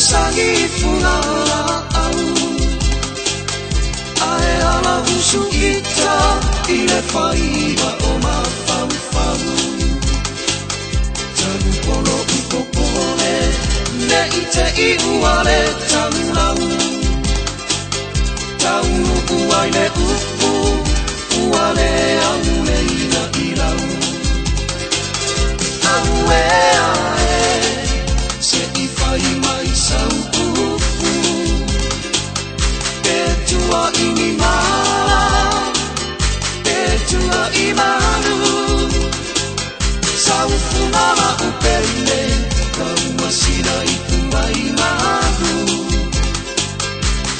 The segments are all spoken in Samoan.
sagi fugalaau Ae ala usu ita i le faiva o mafaufau Tanu polo upopole ne i te i ua le tagulau Taunu ai le upu ua le au le ina i lau Aue ae se i fai mai sau upu Pe tua i ni mala pe tua i malu Sau fungala upele Taumasina i tua i malu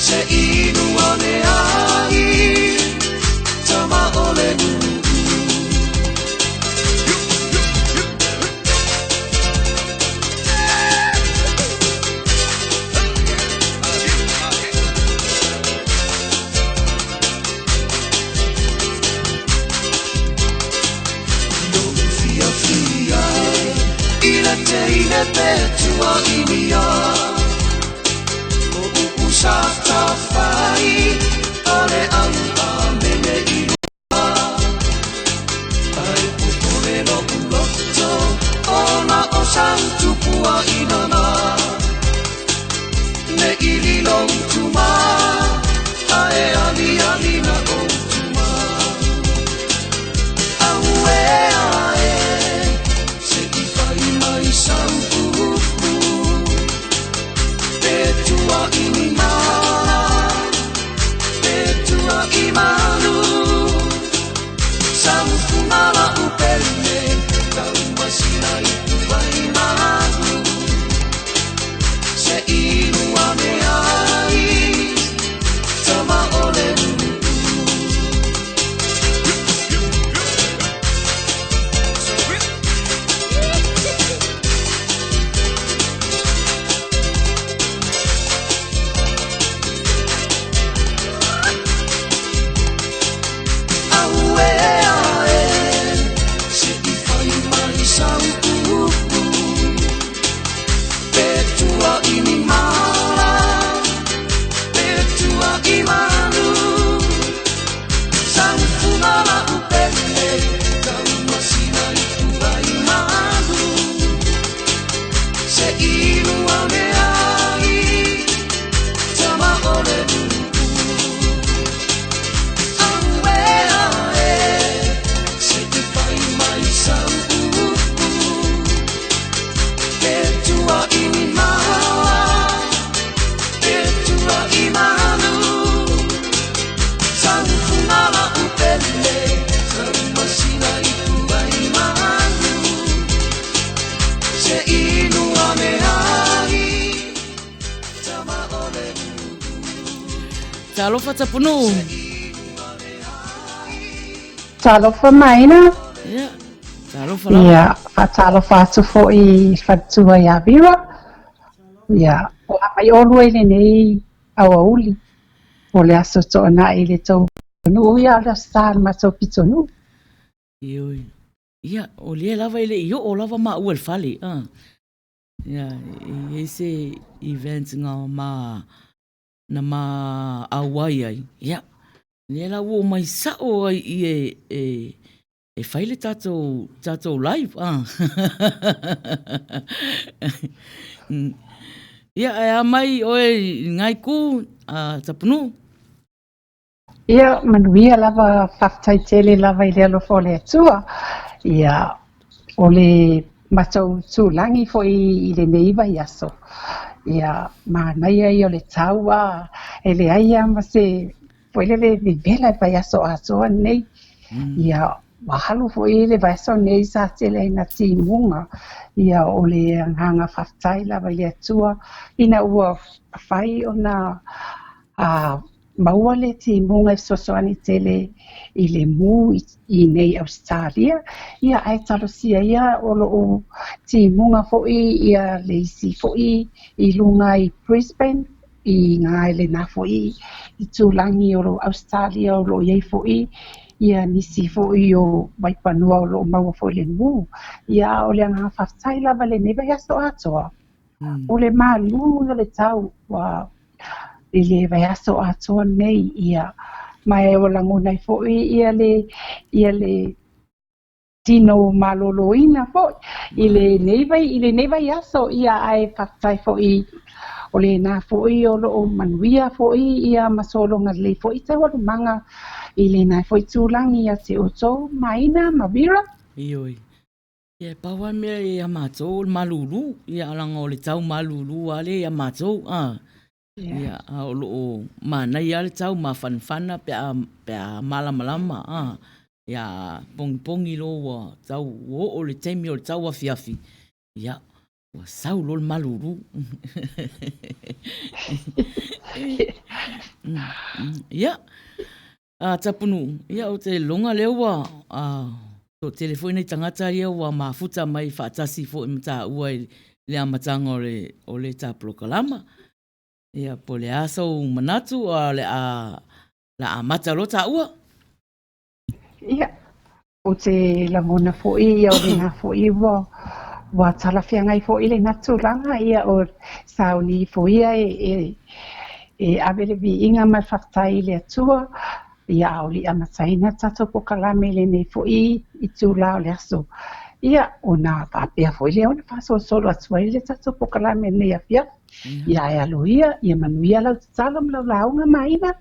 Se inu ane ai Tama o le nuu. Lo'u fiafia i le teine pe tua inia O upu sa tafai o le au a mele i lua Ai popole lo'u loto ona o sau tupua inana Ne i lilo utuma ae ali ali na o utuma Aue ae se i fai mai sau upu Pe tua i ni mala pe tua i malu Sau fungala upele Taumasina i tua i malu Se inu ane ai Tama o le nuu. Aue ae se i fai mai sau upu Pe tua i ni mala pe tua i malu Sau fungala upele Taumasina i tua i malu Se inu ane ai Tama o le nuu. Aue ae se i fai mai sau upu Pe tua i ni mala pe tua i malu Sau fungala upele Taumasina i tua i malu Se inu ane ai Tama o le nuu. Talofa Tapunuu. Talofa Maina. Ia, talofa lava. Ia, faatalofa atu foi i le faletua ia Vera. Ia, o a mai olua i lenei aoauli. O le aso toonai i le tou nuu, ia o le aso sa le matou pitonuu. Ioe. Ia, o lea lava e le i oo lava maua i le fale. Ah. Ia, e i ai se event na ma na ma auai ai. Ia, lea la ua omai sao ai i e, e, e fai le tatou, tatou live. Ah. Ia, ae a mai oe i ngai ku, a Tapunuu? Ia, manuia lava, faafetai tele lava i le alofa o le Atua. Ia, o le matou tūlagi foi i lenei vaiaso. Ia, manaia ia o le tau a, e leai lava ma se foi lele vevela i le vaiaso atoa lenei. Ia, ua alu foi le vaiaso lenei sa tele ai na timuga. Ia, o le agaga faafetai lava i le Atua ina ua fai ona a maua le timuga e fesoasoani tele i le mu i nei Ausetalia. Ia, ae talosia ia o loo timuga foi ia le isi foi i luga i Brisbane, i ngā lena foi i tūlagi o lo Ausetalia o loo iai foi ia nisi foi o Vaifanua o loo maua foi le mu. Ia, o le agaga faafetai lava lenei vaiaso atoa. O le malū o le tau ua i le vaiaso atoa nei, ia, ma e ua lagona ai foi ia le ia le tino malōlōina foi i lenei vai i lenei vaiaso, ia, ae faafetai foi o lena foi o loo manuia foi ia ma sologa lelei foi taualumaga i lena foi tulaga ia te outou Maina ma Vera. Ioe. Ia, e pau lava le mea ia matou o le malūlū, ia leaga o le tau malūlū lava lea ia matou, a. Ia, a o lo o manaia lava le tau mafanafana pe a, pe a malamalama, a. Ia, a pogipogi loa ua tau, ua oo i le taimi o le tau afiafi, ia, ua sau loa le malūlū. Ia, a Tapunuu, ia ou te loga lea ua a, toatele foi nai tagata ia ua mafuta mai faatasi foi ma tāua i le amataga o le, o le ta polokalama. Ia, po o le a sou manatu, a o le a, le a amata loa tāua? Ia, ou te lagona foi ia o lena foi ua ua talafeagai foi lena tulaga, ia o sauni ifo ia e e e ave le viiga ma le faafetai i le Atua, ia a o le i amataina tatou polokalame i lenei foi itula o le aso. Ia, ona faapea foi lea ona faasolosolo atu ai le tatou polokalame i lenei afiafi. Ia, ae alo ia, ia manuia lau tatalo ma lau lauga Maina.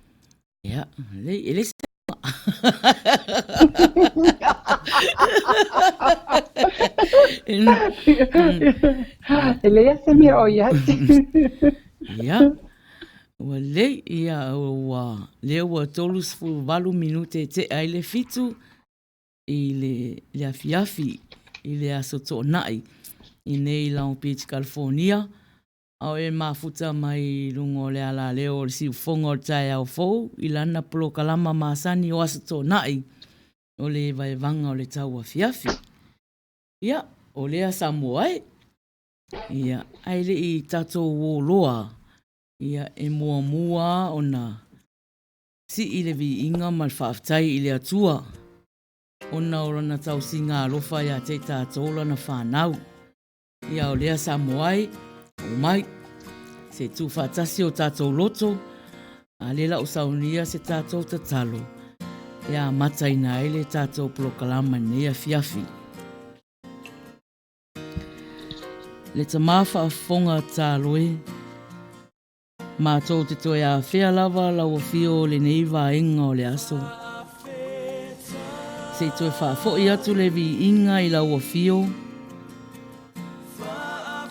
Ia, e le se E leai se mea o i ai. Ia, ua lelei, ia, ua, lea ua 38 minute e tea ai le 7 i le, le afiafi i le aso Toonai i nei Long Beach, California. A o e mafuta mai i luga o le alaleo o le siufofoga o le taeao fou i lana polokalama masani o Aso Toonai o le Vaevaga o le Tauafiafi. Ia, o lea Samoa e. Ia, ae le i tatou o loa, ia, e muamua ona sii le viiga ma le faafetai i le Atua ona o lana tausiga alofa ia te i tatou lana fanau. Ia o lea Samoa e, omai, se i tuufaatasi o tatou loto, a lea la ua saunia se tatou tatalo e amataina ai le tatou polokalama i lenei afiafi. Le tama faafofoga tatalo e, Matou te toe afea lava lau afio o lenei vaega o le aso. Se i toe faafoi atu le viiga i lau afio,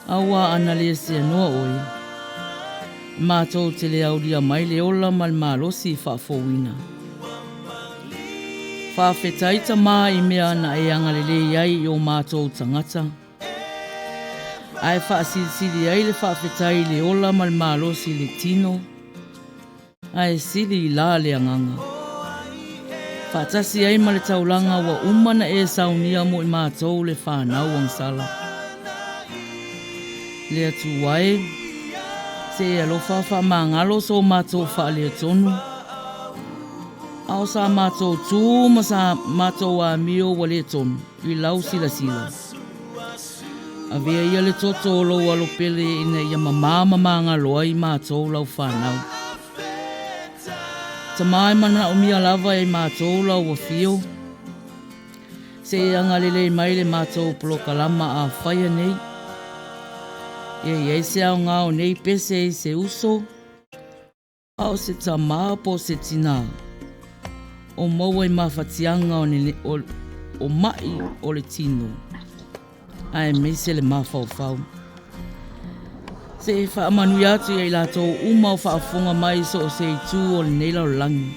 aua ana le seanoa oe, matou te le aulia mai le ola ma le malosi faafouina. Faafetai Tama i mea na e agalelei ai i o matou tagata. Ae faasilisili ai le faafetai i le ola ma le malosi i le tino, ae sili i la le agaga. Faatasi ai ma le taulaga ua uma na e saunia mo i matou le fanau agasala. Le Atua e, se e alofa faamagalo so matou faaletonu, a o sa matou tu ma sa matou amio ua le tonu i lau silasila. Avea ia le toto o lou alo pele ina ia mamā ma magalo ai matou lau fanau. Tama e manaomia lava e matou lau afio, se i agalelei mai le matou polokalama a faia nei. Ia i ai se aoga o nei pese i se uso, A o se tama po o se tinā o maua i mafatiaga o, ne, o, o maʻi o le tino, aemaise le mafaufau. Se i faamanuia atu ia i latou uma o faafofoga mai i so o se itu o lenei lalolagi.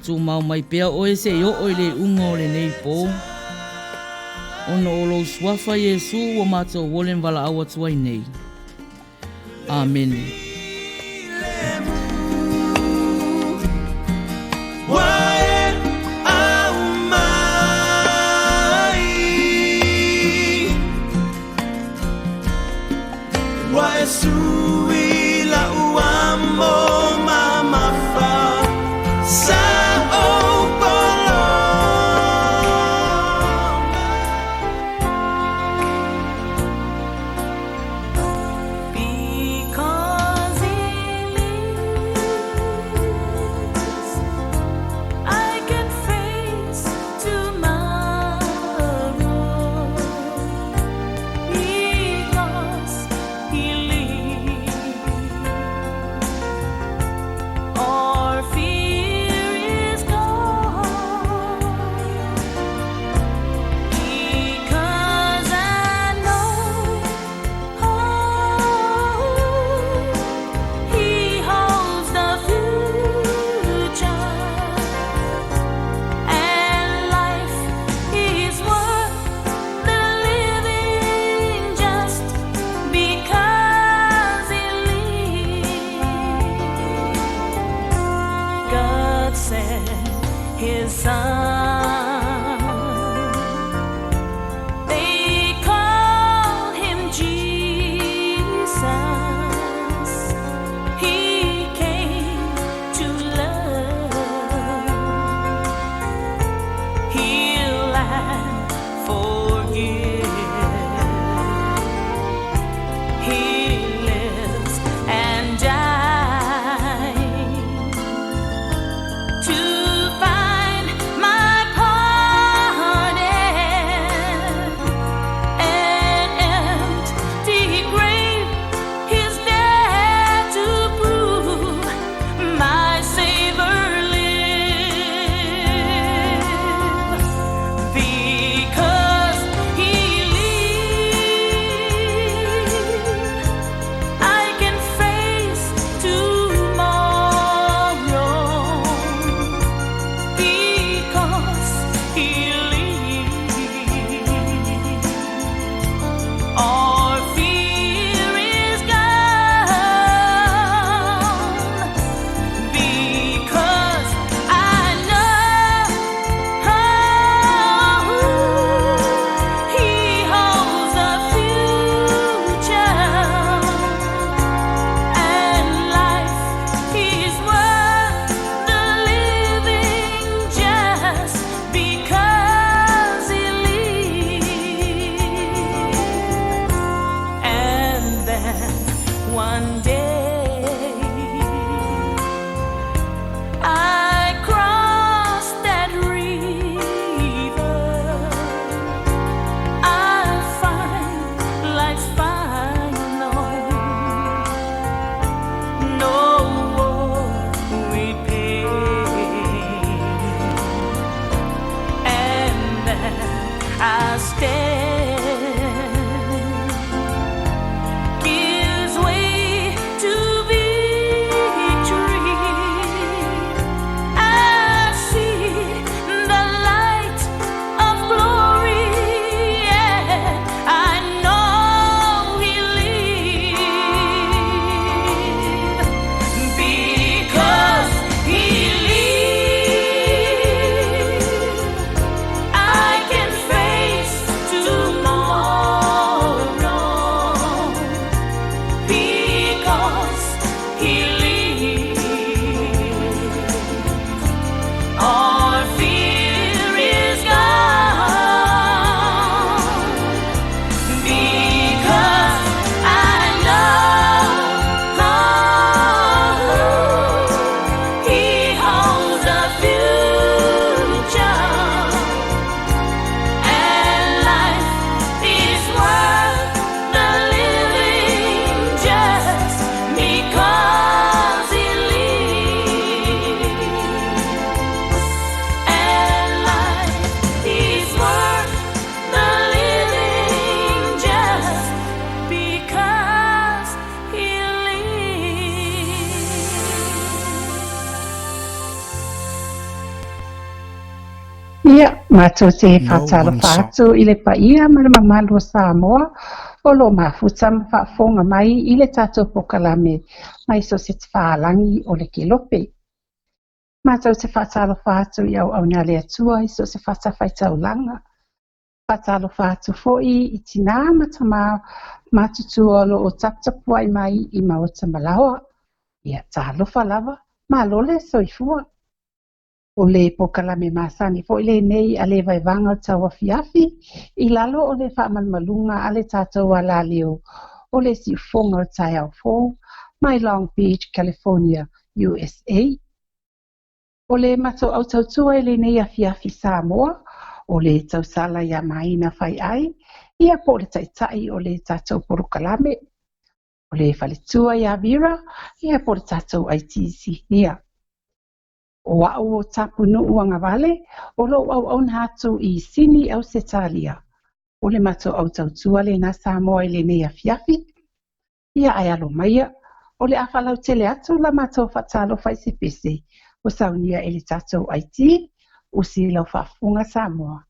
Tumau mai pea oe se i oo i le iuga o lenei pō, ona o lou suafa Iesū ua matou ole ma valaau atu ai nei. Amene. Heal and forgive. He lives and died to find my pardon. An empty grave is there to prove my Savior lives. Because He lives, I can face tomorrow. Because He lives, all fear is gone. Because I know He holds the future, and life is worth the living just because He lives. And then one day I cross that river. I find life's final. No war with pain. And then I stand gives way to victory. I see the light of glory. Yeah, I know He lives because He lives. I can face tomorrow because He lives. All fear is gone because I know He holds the future. And life is worth the living just because He lives. And life is worth the living just because He lives. Ia, matou te No one faatalofa saw atu i le paia ma le mamalu o Samoa o lo o mafuta ma faafofoga mai i le tatou polokalame mai so o se tafalagi o le kelope. Matou te faatalofa atu i auauna a le Atua i so o se fatafaitaulaga. Faatalofa atu foi i tinā ma tamā matutua o lo o taputapuai mai i maota ma laoa. Ia, talofa lava, malo le soifua. O le polokalame masani foi lenei a le Vaevaga o le Tauafiafi i lalo o le faamalumaluga a le tatou alaleo o le siufofoga o le taeao fou mai Long Beach, California, USA. O le matou autautua i lenei afiafi Samoa, o le tausala ia Maina Faiai, ia po o le taitai o le tatou polokalame, o le faletua ia Vera, ia po o le tatou IT Sinia. O au o Tapunuu Agavale, o lou auauna atu i Sini, Ausetalia. O le matou autautua lena Samoa i lenei afiafi. Ia ae alo maia, o le a faalautele atu la matou faatalofa i se pese ua saunia e le tatou IT, usi lau faafofoga Samoa.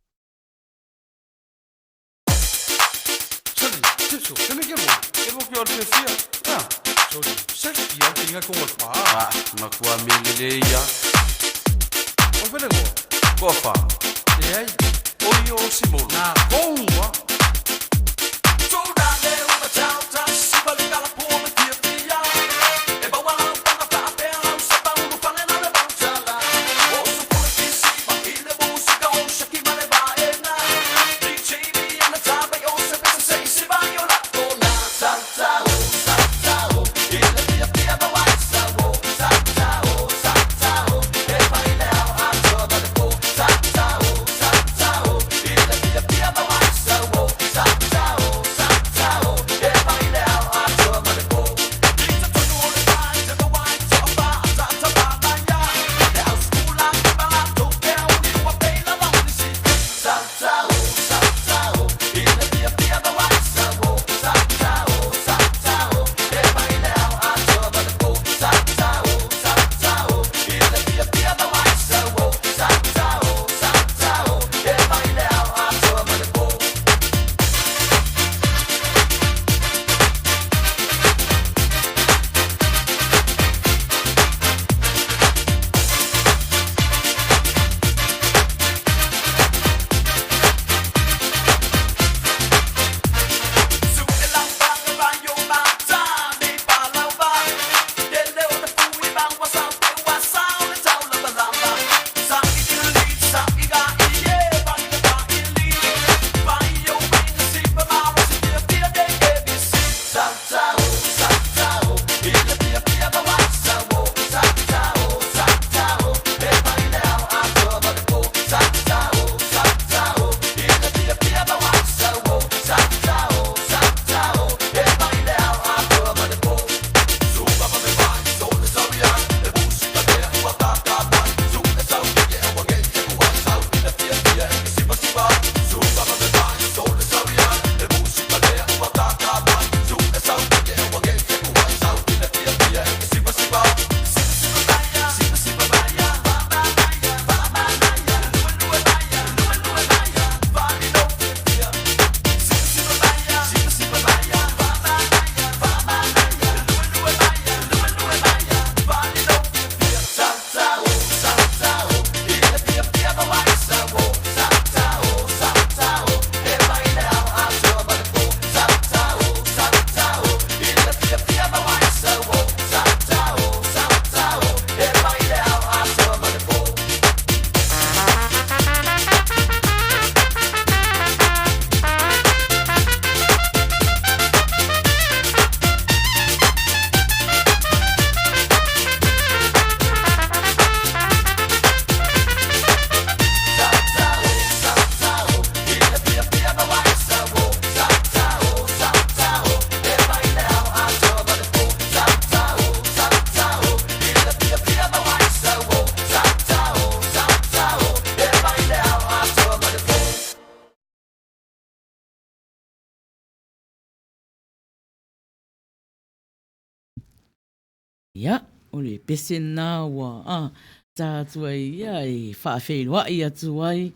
Ia, o le pese lena ua a, ta atu ai ia e faafeiloai atu ai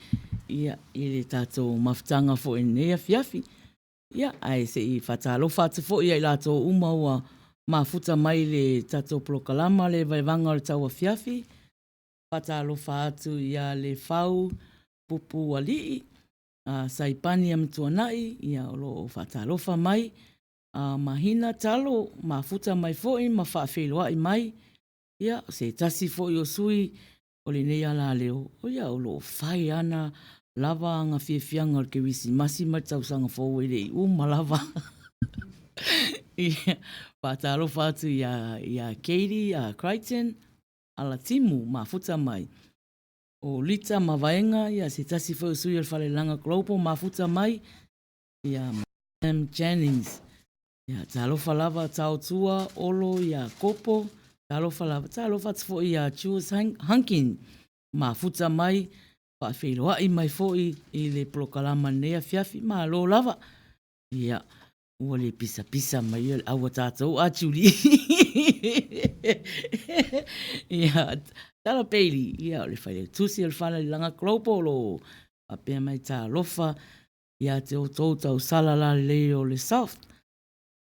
ia i le tatou mafutaga foi i lenei afiafi. Ia, ae se i faatalofa atu foi ia i latou uma ua mafuta mai i le tatou polokalama le Vaevaga o le Tauafiafi. Faatalofa atu ia Lefau Pupualii, a Saipani Amituanai, ia o lo o faatalofa mai. A Mahina Talo, mafuta mai foi ma faafeiloai mai. Ia, o se tasi foi o sui o lenei alaleo, o ia o lo o fai ana lava aga fiafiaga o le Kerisimasi ma le tausaga fou e le i uma lava. Ia, faatalofa atu ia, ia Katie a Crichton, Alatimu, mafuta mai. O Lita Mavaega, ia se tasi foi o sui o le Falelaga Global, mafuta mai. Ia, Sam Jennings, ia, talofa lava, Taotua, Olo, ia, Kopo, talofa lava, talofa atu foi ia Jules Hunkin, mafuta mai, faafeiloai mai foi i le polokalama lenei afiafi, malo lava. Ia, ua le pisapisa mai le au a tatou a Julie. Ia, Tala Bailey, ia, o le failautusi o le Falelaga Global o lo o faapea mai talofa ia te outou tausala lalelei o le South.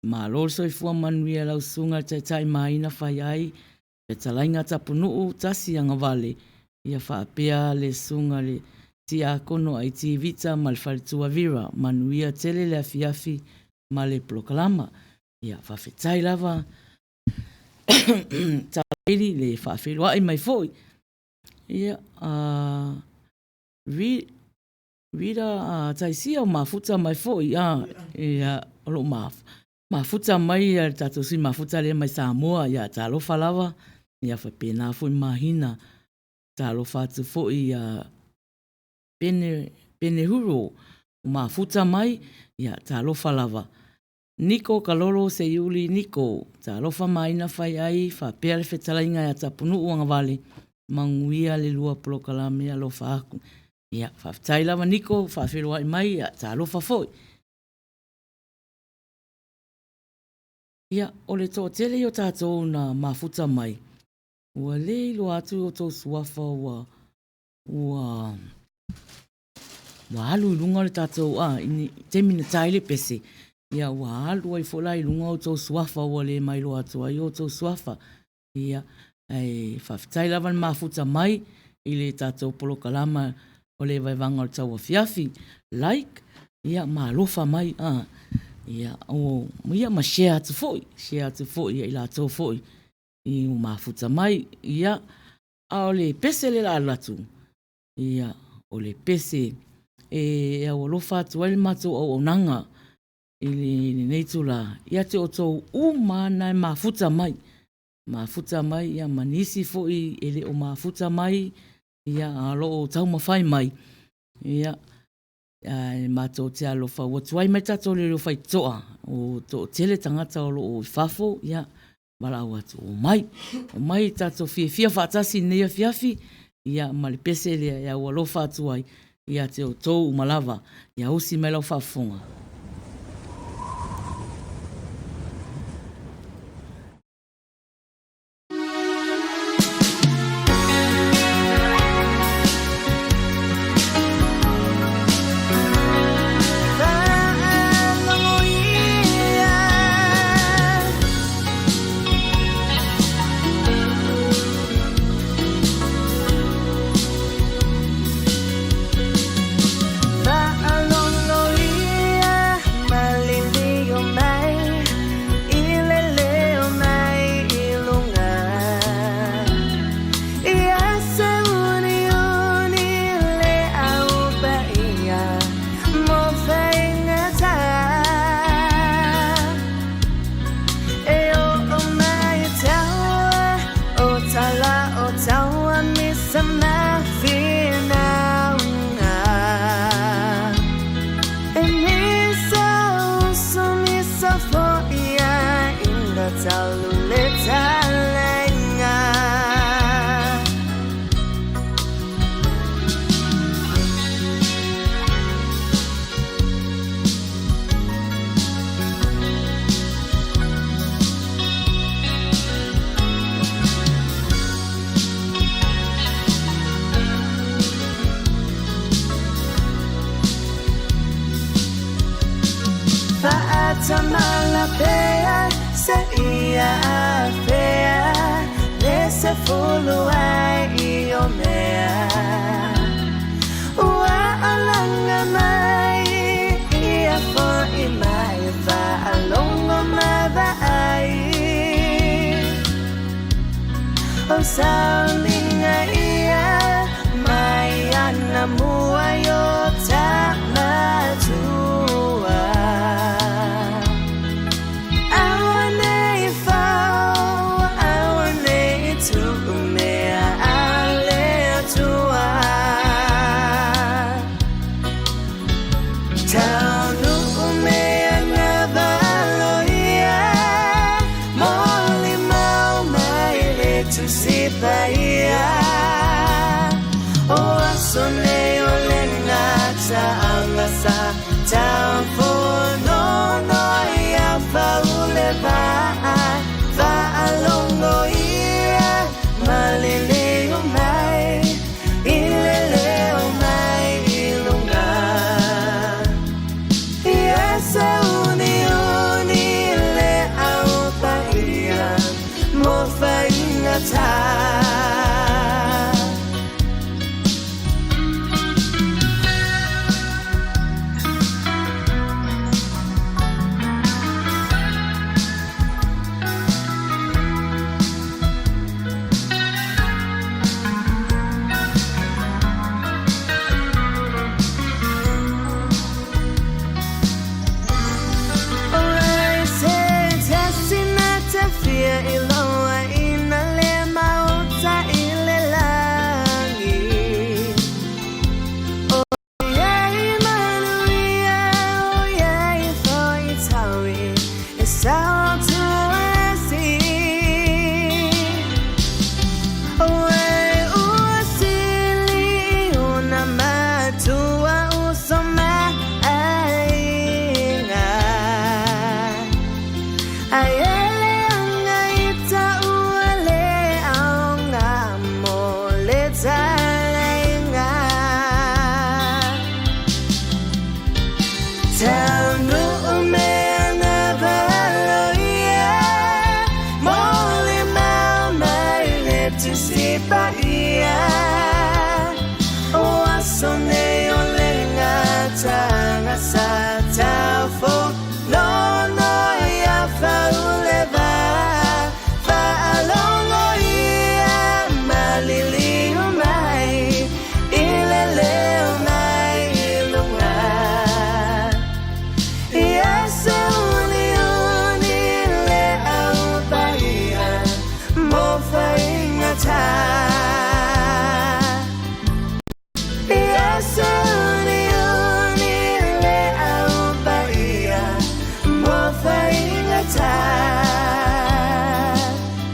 Malo le soifua manuia lau susuga i le Taitai Maina fai ai fetalaiga Tapunuu Tasi Agavale, ia faapea le susuga i le Tiakono Aiti Vita ma le faletua Vera. Manuia tele le afiafi ma le polokalama. Ia faafetai lava Talaili le faafeiloai mai foi. Ia, Rita a Taisia o mafuta mai foi a ia o lo o mafuta mai le tatou sui mafuta lea mai Samoa ia talofa lava ia faapena foi Mahina talofa atu foi ia Pene Penehuro o mafuta mai ia talofa lava Niko Kalolo Seiuli Niko, talofa maina fai ai faapea le fetalaiga ia Tapunuu Agavale, manuia le lua polokalame alofa aku. Ia, faafetai lava Niko, faafeiloai mai, ia, talofa foi. Ia, o le toatele ia o tatou na mafuta mai, ua le iloa atu o tou suafa ua, ua, ua alu i luga le tatou, a, i taimi na ta ai le pese, ia ua alu ai foi la i luga outou suafa ua le mailoa atu ai outou suafa. Ia, ae faafetai lava le mafuta mai i le tatou polokalama o le Vaevaga o le Tauafiafi. Like, ia ma alofa mai, a, ia, o, ia ma share atu foi, share atu foi ia i latou foi i mafuta mai. Ia, a o le pese le la alu atu, Ia, o le pese e aualofa atu ai le matou auaunaga i lenei itula ia te outou uma lava na e mafuta mai, mafuta mai ia ma nisi foi e le o mafuta mai, ia a o lo o taumafai mai, ia, ae matou te alofa ua tuai mai tatou leoleo faitotoa, ua toatele tagata o lo o i fafo, ia, valaau atu, omai, omai tatou fiafia faatasi i lenei afiafi, ia ma le pese lea e aualofa atu ai ia te outou uma lava. Ia usi mai lau faafofoga.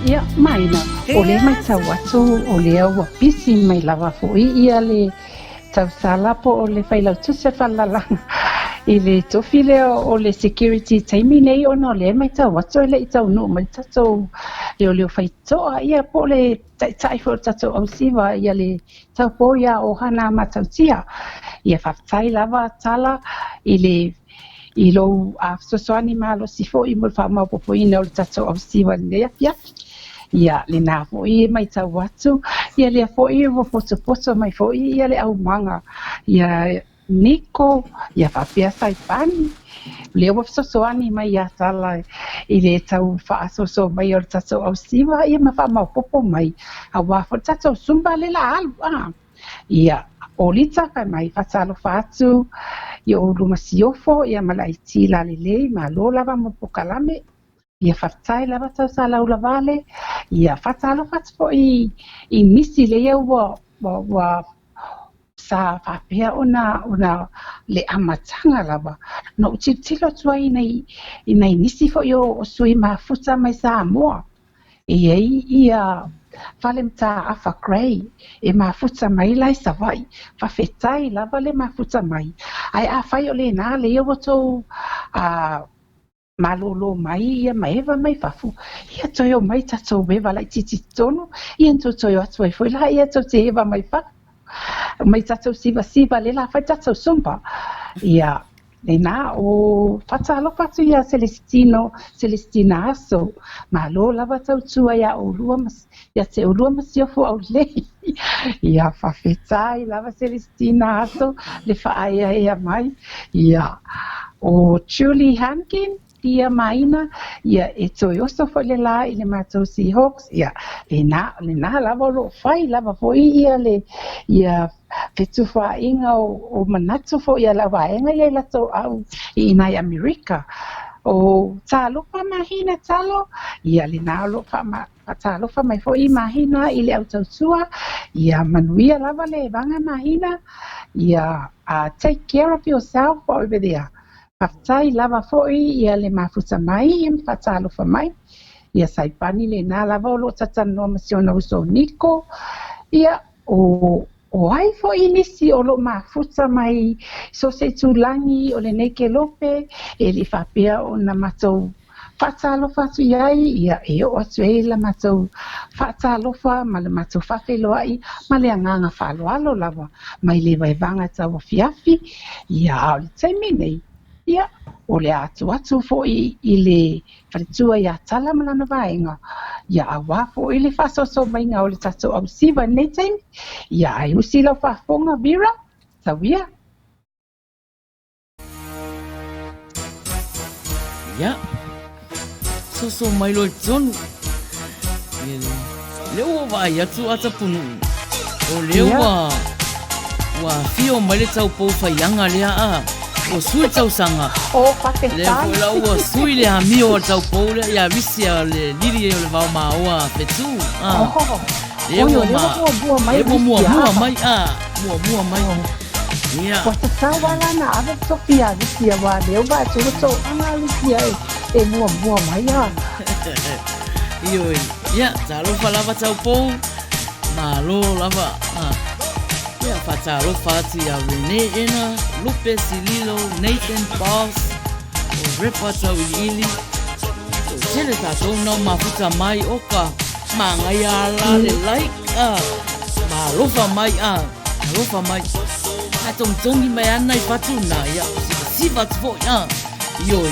Ia, maina, o lea e matau atu o lea ua pisi mai lava foi ia le tausala po o le failautusi o le falelalana i le tofi lea o le security taimi nei ona o lea e matau atu e le i taunuu mai le tatou leoleo faitoa ia po o le taitai foi o le tatou ausiva ia le taupou ia Ohana Matautia. Ia faafetai lava Tala i le i lou fesoasoani malosi foi mo le faamaopoopoina o le tatou ausiva i lenei afiafi. Ia, lena foi e matau atu, ia lea foi ua potopoto mai foi ia le aumaga ia Niko, ia faapea Saipani, lea ua fesoasoani mai ia Tala i le tau faasoasoa mai o le tatou ausiva ia ma faamaopoopo mai aua foi le tatou Zumba le la alu. Ia, o Lita fai mai, faatalofa atu i o luma siofo ia ma le IT lalelei, malo lava mo polokalame. Ia faafetai lava tau sa laulavale. Ia faatalofa atu foi i nisi lea ua ua sa faapea ona ona le amataga lava. Na ou tilotilo atu ai i nai nisi foi o sui mafuta mai Samoa. E i ai ia fale mataafa Grey e mafuta mai la i Savaii. Faafetai lava le mafuta mai. Ae afai o lena lea ua tou malolo mai ia ma eva mai fafo, ia toe o mai tatou eva laitiiti tonu, ia na tou toe o atu ai foi la ia tou te eva mai fafo. Mai tatou sivasiva le la fai tatou Zumba. Ia. Lena o faatalofa atu iā Selestino Selestina Aso, malo lava tautua iā oulua ma ia te oulua ma siofo aulelei. Ia faafetai lava Selestina Aso le faaeaea mai. Ia o Julie Hankin ia Maina, ia e toe oso foi le la i le matou Seahawks, ia lena lena lava o loo fai lava foi ia le ia fetufaaiga o manatu foi a le vaega ia i latou au i ina i Amerika. O Talofa Mahina Talo, ia lena o lo o faatalofa mai foi Mahina i le au tautua, ia manuia lava le vaga Mahina, ia take care of yourself over there. Faafetai lava foi ia le mafuta mai ia ma faatalofa mai. Ia Saipani lena lava o lo o tatalanoa ma si ona uso o Niko. Ia o o ai foi nisi o lo o mafuta mai so o se itulagi o lenei kelope e le i faapea ona matou faatalofa atu i ai, ia e oo atu ai la matou faatalofa ma le matou faafeiloai ma le agaga faaaloalo lava mai le vaevaga tau afiafi. Ia a o le taimi nei, ia o le a atu atu foi i le faletua ia Tala ma lana vaega, ia auā foi le faasoasoa maiga o le tatou ausiva i lenei taimi. Ia ae usi lau faafofoga Vera, tau ia. Ia, soso mai loa i totonu. Ia le, lea ua vaai atu a Tapunuu, o lea ua, ua afio mai le taupou faiaga lea a, ua sui le tausaga. Oh, faafetai. Lea foi la ua sui le amio a le taupou lea ia Risi a le Lili o le Vao Maoa Fetu. Ah. Oh. Lea ua ma, lea ua muamua mai, a, muamua mai. Ia. Ua tatau lava la ona ave le tofi ia Lisi aua lea ua vaai atu ua toaga a Lisi e muamua mai a. Ioe. Ia, talofa lava taupou. Malo lava. Ah. Ia, faatalofa atu ia Rene Ena, Lupe Sililo, Nathan Boss, o Repa Tauiliili. Toatele tatou nau mafuta mai o ka magaia ala le like a. Malofa mai a. Alofa mai. A togitogi mai ana i fatu na, ia, sivasiva atu foi, a. Ioe,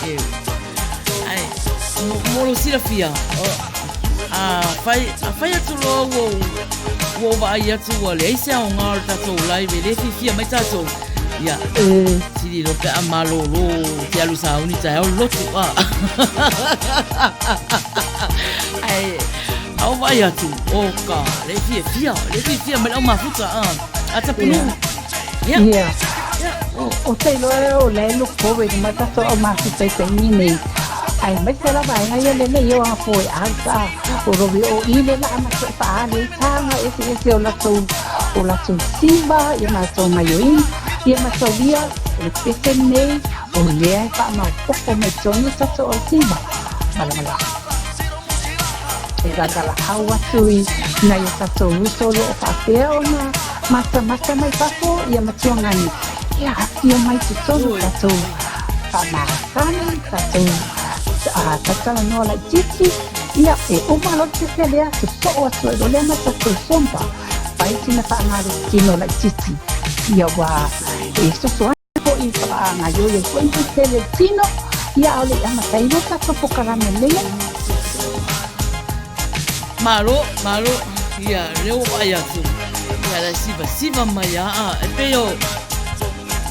e, ai, mo, mo lou silafia, o, a fai, a fai atu loa ua ou, ua ou vaai atu ua leai se aoga o le tatou live e le fiafia mai tatou, ia, sili loa pe a malolo te alu sauni taeao le lotu, a. Ae, A ou vaai atu, o ka, le fiafia, le fiafia mai le au mafuta, a, a Tapunuu. Ia. Ia. Ou te iloa o lea e look forward mai tatou au mafuta i taimi nei. Aemaise lava vaega ia lele i o aga foe out a o rovi o i le la matou e faaali ai taga eseese o latou o latou siva ia matou gaioiga ia matou ia o le pese lenei o lea e faamaopoopo mai totonu tatou au siva malamalama. E lagalaau atu i nai o tatou uso o lo o faapea ona matamata mai fafo ia Matuagani, e afio mai totonu tatou faamakani, tatou talatalanoa laitiiti, ia e uma loa le pese lea, sosoo atu ai loa lea ma tatou Zumba, fai sina faagalusi laitiiti, ia ua e soso foi faagaoioi ai foi ma tele le tino, ia a o le i amataina le tatou polokalame lenei. Malo, malo, ia, lea ua vaai atu, ia la e sivasiva mai a, a, e pei o,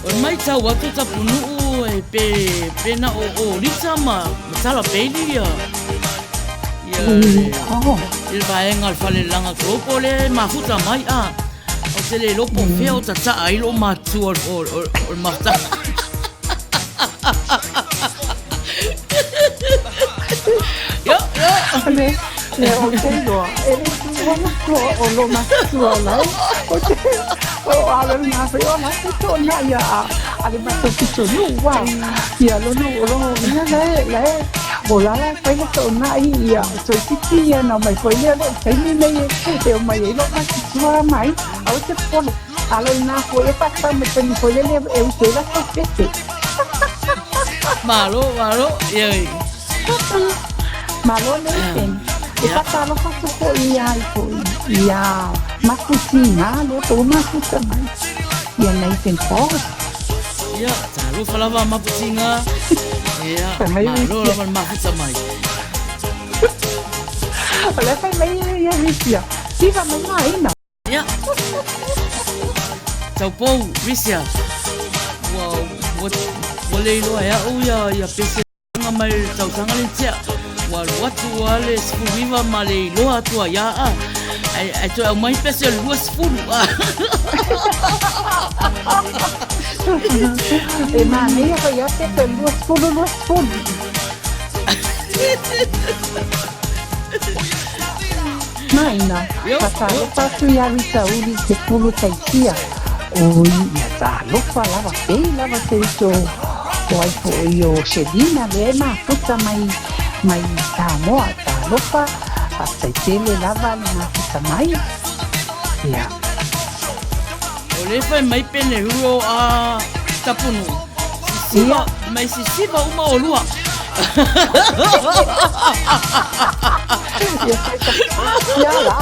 o le maitau atu Tapunuu e pe, pe na o, o Lita ma, ma Tala Bailey ia, ia, le, i le vaega o le falelelaga Global lea e mafuta mai, a. Ou te le iloa po o fea o tataa ai lou matua o le mafutaga. Yo, yo. Le, le o te iloa, e le tua matua o lo matua o lai. O te, o alo le ngā whai o la te tō nā ia a, a le matou pito nu, wā. Ia lono, o lono, ia le, le, o la la whai la tō nā i ia, toeitiiti ia nā mai foi lea lo'u taimi nei e o mai ai lo'u matutua mai, aua e te popole, alo inā foi e faatau mai taimi foi lele e usu ai latou pese. Malo, malo, ioe. Malo Nathan. E faatalofa atu foi ia foi ia Mafusiga lea foi ua mafuta mai ia Nathan Forbes. Ia, talofa lava Maputiga. Ia, malo lava le mafuta mai. O lea fai mai ia Risia. Siva mai maina. Ia. Taupou, Risia. Ua, ua, ua le iloa e au ia, ia pese mai le tausaga le tea. Ua alu atu lava le 19 ma le iloa atu ai a a. Ae, ae toe aumai pese o le 20. E manaia foi a pese o le 20, 20. Maina, faatalofa atu ia Rita Uli te pulu taisia. Oi, ia talofa lava, pei lava te uso o ai foʻi o Shelina lea e mafuta mai mai Samoa. Talofa, faafetai tele lava le mafuta mai. Ia. O le fai mai pene huro a tapunu. Sisiva, mai sisiva uma o lua. Ia fai ta ia la.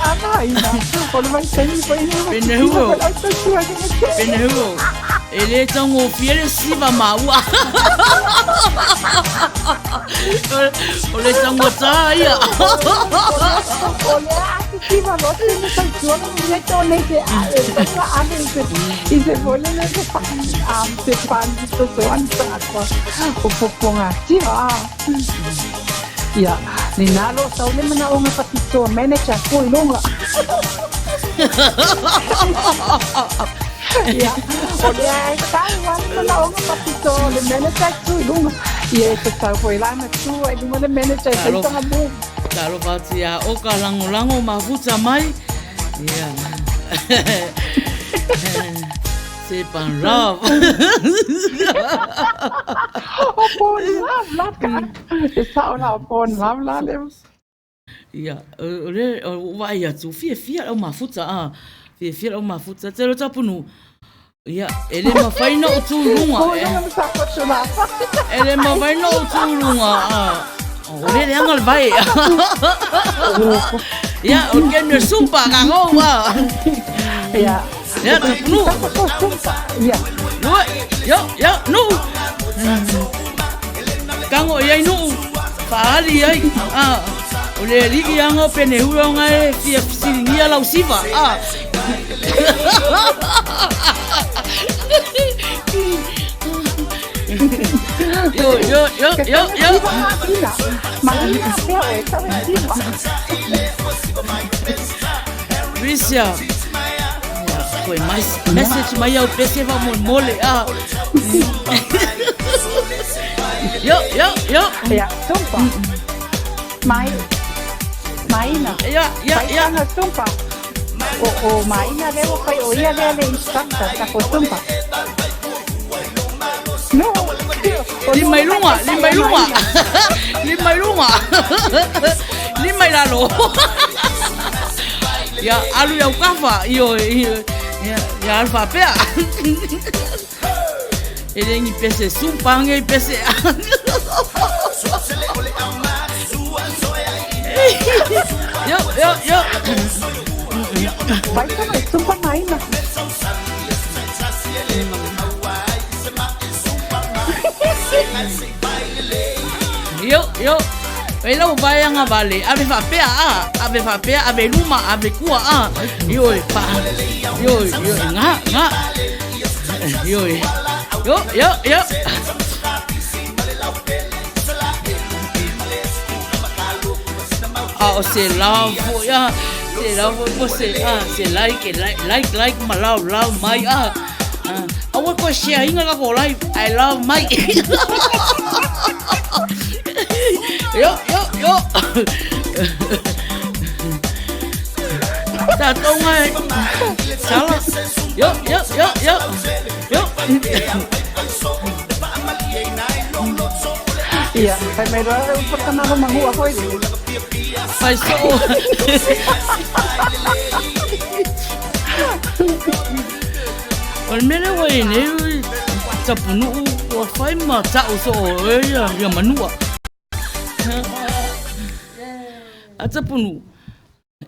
Ana ina. O le vai taimi foi le Pene huro. Pene huro. E le taugofie le siva maua. O le taugata ia. O le a sisiva loa se le tautua le mea tō nei te a e tonga ave i se i se fole le se pan a se pan to so an sa kwa o poponga tiva a. Ia, ni nā lo sau le mana o ngā patito manager ko i longa. Ia, o le ai tau a le mana o ngā patito le manager tu i lunga. Ia, e te tau foi la na tu ai lunga le manager e Talofa. tonga mu. Talofa atu ia oka lagolago mafuta mai. Ia. Se pan love. O pon love la ka. E sao la o pon love la le. Ia, o le o vaai atu fiafia lau mafuta a. Fiafia lau mafuta. Telo tapunu. Ia, e le mafai na o tu i luga. O lunga ma sa kotu la. E le mafai na o tu i luga. A. O le leaga le vai. Ia, o le kene sumpa ka ngou a. Ia. Ia, tapunu. Ia. Nuu, yo, yo, nuu. Kago i ai nuu, faaali ai. A. O le alii aga o penehue ona e fia fesiligia lau siva. A. Yo, yo, yo, yo, yo. Maina pea o e tau e siva. Risia. Koe message mai au pese va molemole. A. Yo, yo, yo. Ia, sumpa. Mai, maina. Ia, ia, ia. Faitaga sumpa. O, o maina lea ua fai o ia lea le instructor ta ko sumpa. No. O Lima i no luga, faitaitai lima i a luga. maina. Lima i luga. Lima i lalo. Ia alu i au kafa, ioe, ioe. Ia, ia alu faapea. E le ni pese sumpa age i pese. Yo, yo, yo. Faitaga sumpa maina. Yo, yo. E lau vaeaga vale, ave faapea a, ave faapea, ave luma, ave kua a. Ioe, pa. Ioe, ioe, nga, nga. Ioe. Yo, yo, yo. A o se love foi a, se love foi po se a, se like, like, like, like ma love, love mai a. Aua koe share inga ka ko live, I love mai. Yo, yo, yo. Tatou ngai. Sala. Yo, yo, yo, yo. Yo. Ia, fai mai loa le upu tana mahua foi le. Fai soo. O le mea lea ua i ai nei tapunuu ua fai ma tau soo e ia, ia manua. A tapunuu.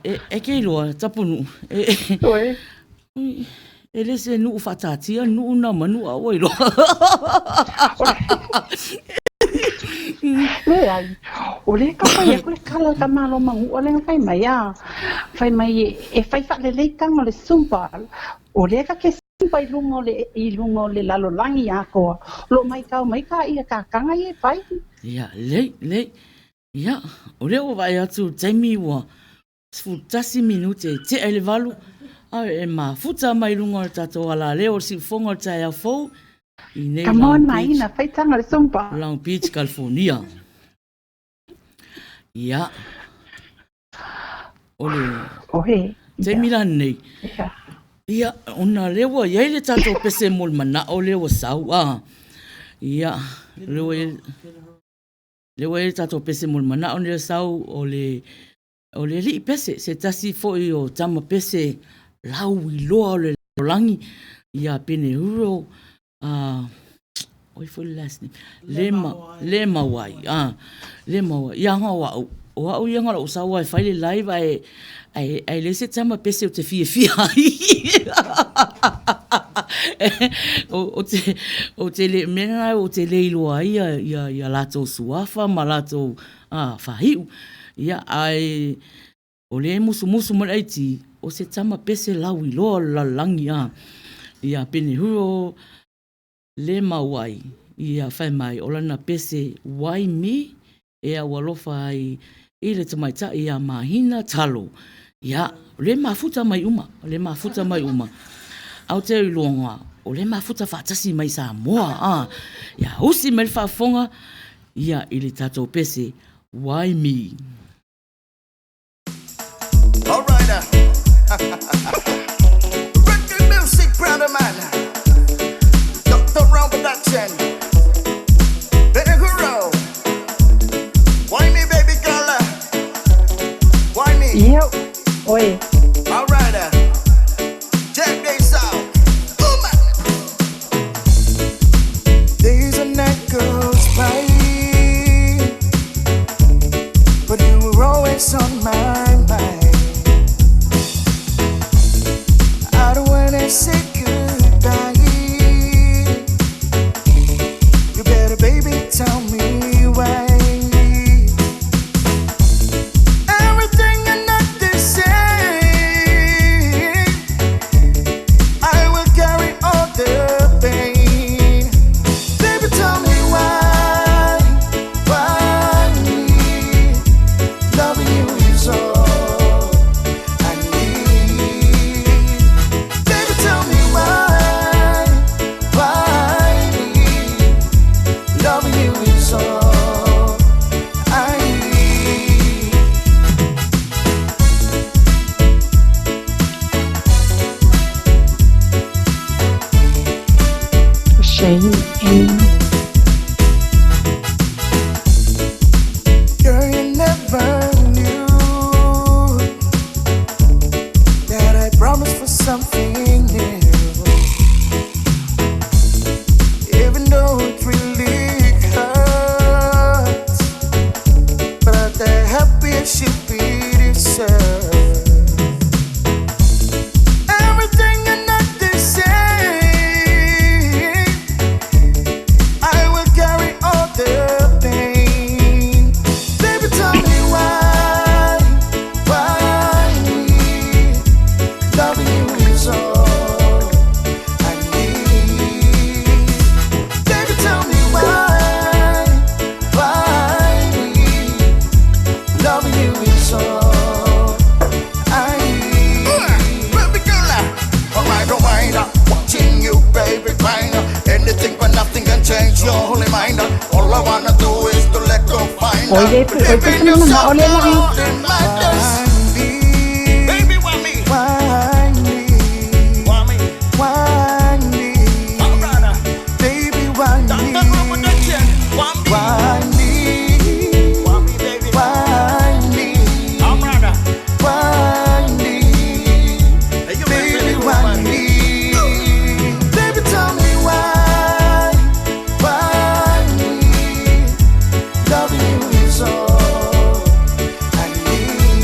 E, e ke iloa, Tapunuu, e, Oi. e le se nuu faataatia nuu na ma nuu a ua iloa. Leai, o lea ka fai atu le tala a le tamaloa Manua lea na fai mai, a fai mai e fai faalelei taga o le Zumba, o lea ta te Zumba i luga o le, i luga o le lalolagi atoa, o lo o matau mai ta ia ta taga ia e fai. Ia, lelei, lelei. Ia, o lea ua vaai atu i le taimi ua 11 minute e tea i le 8, a e mafuta mai luga o le tatou alaleo o le siufofoga o le taeao fou i nei Come on, Long Beach, Maina, fai taga o le Zumba. Long Beach, California. Ia, o le Oe, taimi ia, la lenei, ia. ia, ona lea ua i ai le tatou pese mo le manao lea ua sau, a, ia, lea ua i ai, lea ua i ai le tatou pese mo le manao lea ua sau, o le O le alii pese, se tasi foi o tama pese lauiloa o le lalolagi ia Penehuro, oi foi le last name, le le Mauai, le Mauai, ia o au, o au ia na o lou sau lava e fai le live ae ae leai se tama pese ou te fiafia ai. Ou te le, o le mea lena ou te le iloa ai ia latou suafa ma latou faaiu. Ia, ae o lea e musumusu mai le IT, o se tama pese lauiloa o le lalolagi, a, ia Penehuro le Mauai, ia fai mai, o lana pese Why Me e aualofa ai i le tamaitai ia Mahina Talo. Ia, o lea e mafuta mai uma, o lea e mafuta mai uma. Ae ou te iloa, o lea e mafuta faatasi mai Samoa, a, ia usi mai le faafofoga, ia i le tatou pese Why Me? All right. Reggae music, brother man. Dr. Brown Production. Benny Hero. Why me, baby girl? Why me? Ia, oe. All right. Check this out. Woman. Days and night goes by, but you were always on my mind. I don't wanna say goodbye. You better, baby, tell me why. Everything and not the same. I will carry all the pain. Baby, tell me why, why me? Loving you is all I need. Baby, tell me why, why me? Loving you is all I need. Shame in Girl, you never knew that I promised for something new. Even though it really hurts, but the happiest should be deserved. Everything and not the same. I will carry all the pain. Baby, tell me why, why me? Loving you is all I need. Baby, tell me why, why me? Loving you is all I need. Baby girl, alright, alright, watching you, baby, crying. Anything but nothing can change your holy mind. All I wanna do is to let go find. Oi le, oi pese le manao lea la. Baby, why me? Why me? Why me? Why me? Baby, why me? Why me? Why me, baby? Why me? Why me? Baby, why me? Baby, tell me why, why me? Loving you is all I need.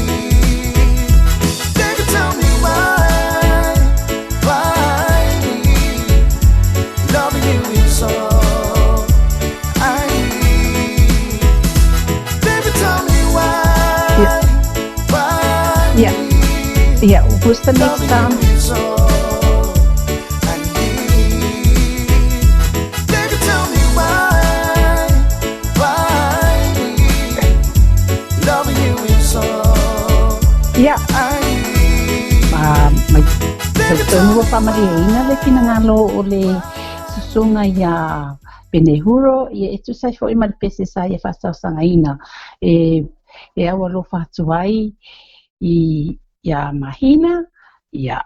Ia, who's the next Loving you is all I need. Baby, tell me why, why me? Loving you is all Ia, I need. ma mai Baby, tell talitonu ua me faamalieina le finagalo o le susuga iā Penehuro, ia e tusa ai foi ma le pese sa ia faasaosagaina e e aualofa atu ai i iā Mahina, ia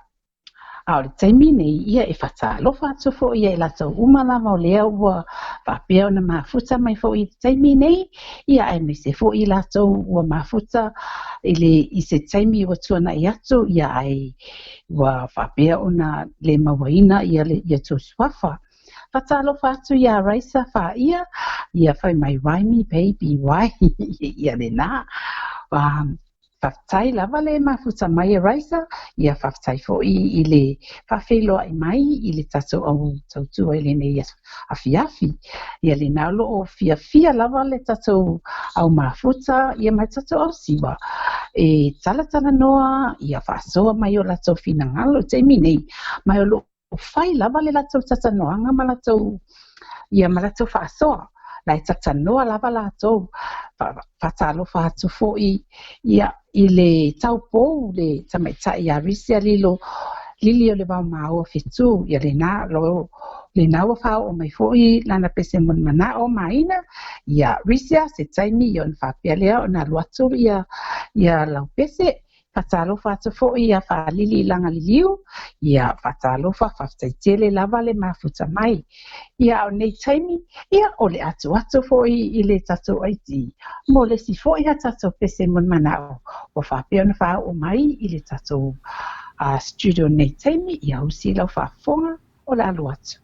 a o le taimi nei, ia e faatalofa atu foi ia i latou uma lava o lea ua faapea ona mafuta mai foi i le taimi nei, ia aemaise foi i latou ua mafuta i le i se taimi ua tuanai atu, ia ae ua faapea ona le mauaina ia le ia tou suafa. Faatalofa atu iā Raisa Faia, ia fai mai why me baby why ia lena. Um, faafetai lava le mafuta mai e Raisa, ia faafetai foi i le faafeiloai mai i le tatou au tautua i lenei afiafi. Ia lena o lo o fiafia lava le tatou au mafuta ia ma le tatou au siva e talatalanoa ia faasoa mai o latou finagalo i le taimi nei, ma o lo o fai lava le latou talanoaga ma latou ia ma latou faasoa. La e talanoa lava latou. Faatalofa atu foi ia i le taupou le tamaitai ia Risia Lilo Lili o le Vaomaoa Fetu ia lena lo lena ua faaoo mai foi lana pese molimanaʻo maina ia Risia se taimi ia ona faapea lea ona alu atu ia ia lau pese. Faatalofa atu foi ia Faalili Lagaliliu, ia faatalofa faafetai tele lava le mafuta mai. Ia a o nei taimi, ia o le atu atu foi i le tatou IT mo le isi foi a tatou pese molimanaʻo ua faapea ona faaoo mai i le tatou studio nei taimi, ia usi lau faafofoga o le alu atu.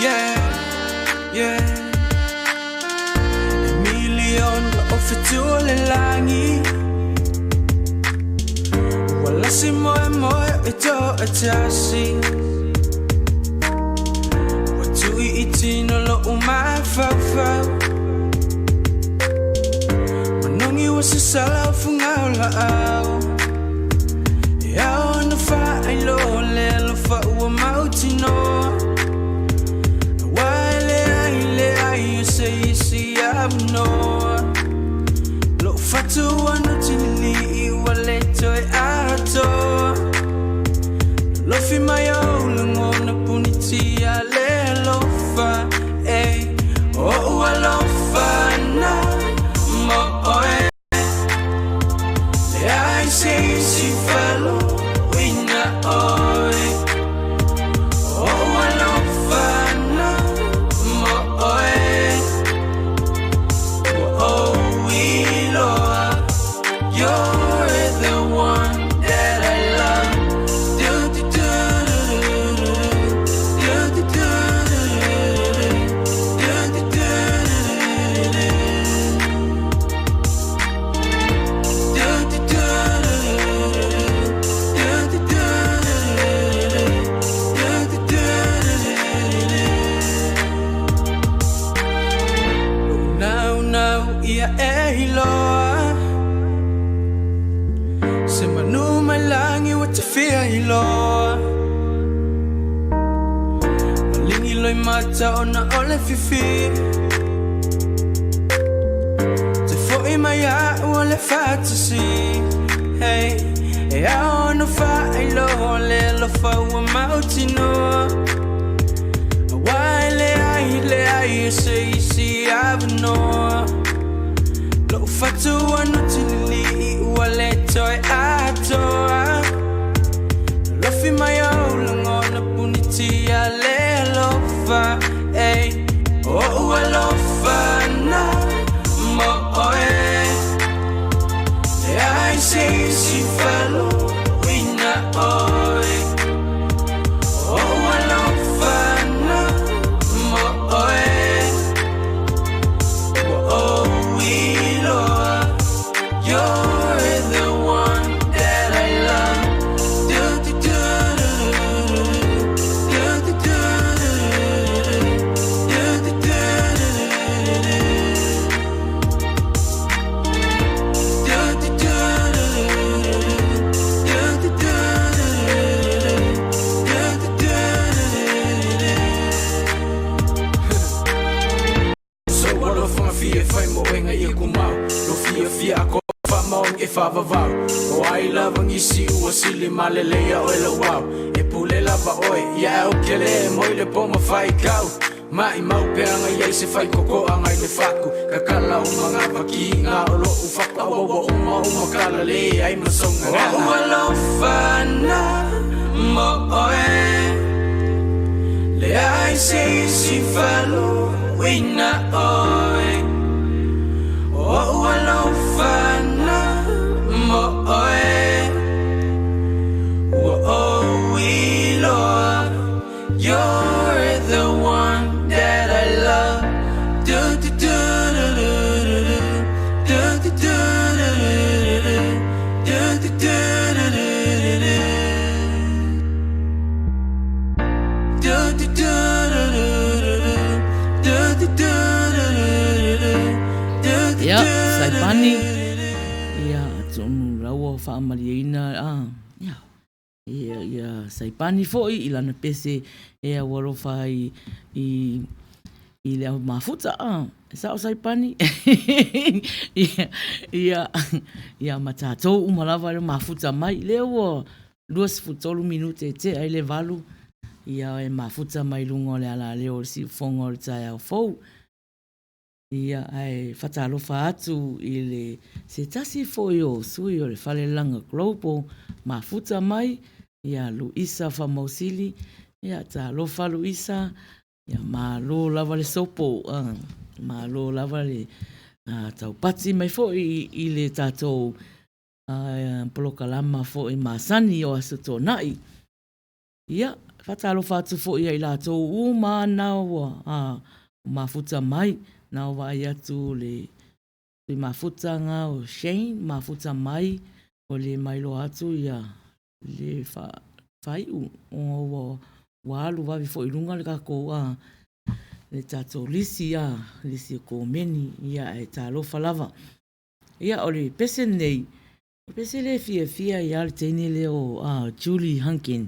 Yeah, yeah. E miliona o fetu o le lagi Ua lasi moemoe e toatasi Ua tui i tino loʻu mafaufau Manogi ua sasala o fuga o laau E ao ona faailoa le alofa ua mautinoa Aua e leai leai o se isi avanoa Loʻu fatu ua nutililiʻi ua le toe atoa Lolofi mai ou lagona punitia le alofa Ei, o oʻu alofa lena mo oe Leai se isi faaloina oe O oʻu alofa lena mo oe Ua ou iloa You're the one that I love Do do do do do do do do do do do do do do do do Loʻu naunau ia e iloa Se manu mai lagi ua tafia iloa Maligi loimata ona o le fifi Te foʻi mai aʻu o le faatasi Hey, e ao ona faailoa le alofa ua mautinoa Aua e leai leai o se isi avanoa Loʻu fatu ua nutililiʻi ua le toe atoa Lolofi mai ou lagona punitia le alofa Ei, o oʻu alofa lena mo oe. Ia, Saipani, ia, atonu laua faamalieina, ah, ia, ia, ia Saipani foi i lana pese e au alofa ai i, i le au mafuta, ah, e sao Saipani? ia, ia, ia, ma tatou uma lava le mafuta mai, lea ua 23 minute e tea i le 8, ia e mafuta mai luga o le alaleo o le siufofoga o le taeao fou. Ia, ae faatalofa atu i le se tasi foi o sui o le Falelaga Global mafuta mai, ia Luisa Famausili. Ia, talofa Luisa, ia malo lava le sopo, malo lava le taupati mai foi i le tatou polokalama foi masani o Aso Toonai. Ia, faatalofa atu foi ia i latou uma na ua mafuta mai, na o vaai atu le tui mafutaga o Shane, mafuta mai, ua le mailoa atu ia le faaiu, ona ua alu vave foi i luga le tatou, le tatou lisi, lisi o komeni, ia ae talofa lava. Ia, o le pese lenei, o le pese lea e fiafia ai lava le teine lea o Julie Hunkin,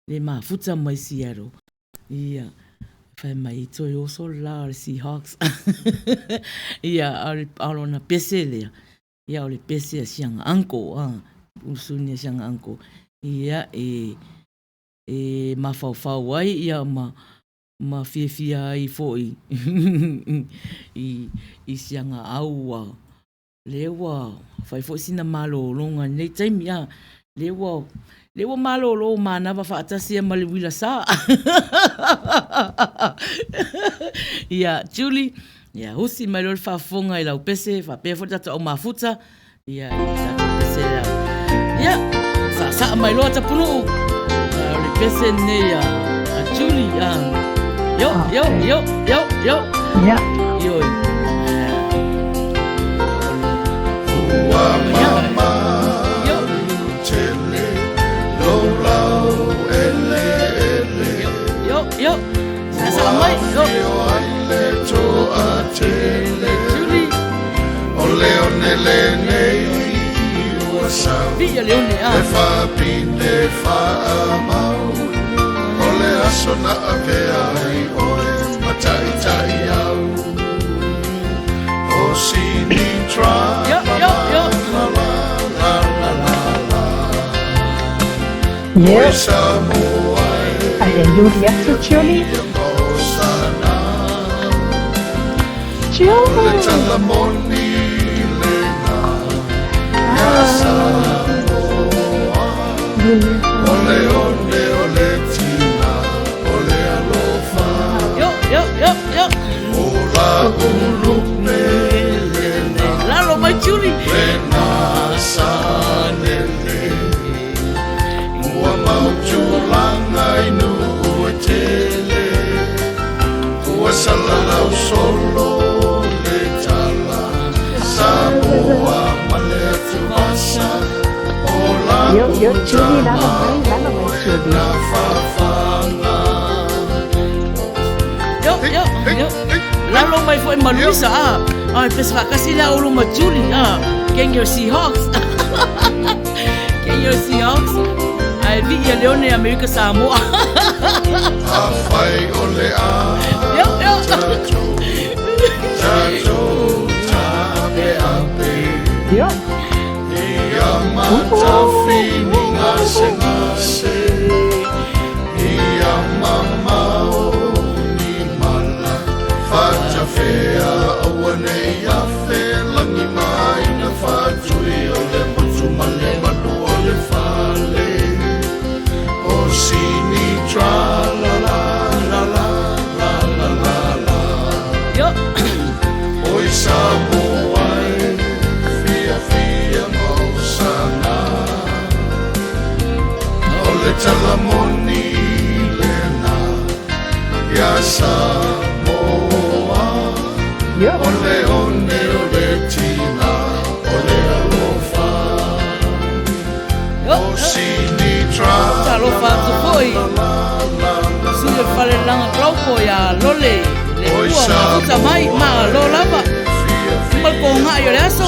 le mafuta mai Seattle. Ia, fai mai, toe oso le la o le Seahawks. Ia, a o lona pese lea, ia, o le pese a sianga uncle, a, ulusuni a sianga uncle. Ia, e, e mafaufau ai, ia, ma, ma fiafia ai foi i, i sianga au ua, lea ua fai foi sina malologa i lenei taimi, a, lea ua, lea ua malolo manava faatasi ai ma le uila sa. Ia, Julie, ia husi mai loa le faafofoga i lau pese, faapea foi le tatou au mafuta, ia, i le tatou pese lea. Ia, saasaa mai loa Tapunuu, o le pese lenei a, a Julie, a, yo, yo, yo, yo, yo. Ia. Ioe. Ua Yo. tele lou lau eleele. Yo, yo, yo. Saasaa mai, yo. Afio ai le toatele. Julie. O le one lenei ua sau. Viia le one, a. E faapine faamau. O le aso na avea ai oe ma taitai au. O Sinitra. Yo, yo, yo. La la la la la la. Ia, Oi Samoa e ai e iuli atu Julie. ia maosana. O le Julie! tala moni lena ia Samoa. O le one o le tina o le alofa. Yo, yo, yo, yo. O la ulupe lena Lalo mai Julie. lena Samoa. Io Julie lalo mai, lalo mai Julie. Yo, yo, yo. Lalo mai foi ma Luisa, ah. Ah, pesa faakasi le Ulu ma Julie, ah. Gang your Seahawks. Gang your Seahawks. Ai vi ia Leone Amerika Samoa. Afai o le a Yo, yo. Tatou tape ape Io. Ia matafini gasegase Ia mamao ni mala Fatafea aua nei afe Lagi mai na fatui O le motu ma le malu o le fale O sini tra la la la la la la la la Yo. Oi Samoa e fia fia mausana O le talamoni lena Ia Samoa Io. O le one o le tina O le alofa Yo. O sini tra Talofa atu foi. Sui o le falelanga Glauco ia Lole. Le Oi tua mafuta mai, malo lava. Fia Ma le koga'i o le aso.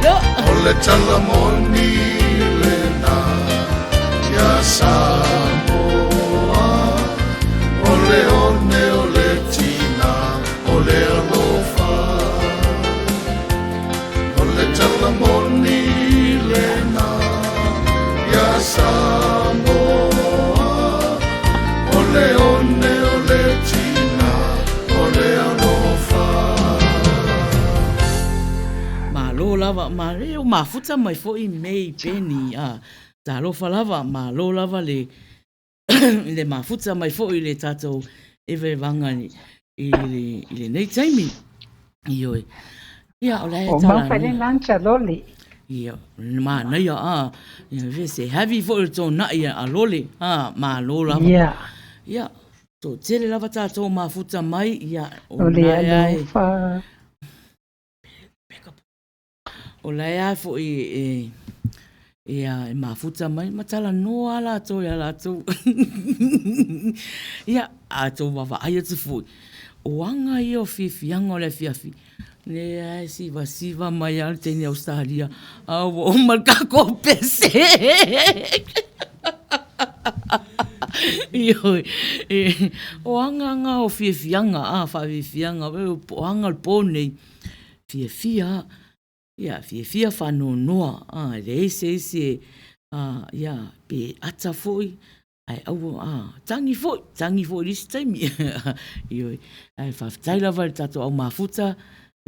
Yo. O le talamoni lena Ia Samoa O le one o le tina O le alofa O le talamoni lena Ia Samoa O le one o le tina O le alofa. Malo lava, ma o mafuta mai foi May Penny, a talofa lava, malo lava le le mafuta mai foi le tatou evaevaga i le i lenei taimi. Ioe. Ia, o la e O tala mau fale lancha lole. Ia, manaia, a. Ia, ve se heavy foi le tona'i a lole, a, malo lava. Ia. Ia, toatele lava tatou mafuta mai, ia, o O le la e a e alofa. O la e a foi e e a e mafuta mai ma talanoa a latou ia latou. Ia, a tou vaavaai atu foi, o aga ia o fiafiaga o le afiafi, lea e sivasiva mai lava le teine Ausetalia, a ua uma le tatou pese. Ioe, e, o aga aga o fiafiaga, a, faafiafiaga, o aga o le po nei, fiafia a. Ia, fiafia faanoanoa, a, e leai se isi e, a, ia, pe ata foi, ae aua, a, tagi foi, tagi foi i le isi taimi. Ioe, ae faafetai lava i le tatou au mafuta,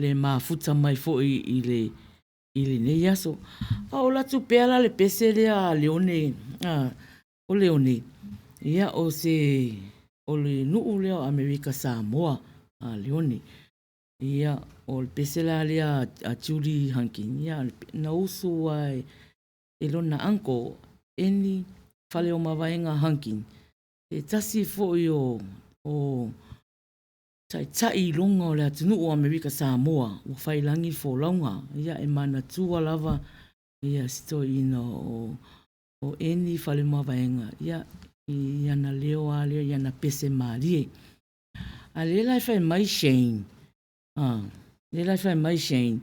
le mafuta mai foi i le, i lenei aso. A o latu pea la le pese lea a Leone, a, o Leone, ia, o se, o le nuu lea o Amerika Samoa, a Leone. Ia, o le pese la lea a Julie Hunkin, ia, na usu ai e lona uncle, Eni Faleomavaega Hunkin, e tasi foi o, o taitai i luga o le atunuu o Amerika Samoa, ua fai lagi le folauga, ia, e manatua lava, ia, si toeaina o, o Eni Faleomavaega, ia, i ana leo lava lea i ana pese malie. A lea la e fai mai Shane, a, lea la e fai mai Shane,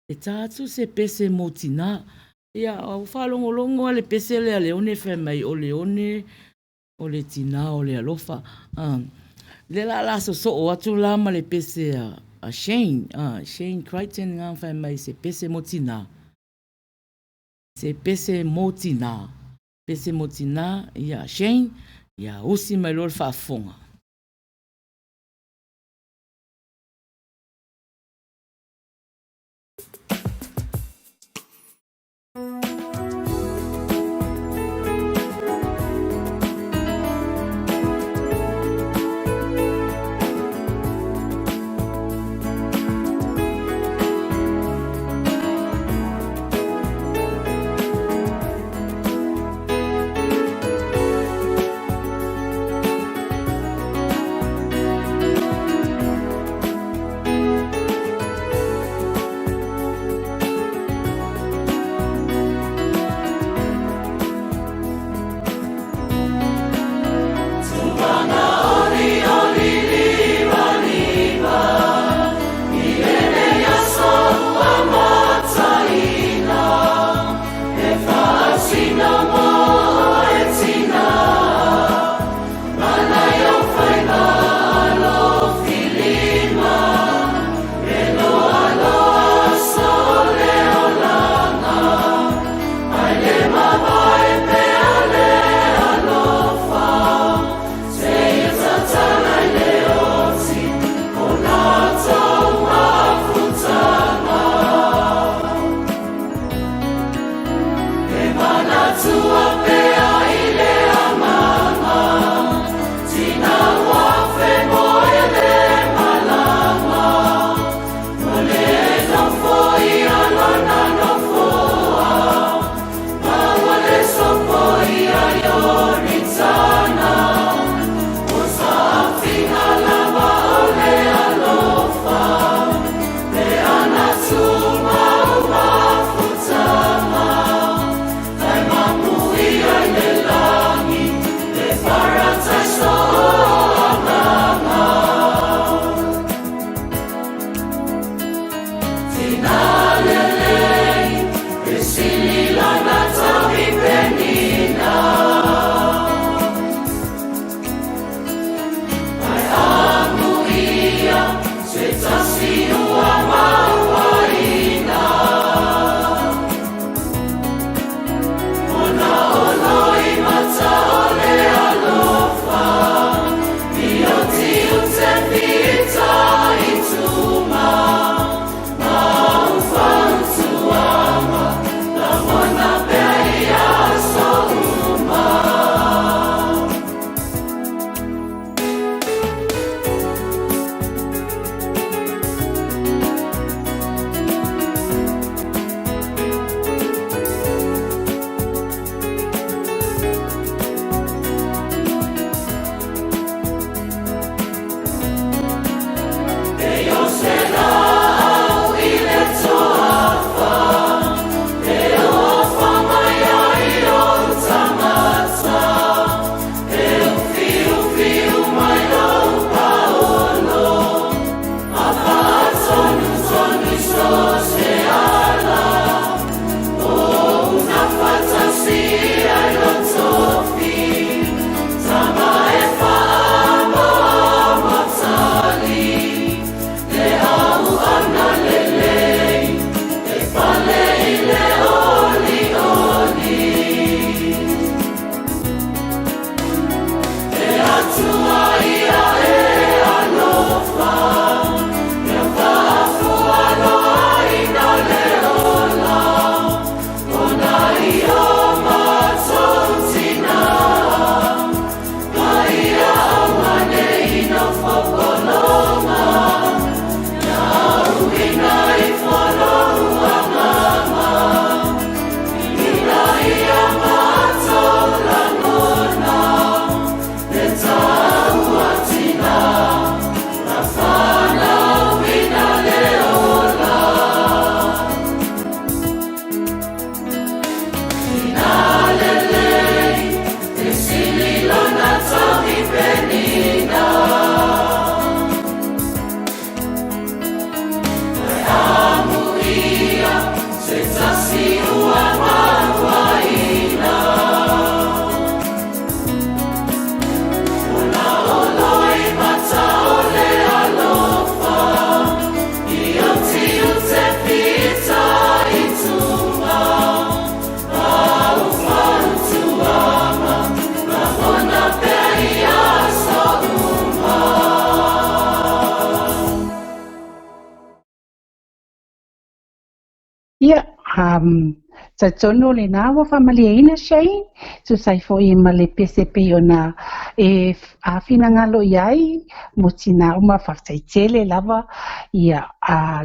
e tā atu se pese mo tinā. Ia, ua faalogologo lava le pese lea a Leone fai mai o Leone o le tinā o le alofa. A, lea la o le a sosoo atu la ma le pese a, a Shane, a, Shane Crichton nga fai mai se pese mo tinā. Se pese mo tinā. Pese mo tinā, ia, Shane, ia usi mai loa le faafofoga. Ia, talitonu o lena ua faamalieina Shane, tusa ai foi ma le pese pei ona e finagalo i ai mo tina uma. Faafetai tele lava ia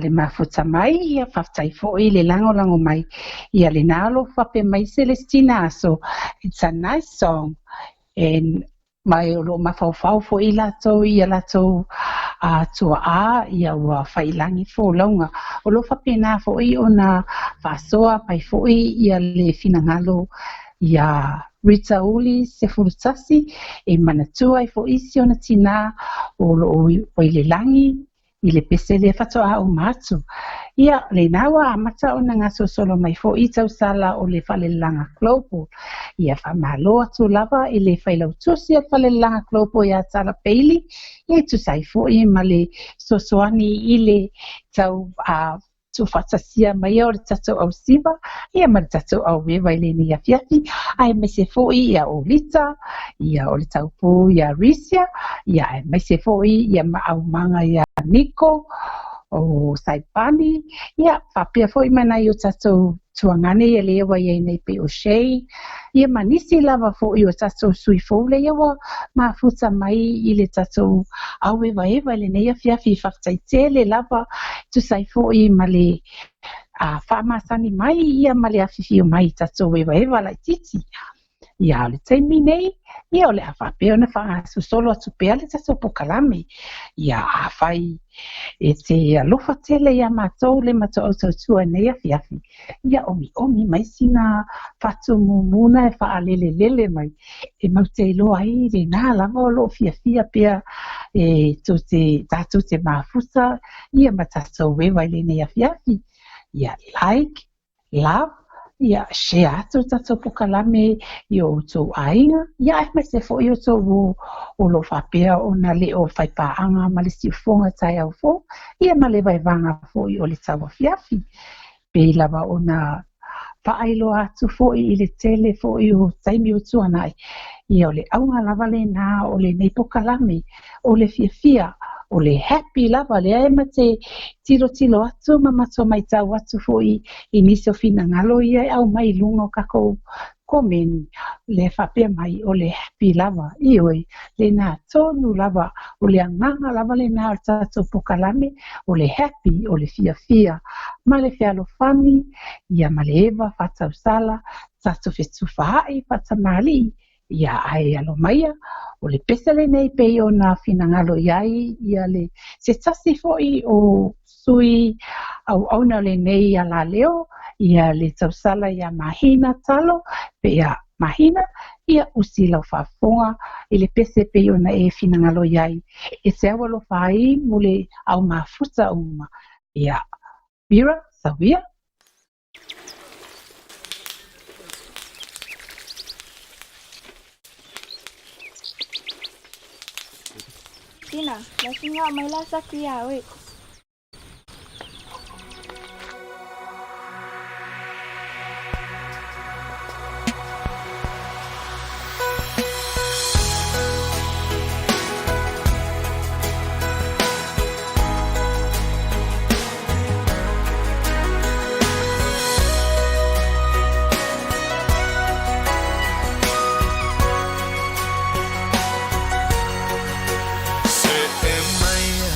le mafuta mai, ia faafetai foi le lagolago mai. Ia lena o lo o faapea mai Celestina Aso, it's a nice song and Ma o lo o mafaufau foi i latou i a latou tuaa ia ua faiilagi folauga. O lo o faapena foi ona faasoa mai foi ia le finagalo ia Rita Uli 11 e manatua ai foi si ona tinā o lo o i le lagi i le pese lea faatoa uma atu. Ia, lena ua amata ona gasolosolo mai foi tausala o le Falelelaga Global. Ia, faamalo atu lava i le failautusi o le Falelelaga Global ia Tala Bailey, ia e tusa ai foi ma le fesoasoani i le tau a tuufaatasia mai o le tatou ausiva ia ma le tatou auewa i lenei afiafi, aemaise foi ia Olita, ia o le taupū ia Risia, ia aemaise foi ia maaumaga ia Niko o Saipani, ia faapea foi ma nai o tatou tuagane ia lea ua iai nei pei o Shay, ia ma nisi lava foi o tatou sui fou lea ua mafuta mai i le tatou auevaeva i lenei afiafi. Faafetai tele lava tusa ai foi ma le faamasani mai ia ma le afifio mai i tatou evaeva laitiiti. Ia, o le taimi nei, ia o le a faapea ona faagasosolo atu pea le tatou pokalame. Ia, afai e te alofa tele iā matou le matou au tautua i nei afiafi, ia omiomi mai sina fatumumuna e faalelelele mai, e mau te iloa ai lena lava o lo o fiafia pea e tou te, tatou te mafuta ia ma tatou ewa i lenei afiafi. Ia, like, love, ia share atu le tatou pokalame i o outou aiga, ia aemaise foi outou o lo o faapea ona le o faipaaga ma le siufoga taeao fou, ia ma le vaevaga foi o le tauafiafi. Pei lava ona faailoa atu foi i le tele foi o taimi o tuanai, ia o le auga lava lena o lenei pokalame, o le fiafia, o le happy lava lea e ma te tilotilo atu ma matou matau atu foi i nisi o finagalo ia e aumai i luga o kakou komeni, le faapea mai o le happy lava, ioe, lena tonu lava, o le agaga lava lena o le tatou pokalame, o le happy, o le fiafia, ma le fealofani, ia ma le eva faatausala, tatou fetufaai faatamalii, ia ae alo maia, o le pese lenei pei ona finagalo i ai ia le se tasi foi o sui auauna o lenei alaleo, ia le tausala ia Mahina Talo, pe ia Mahina, ia usi lau faafofoga i le pese pei ona e finagalo i ai, e te au alofa ai mo le au mafuta uma. Ia, Mira, sauia. Tina, la singa mai la sa kuia oe. Seʻe maia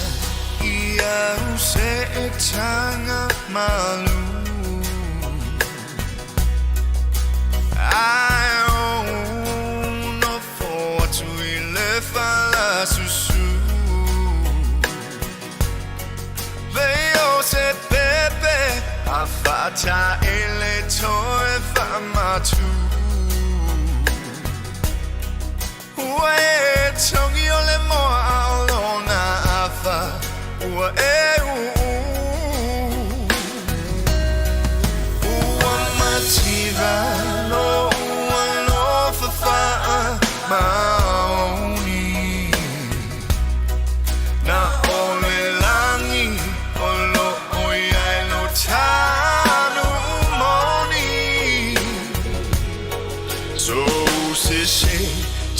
i au seʻetaga malū Ae ou nofo atu i le falasusu Lei o se pepe a faataele toe faamatū Ua e togi o le moa a o lona afa ua e uu Ua mativa lo'u alofa faamaoni Na o le lagi o lo'o i ai lo tanu moni So se se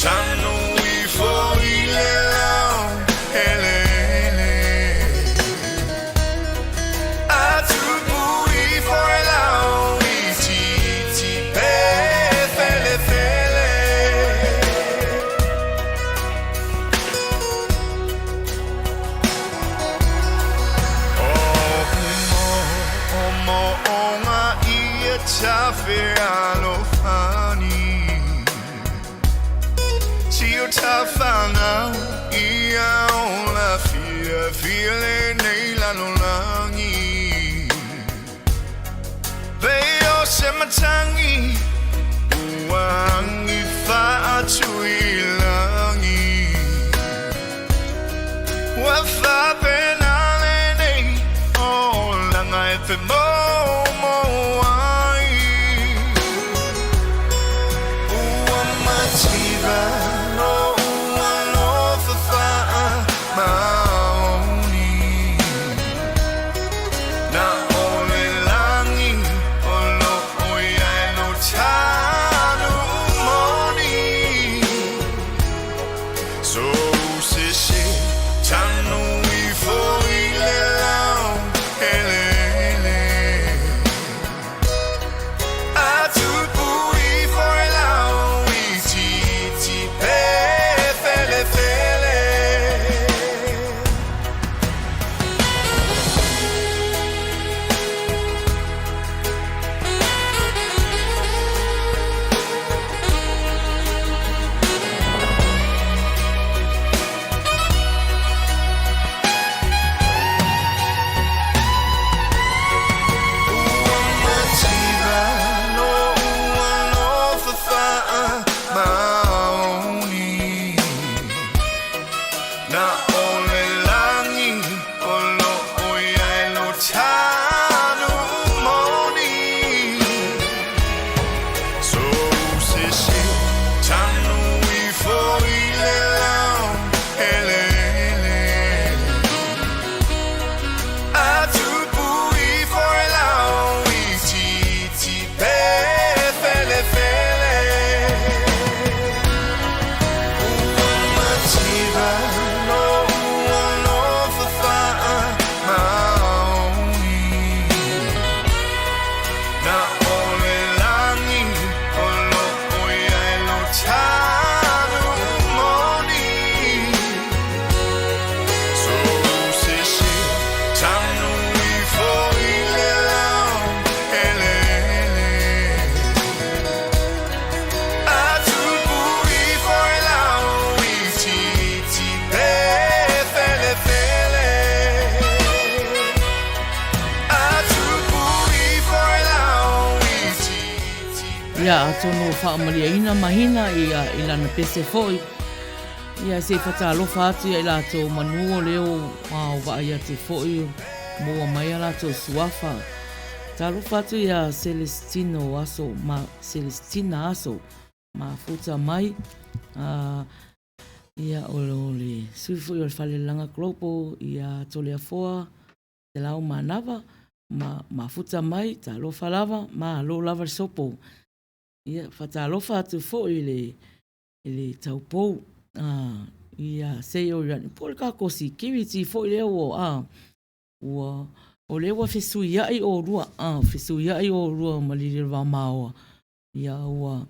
tanu ifo Tafealofani Si o tafanau ia ola fiafia lenei lalolagi Pei o se matagi ua agi faatuilagi Ua faapena lenei olaga e femoumou ai Ua mativa lou alofa faamaoni Na o le lagi o lo o i ai lo tanu moni So se se tanu ifo i le lao eleele A tupu ifo e lao itiiti pe felefele. Ua mativa lou alofa faamaoni Na o le lagi o lo o i ai lo tanu moni So se se tanu ifo i le lao eleele A tupu ifo e lao itiiti pe felefele Ua mativa lou alofa faamaoni Na o le lagi o lo o i ai lo tanu moni So se se tanu ifo i le lao eleele A tupu ifo e lao itiiti pe felefele A tupu ifo e lao itiiti Ia, atonu ua faamalieina mahina ia i lana pese foi. Ia, se i fatalofa atu ia i latou manu o leo a o vaai atu foi maua mai a latou suafa. Talofa atu ia Celestino Aso ma Celestina Aso mafuta mai a ia o le sui foi o le Falelelaga Global ia Toleafoa Te Lao Manava ma mafuta mai talofa lava malo lava le sopo. Ia fatalofa atu foi i le i le taupou a ia Seio po o le tatou security foi lea ua a ua o lea ua fesuiai olua a fesuiai olua ma Lilivamaoa ia ua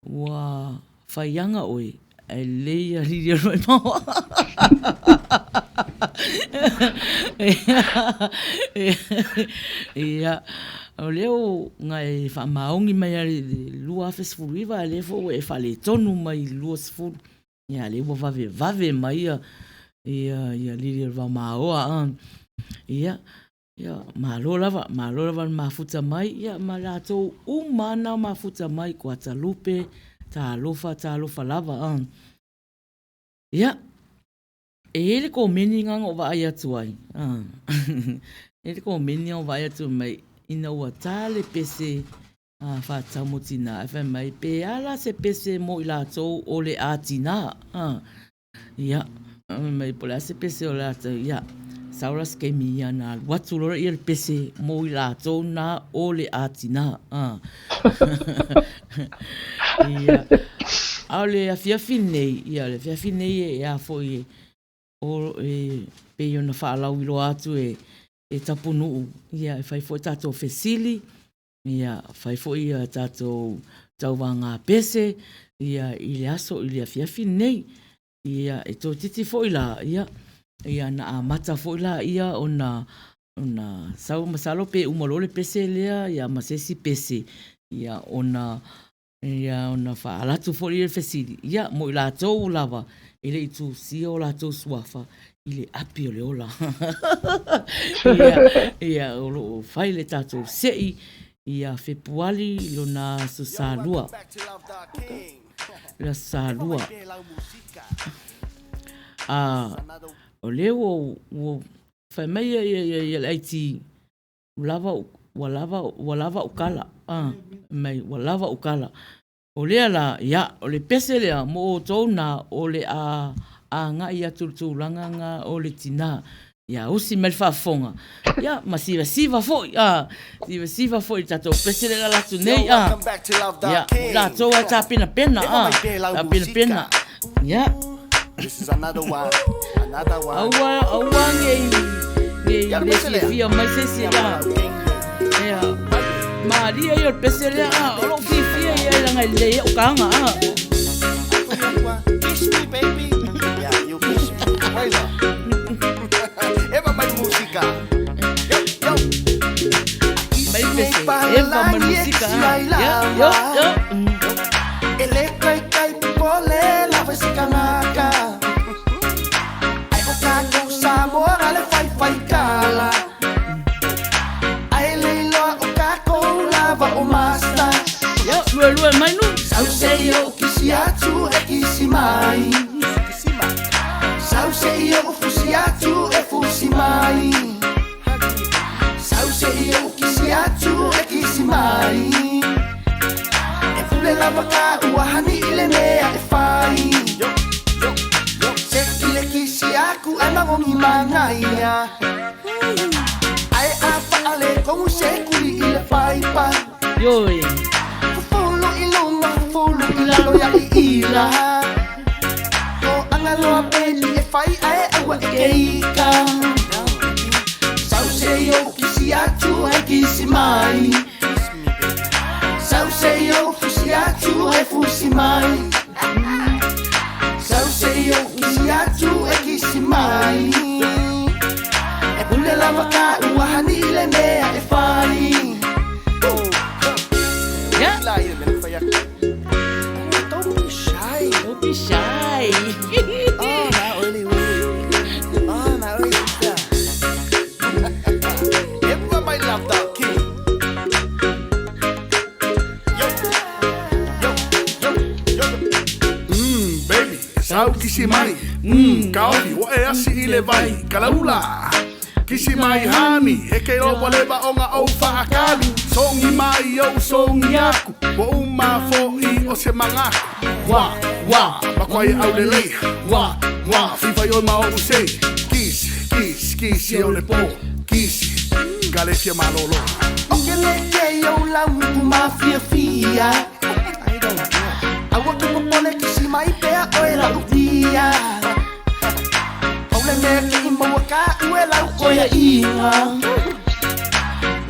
ua faiaga oe ae lelei ia Liliulimaoa. Ia, o lea ua na e faamaoni mai lava i le 2019 a o lea foi ua e faaletonu mai i le 20, ia lea ua vavevave mai ia ia Liliulimaoa. Ia, Ia, malo lava, malo lava le mafuta mai, ia ma latou uma na mafuta mai, Kuatalupe, talofa, talofa lava, a. Ia, e i ai le komeni na na ou vaai atu ai, a, e i ai le komeni na ou vaai atu mai, ina ua ta le pese a, faatatau mo tina, ae fai mai, pe a la se pese mo i latou o le a tina, a. Ia, fai mai po o le a se pese o latou, ia, sau la se taimi ia ona alu atu loa lea le pese mo i latou na o le a tina. A. Ia, a o le afiafi lenei, ia o le afiafi lenei e a foi e, o, e pei ona faalauiloa atu e, e Tapunuu, ia e fai foi tatou fesili, ia fai foi ia tatou tauvaga pese ia i le aso i le afiafi lenei. Ia e toeitiiti foi la ia, ia na amata foi la ia ona Ona sau masalo pe uma loa le pese lea ia ma se isi pese ia ona ia ona faaala atu foi lea o le fesili ia mo i latou lava e le i tusia o latou suafa i le api o le ola. Ia, ia o lo o fai le tatou sei ia Fepuali lona Aso Salua. Le Aso Salua. A o lea ua ua Fai mai ia ia ia ia le IT, ua lava ua lava ua lava ou kala. Ah, mai ua lava ou kala. O lea la, ia, o le pese lea mo outou na o le a agai atu i le tulaga na o le tina. Ia usi mai le faafofoga, ia ma sivasiva foi, ah, sivasiva foi i le tatou pese lea e lala atu nei, ah. Ia, mo i latou lava e tapenapena, ah, tapenapena. Ia. Aua, aua nei, nei le fiafia mai se isi la. Ia. Malie ia o le pese lea, ah, o lou fiafia ia leaga e lelei ai au kaga, ah. Kiss me, baby. Yeah, you kiss me. Wait up. Eva mai musika. Yo, yo. Mai pese, Eva mai musika, ah. Ia, yo, yo. Ia, luelue mai nu. E pule lava ka ua hani i le mea e fai. Se i le kisi aku ai magogi mangaia. Ai a faale kogu se kuli i le paipa. Ioe. Fufulu i luma, fufulu i lalo ia i ila. Ko angaloa peli e fai ae aua e keika. Sau se i ou kisi atu e kisi mai. Sau se i ou fusi atu e fusi mai. Sau se i ou kisi atu e kisi mai. E pule lava ka ua hani i le mea e fai. Ia. Don't be shy. Don't be shy. Oh, na oili oili. Oh, na oili. Ewa mai love the king. Yo, yo, yo, yo. Baby, sau kisi mai. Kaofi, ua e asi i le vai. Kalaula. Kisi mai hani, e ke ua leva ona ou faakalu. Sogi mai ou sogi aku, ua uma fo'i o se magaku. Wa, wa, makuai aulelei. Wa, wa, fifa i oe ma ou sei. Kisi, kisi, kisi o le po. Kisi, ka le fia malolo. O ke le ke i ou lau upu mafiafia. Aua ke popole kisi mai pea oe lau tia. Pau le mea ke i maua ka ue lau koiaʻiga.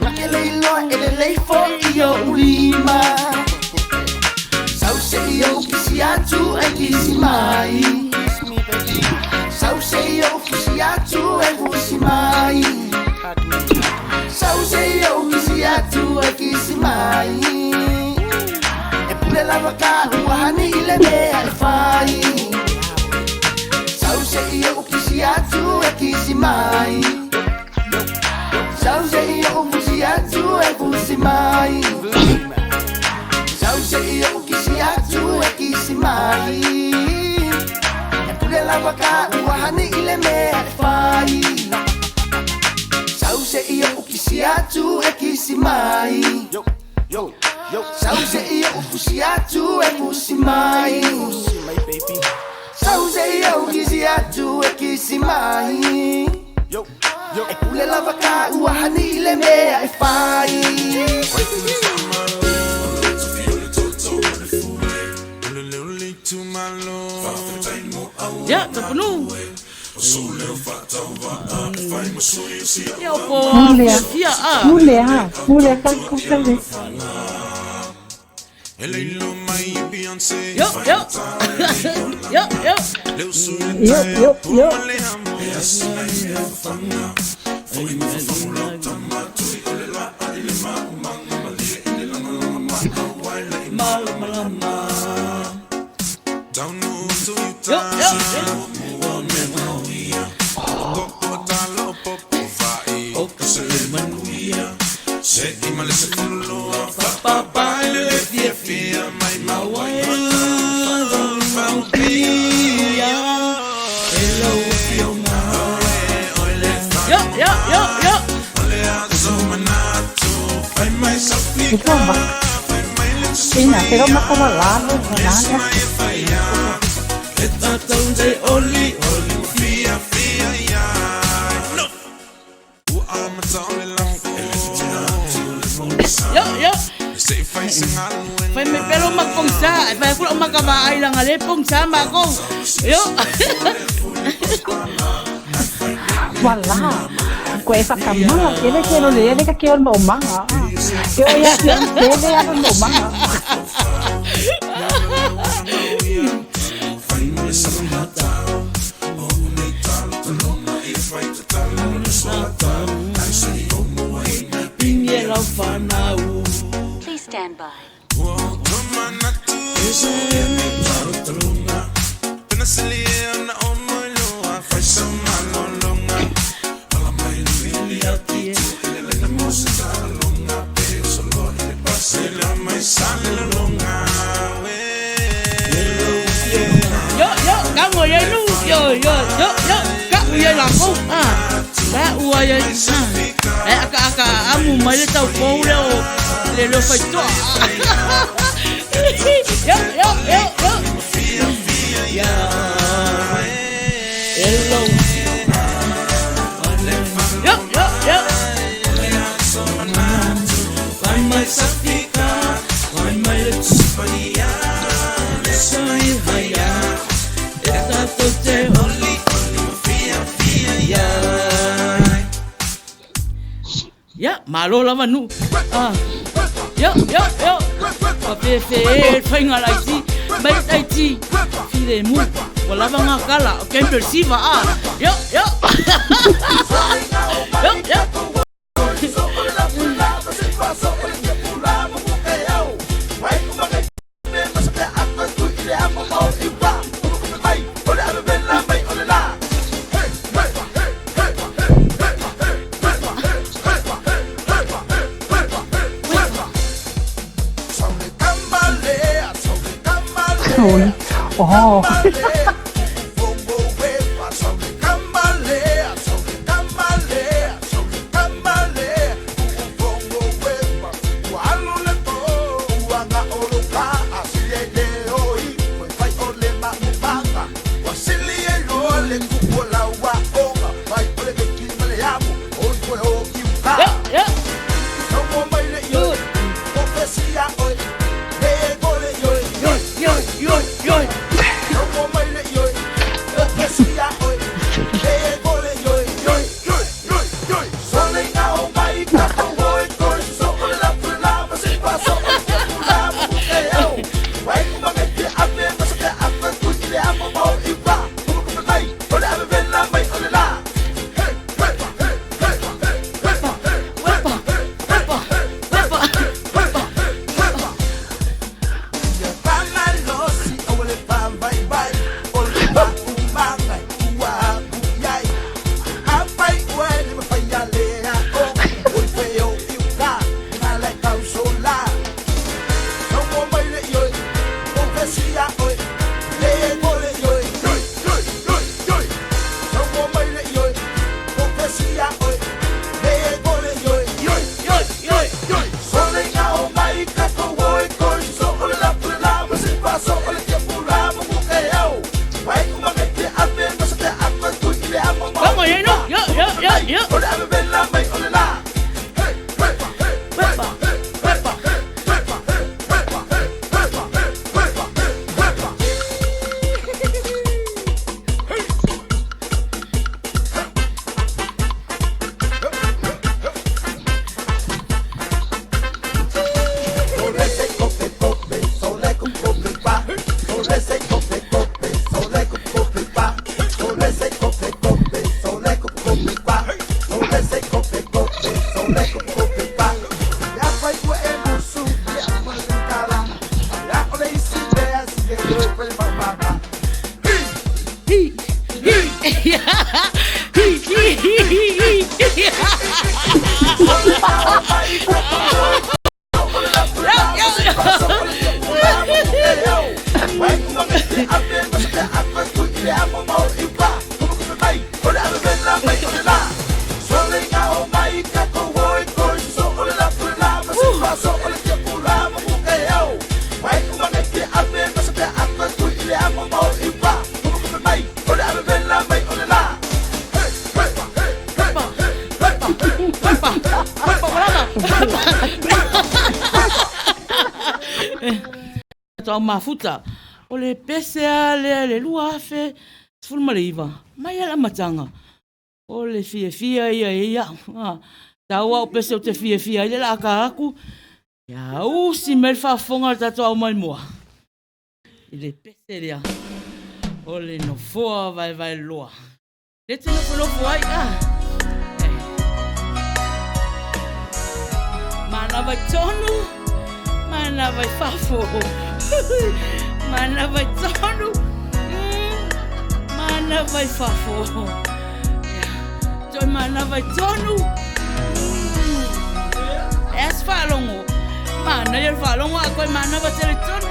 Na ke le iloa e lelei foʻi oʻu lima. Sau se i ou kisi atu e kisi mai. Sau se i ou fusi atu e fusi mai. Sau se i ou kisi atu e kisi mai. E pule lava ka ua hani i le mea e fai. Sau se i ou kisi atu e kisi mai. Sau se i ou fusi atu e fusi mai. Sau se i ou kisi atu e kisi mai. E pule lava ka ua hani i le mea e fai. Sau se i ou kisi atu e kisi mai. Yo, yo, yo. Sau se i ou fusi atu e fusi mai. Fusi mai, baby. Sau se i ou kisi atu e kisi mai. Yo, yo. E pule lava ka ua hani i le mea e fai. Ia, Tapunuu. Ia, o po Pule a. fiafia, ah. Pule a. Pule a kalikukale. Yo, yo. Yo, yo. Yo, yo, yo. Yo, yo, yo. Yo, yo, yo, yo. Pero ma ina, pero makalalo, wala na. Yo, yo. Fai me pero magpongsa. Fai ko magkabaay lang ale pongsa ma ko. Yo. Wala. Ko e whakamanga, kele ke ro le ele ka ke o manga. Ke o ia ke tele ano no manga. Please stand by. Yo, yo, ka ngồi đây nu. Yo, yo, yo, yo. Ka uia la ko. Ah. Ka ua ia. Ah. E aka aka amu mai le tau pou le o le lo fai toa. Yo, yo, yo, yo. Ya. Hello. Yo, yo, yo. Ya, malo lava nu. Ah. Yo, yo, yo. Pa fe fe whainga lai ti. Mai tai ti. File mu. Wa lava ngā kala. O kemper siva ah. Yo, yo. Yo, yo. Oi. Oh. Yo, yo. Yo, yo, yo, yo. Tau mafuta o le pese a lea le 2019 mai ala matanga o le fiafia ia ia tau au pese o te fiafia ile la ka aku ia usi mai le faafofoga le tatou au mai mua i le pese lea o le nofoa vaevae loa le te nofonofo ai a manava i tonu manava i fafo manava i tonu manava i fafo toe manava i tonu e as faalogo manaia le faalogo a koe manava tele tonu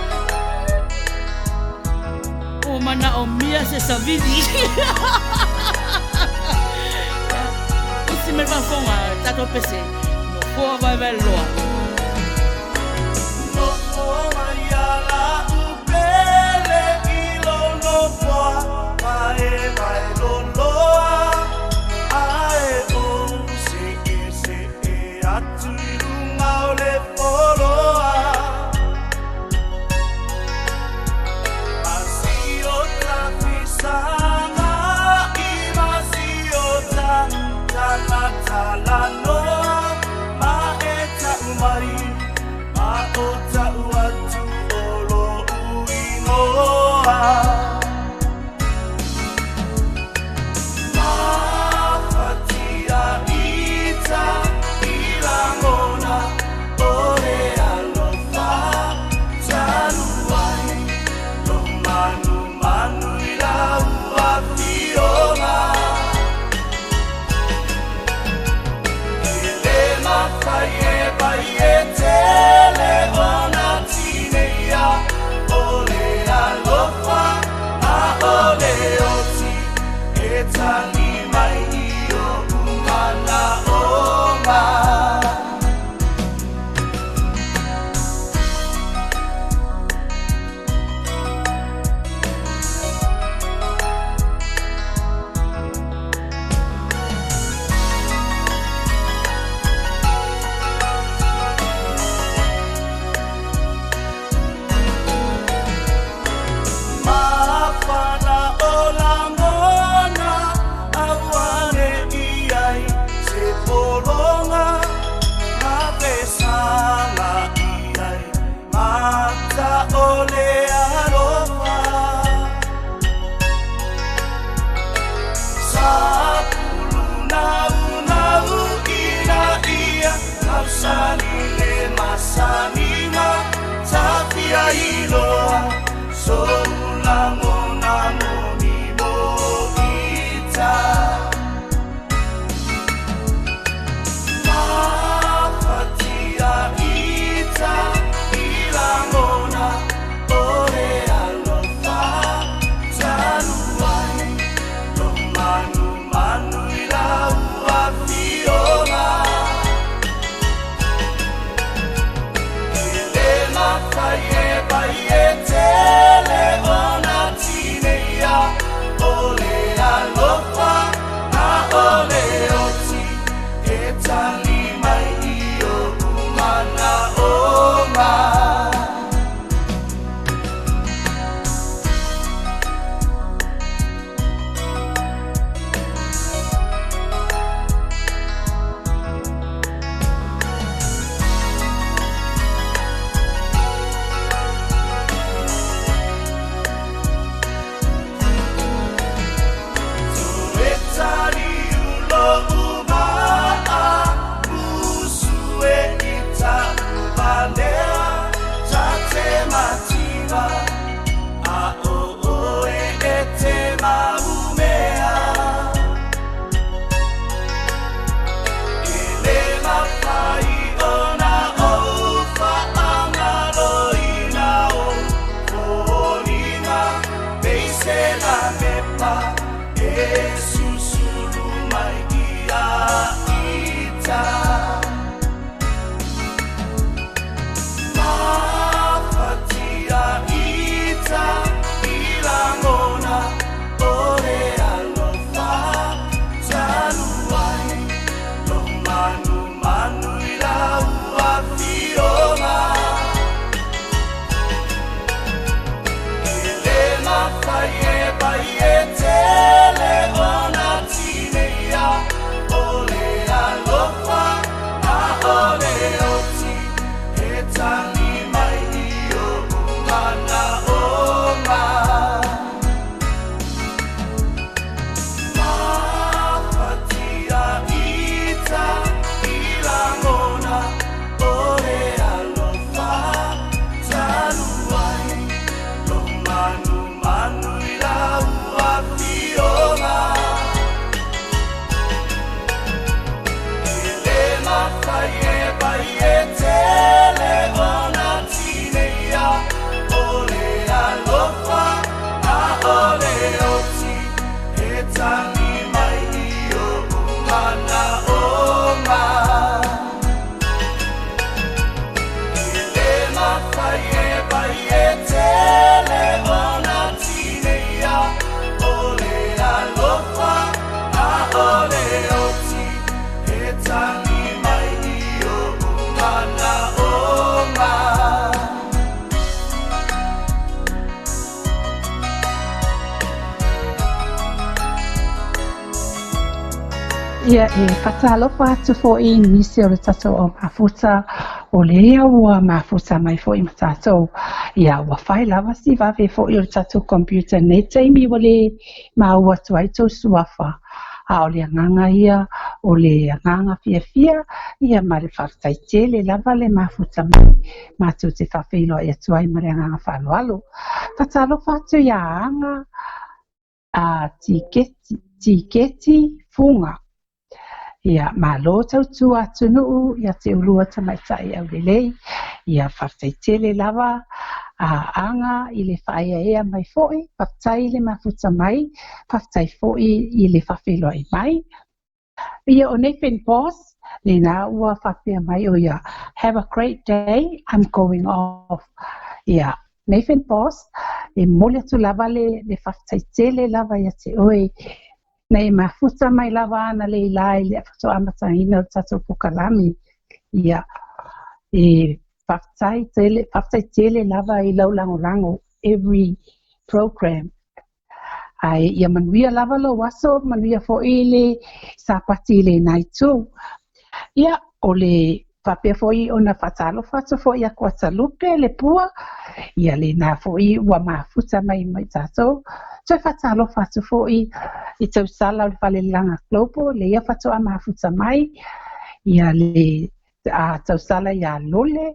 o manaomia se savili usi me le faafofoga tatou pese nofoa vaevae loa. Tele Ia, e faatalofa atu foi i nisi o le tatou au mafuta, o lea ua mafuta mai foi ma tatou. Ia, ua fai lava si vave foi o le tatou computer i lenei taimi ua le maua atu ai tou suafa. A o le agaga ia, o le agaga fiafia, ia ma le faafetai tele lava le mafuta mai matou te faafeiloai atu ai ma le agaga faaaloalo. Faatalofa atu ia Aga a Tiketi, Tiketi Fuga. Ia, malo tautua atunuu ia te ulua tamaitai aulelei. Ia, faafetai tele lava a Aga i le faaeaea mai foi, faafetai i le mafuta mai, faafetai foi i le faafeiloai mai. Ia, o Nathan Boss, lena ua faapea mai o ia, have a great day, I'm going off. Ia, Nathan Boss, e momoli atu lava le, le faafetai tele lava ia te oe. Na e mafuta mai lava ana leila i le faatoa amataina o le tatou pokalame. Ia, e faafetai tele, faafetai tele lava i lau lagolago every program. Ae ia manuia lava lou aso, manuia foi le Sapati i lena itu. Ia, o le faapea foi ona faatalofa atu foi ia Kuatalupe le pua, ia lena foi ua mafuta mai ma i tatou. Toe faatalofa atu foi i tausala o le Falelelaga Global, leia faatoa mafuta mai, ia le a tausala ia Lole,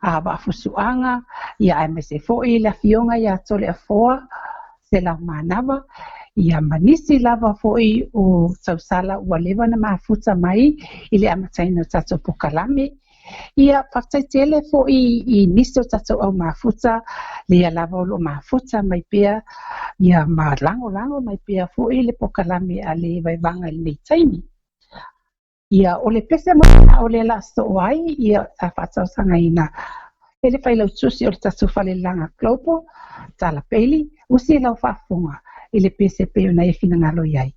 a Vaafusuaga, ia aemaise foi le afioga ia Toleafoa Selaumanawa, ia ma nisi lava foi o tausala ua leva ona mafuta mai i le amataina o tatou pokalame. Ia, faafetai tele foi i nisi o tatou au mafuta, lea lava o lo o mafuta mai pea, ia ma lagolago mai pea foi le pokalame a le Vaivaga i lenei taimi. Ia, o le pese o le la soo ai, ia, sa faatausagaina e le failautusi o le tatou Falelelaga Global, Tala Bailey, usi e lau faafofoga i le pese e pei ona e finagalo i ai.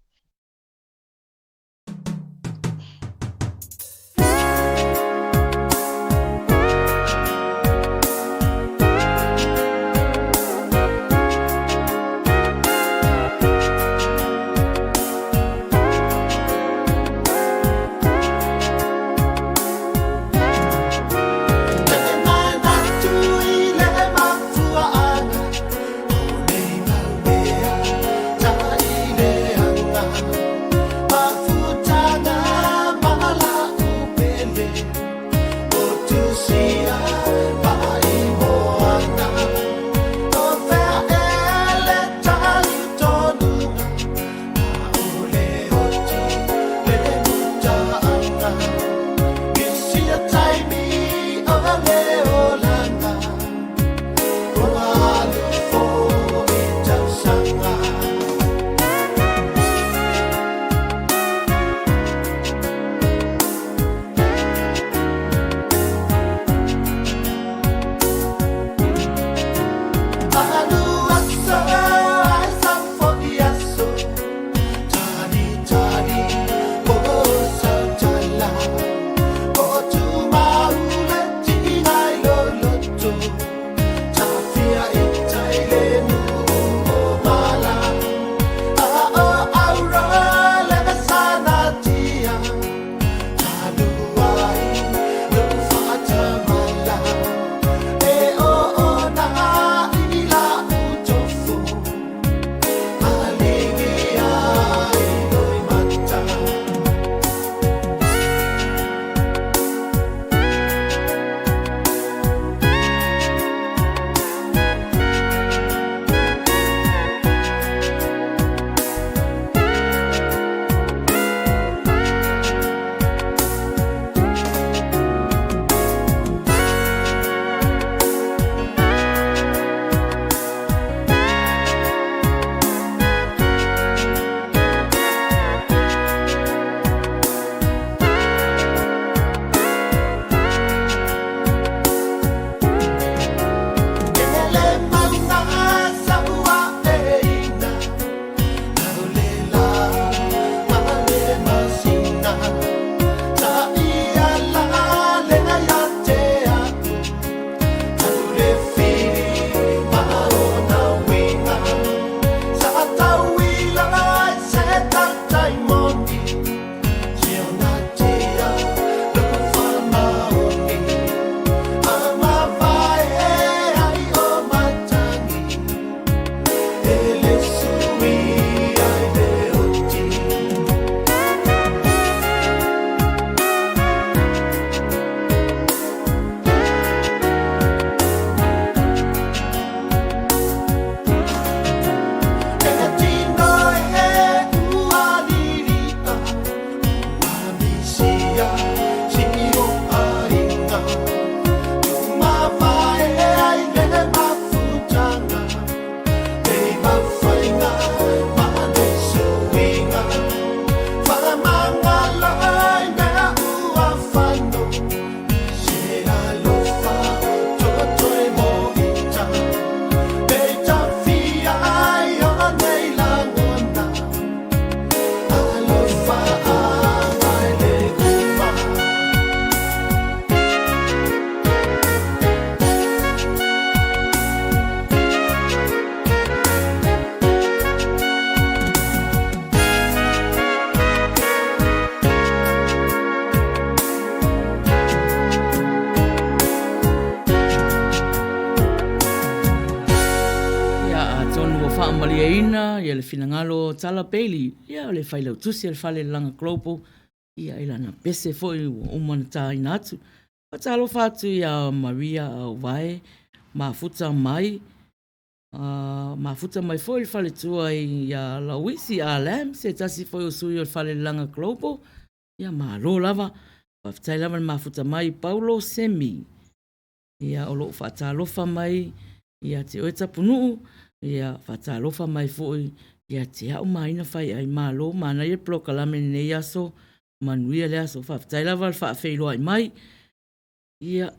Faamalieina ia le finagalo o Tala Bailey, ia o le failautusi a le Falelelaga Global, ia i lana pese foi ua uma ona taina atu. Faatalofa atu ia Maria Auvae, mafuta mai, mafuta mai foi le faletua ia Lauisi Ah Lam, se tasi foi o sui o le Falelelaga Global, ia malo lava. Faafetai lava le mafuta mai Paulo Semi. Ia o lo o faatalofa mai ia te oe Tapunuu, ia faatalofa mai foi ia te au ma Aina Faiai. Malo, manaia le polokalame i lenei aso, manuia le aso. Faafetai lava le faafeiloai mai. Ia,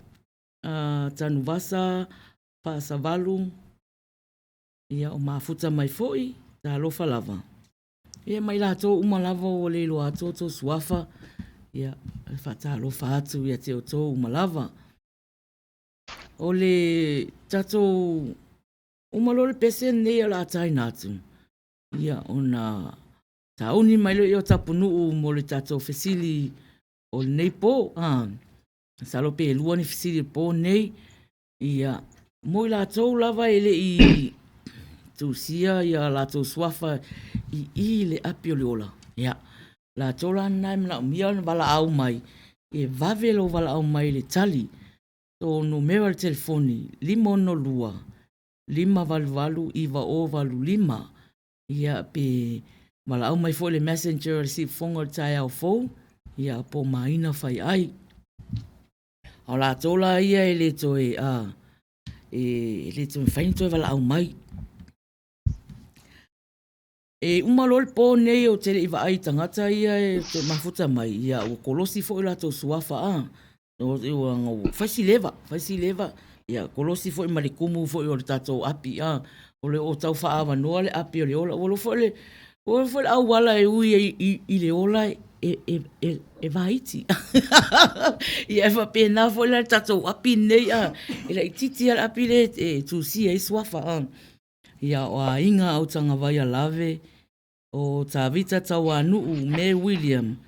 Tanuvasa Faasavalu, ia o mafuta mai foi, talofa lava. Ia ma i latou uma lava ua le iloa atu outou suafa, ia e faatalofa atu ia te outou uma lava. O le tatou uma loa le pese lenei o le a taina atu, ia ona sauni mai lea o Tapunuu mo le tatou fesili o lenei po. Masalo pe lua ni fesili o le po lenei. Ia, mo i latou lava e le i tusia ia latou suafa i i le api o le ola, ia, latou la lena e manaomia ona valaau mai, e vave lou valaau mai i le tali. O numera o le telefoni, 562 588 9085. Ia, pe valaau mai foi i le messenger a le Siufofoga o le taeao fou, ia, po o Maina Faiai. A o latou la ia e le toe, e le toe mafai ona toe valaau mai. E uma loa le po nei ou te le i vaai i tagata ia e toe mafuta mai, ia ua kolosi foi o latou suafa, a, ua fai si leva, fai si leva, ia kolosi foi ma le kumu foi o le tatou api, a, o lo o tau faaavanoa le api o le ola. Ua iloa foi le, ua iloa foi le auala e ui ai i le ola e vaiti. Ia e faapena foi la le tatou api lenei, a, e laitiiti lava le api lea e tusia ai suafa, a. Ia, o Aiga Autagavaia Lave, o Tavita Tauanuu, May William,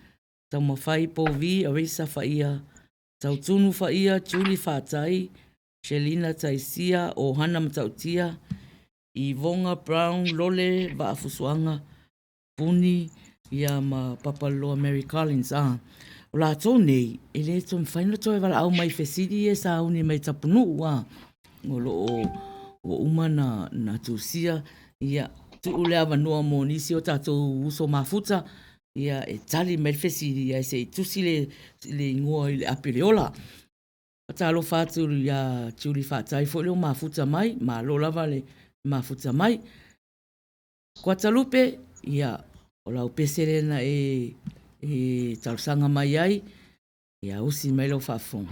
Taumafai Povi, Arisa Faia, Tautunu Faia, Julie Faatai, Shelina Taisia, Ohana Matautia, Ivoga Brown Lole Vaafusuaga, Puni, ia ma Papaliloa Mary Collins, a o latou nei, e le toe mafai ona toe valaau mai i fesili ia e sauni mai Tapunuu, a o lo o ua uma ona tusia, ia, tuu le avanoa mo nisi o tatou uso mafuta, ia, e tali mai le fesili ae se i tusi le igoa i le api o le ola. Faatalofa atu ia Julie Faatai foi lea ua mafuta mai, malo lava le mafuta mai. Kuatalupe, ia, o lau pese lea na e talosaga mai ai, ia usi mai lau faafofoga.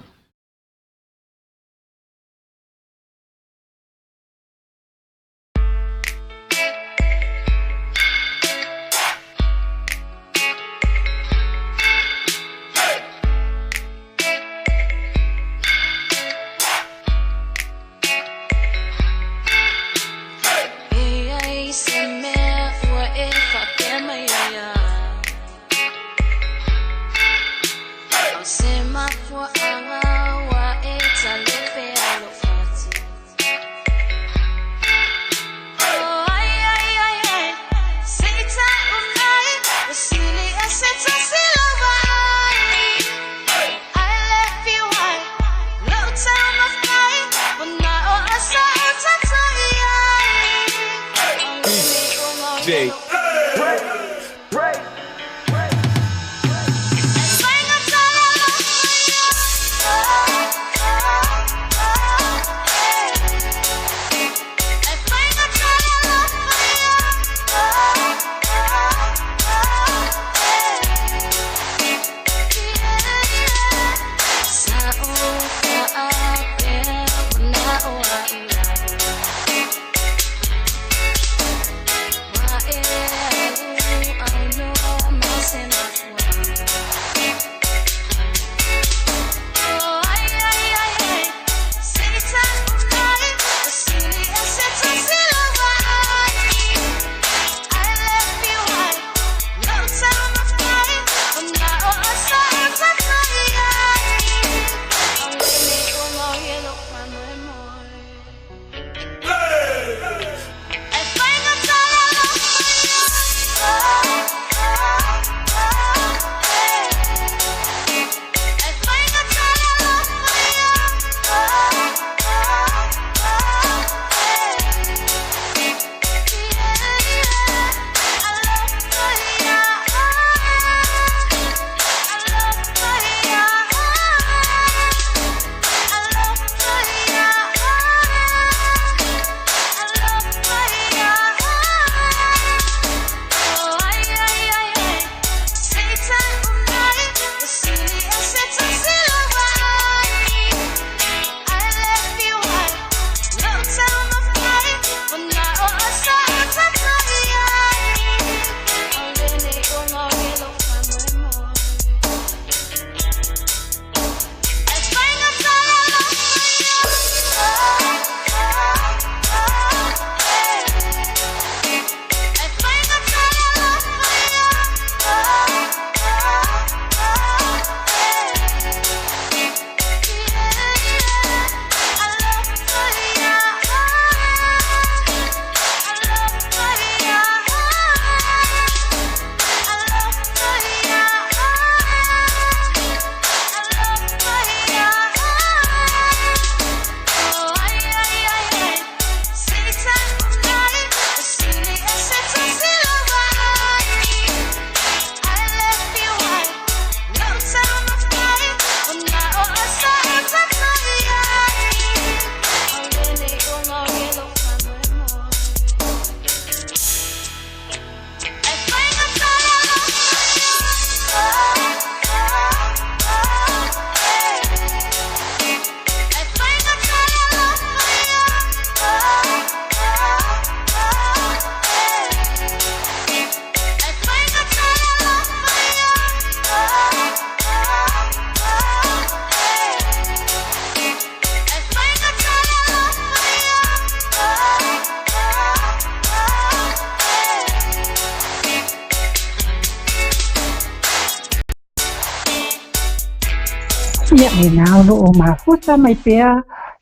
Ia lena o lo o mafuta mai pea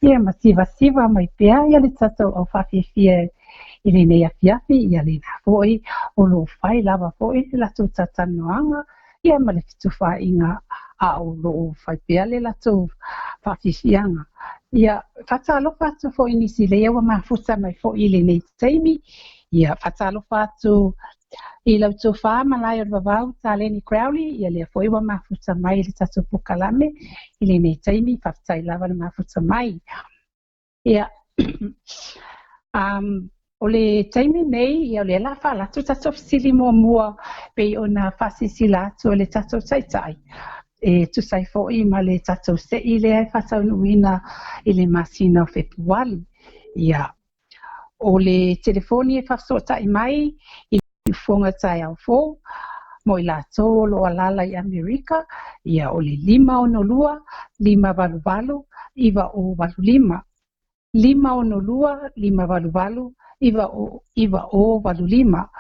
ia ma sivasiva mai pea ia le tatou au faafiafia i lenei afiafi, ia lena foi o lo o fai lava foi le latou talatalanoaga ia ma le fetufaaiga a o lo o fai pea le latou faafiafiaga. Ia faatalofa atu foi i nisi lea ua mafuta mai foi i lenei taimi, ia faatalofa atu I lau tofa malae o le vavau Taleni Crowley, ia lea foi ua mafuta mai i le tatou polokalame i lenei taimi, faafetai lava le mafuta mai. Ia, um, o le taimi nei, ia o lea la faalatu tatou fesili muamua pei ona faasilasila atu e le tatou taitai e tusa ai foi ma le tatou se'i lea e faataunuuina i le masina o Fepuali. Ia, O le telefoni e faafesootai mai i Ufoga Taeao Fou mo i latou o lo o alaala i Amerika, ia o le 562 588 9085. 562 588 9085.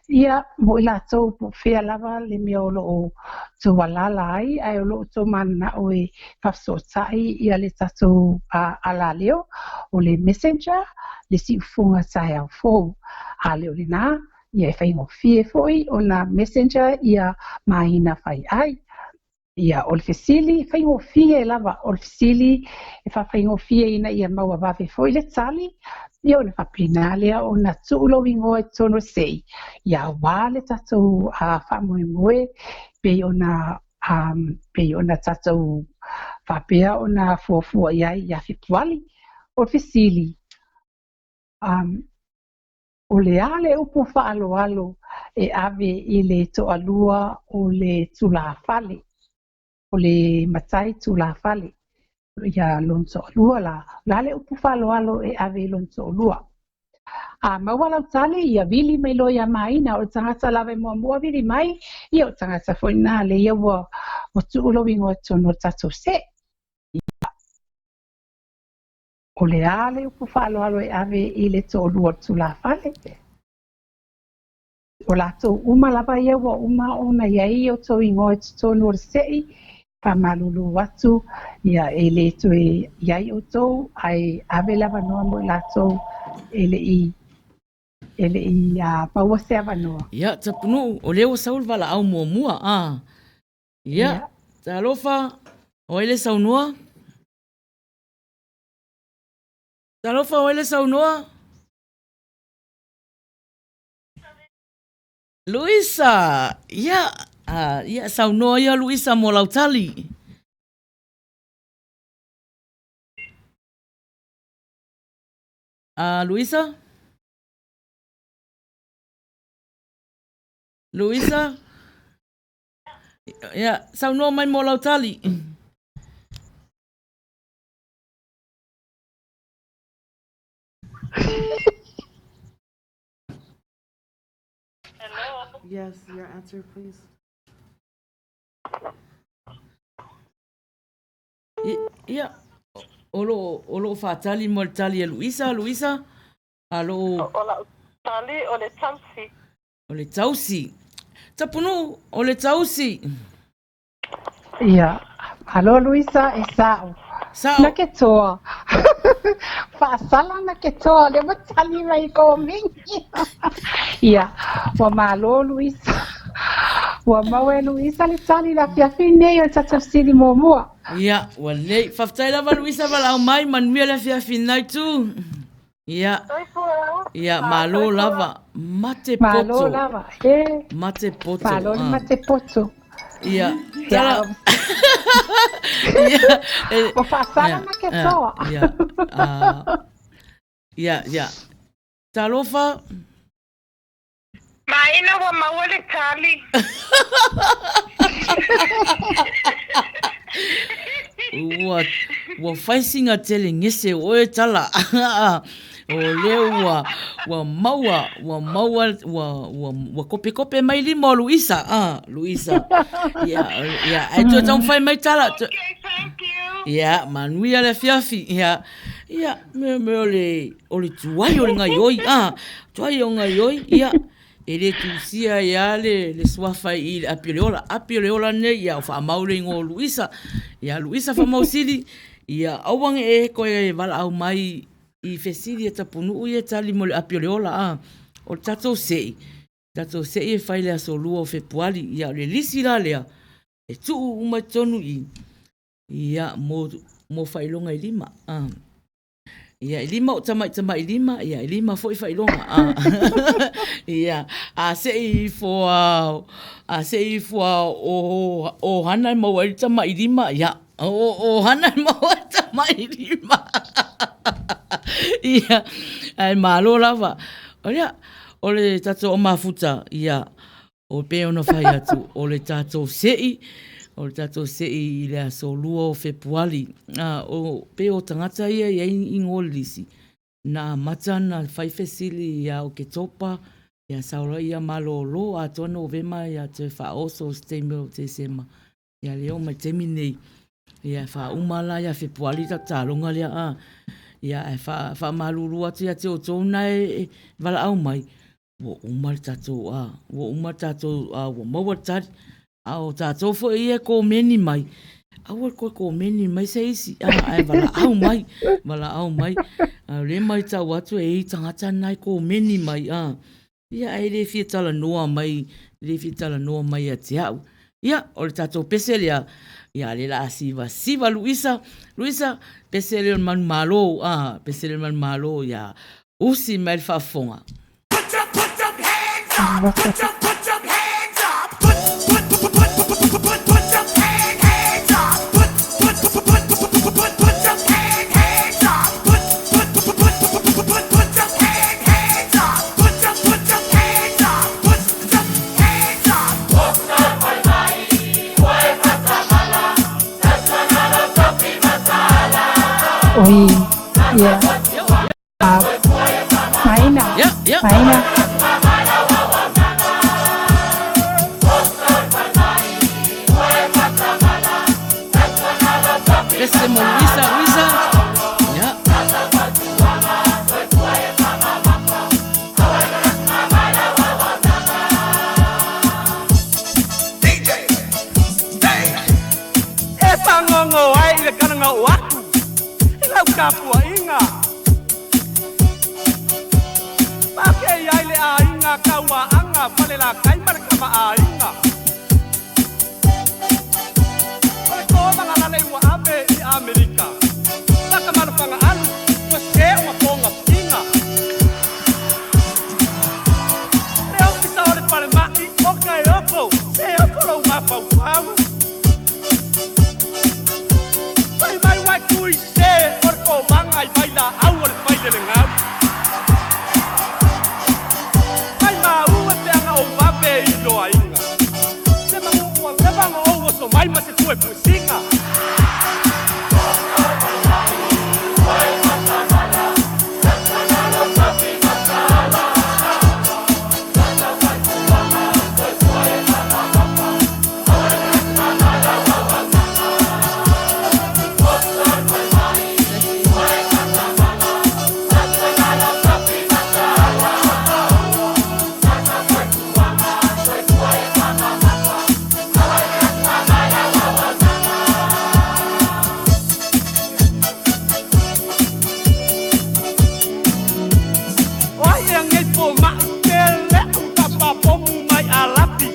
Ia, mo i latou po o fea lava le mea o lo o outou alaala ai, ae o lo o outou mananao e faafesootai ia le tatou alaleo, o le messenger, le siufofoga taeao fou. A le o lena, ia e faigofie foi ona messenger ia Maina Faiai. Ia, o le fesili, faigofie lava, o le fesili e faafaigofie ina ia maua vave foi le tali, ia ona faapena lea ona tuu lou igoa i totonu o le se'i, ia aua le tatou faamoemoe pei ona pei ona tatou faapea ona fuafua i ai ia Fepuali. O le fesili, o le a le upu faaaloalo e ave i le toalua o le tulafale, o le matai tulafale, ia lona toalua la, o le a le upu faaaloalo e ave i lona toalua? A maua lau tali, ia vili mai loa ia Maina, o le tagata lava e muamua vili mai, ia o le tagata foi lena lea ua tuu lou igoa i totonu o le tatou se'i. Ia, o le a le upu faaaloalo e ave i le toalua o le tulafale? O latou uma lava ia ua uma ona i ai o outou igoa i totonu o le se'i, faamalulu atu, ia e le toe i ai outou, ae ave le avanoa mo i latou e le i e le i maua se avanoa. Ia, Tapunuu, o lea ua sau le valaau muamua, a. Ia, talofa, o ai le saunoa? Talofa, o ai le saunoa? Luisa, ia, ia saunoa ia Luisa mo lau tali. Luisa? Luisa? Ia, saunoa mai mo lau tali. Yes, your answer, please. Ia, o lo, o lo faatali mo le tali a Luisa, Luisa, a lo O lau tali o le tausi. O le tausi. Tapunuu, o le tausi. Ia, alo Luisa e sa'o. Sa'o. Na ke toa. Faasala na ke toa lea ua tali mai i komeni. Ia, ua malo Luisa. Ua maua e Luisa le tali i le afiafi nei o le tatou fesili muamua. Ia, ua lelei. Faafetai lava Luisa valaau mai, manuia le afiafi i lena itu. Ia. Soifua. Ia, malo lava. Mate poto. Malo lava. E. Mate poto. Malo le mate poto. Ia. Tala. Ia. Ua faasala ma ke toa. Ia. Ia, ia. Talofa. Maina ua maua le tali. Ua, ua fai sina tele gese o oe tala. O lea ua, ua maua, ua maua, ua, ua, ua kopekope mai lima o Luisa. Ah, Luisa. Ia, ia, ae toe taumafai mai tala. Okay, thank you. Ia, manuia le afiafi. Ia, ia, me, me o le, o le tuai o le gaioi. Ah, tuai o gaioi, ia. E le tusia ai lava le, le suafa i le api o le ola. Api o le ola nei, ia o faamau le igoa o Luisa. Ia Luisa Faamausili, ia aua ne i e toe valaau mai i fesili a Tapunuu ia e tali mo le api o le ola. A, o le tatou sei, tatou sei e fai i le aso 2 o Fepuari. Ia o le lisi la lea, e tuu uma i totonu i i, ia, mo, mo faailoga e lima. A. Ia, e lima ou tamaitamailima, ia, e lima foi faailoga. A. Ia, a sei ifo a, a sei ifo a o, o hana e maua ai le tamailima, ia, o, o hana e maua ai le tamailima. Ia, ae malo lava. O lea, o le tatou aumafuta, ia, O pei ona fai atu, o le tatou sei, o le tatou sei i le aso 2 o Fepuari. A, o, pei o tagata ia e i ai igoa o le lisi, na amata ona fai fesili ia Oketopa, ia sao loa ia malolo atoa Novema ia toe faaoso i se taimi o Tesema. Ia lea oo mai le taimi lenei, ia e faauma la ia Fepuari le taaloga lea a. Ia ae faamalulu atu ia te outou na e valaau mai, ua uma le tatou a, ua uma le tatou a, ua maua le tali. A o tatou foi ia e komeni mai, aua le toe komeni mai se isi, a, ae valaau mai, valaau mai. A o lea e matau atu e i ai tagata na e komeni mai, a, ia ae le fia talanoa mai, le fia talanoa mai ia te au. Ia, o le tatou pese lea, ia lea o le a sivasiva Luisa, Luisa, pese lea o le manumalo, a, pese lea o le manumalo, ia usi mai le faafofoga. Oi, ia. Ah, Maina. Yeah, yeah. Maina. Pese mo Luisa, Luisa. Yeah. E fagogo ai i le kalaga'u aku i lau tapuaʻiga. Pakeʻi ai le aiga kauaʻaga falelatai ma le kamaʻāina. O le komaga ua ave i ʻAmelika. Sakamalofagaʻalu ua sē o mapogapiga. Le ofisa o le falemaʻi o kaeoko se oko lou mafaufau. Fai mai uae tui sē o le komaga i vailaau o le failelegau. Mai maua peaga ou vave i loaiga. Se magu ua leva ona ou oso mai ma se fuefuesiga. O ai ea nei fomaʻi pe leʻu tapapomu mai alapi.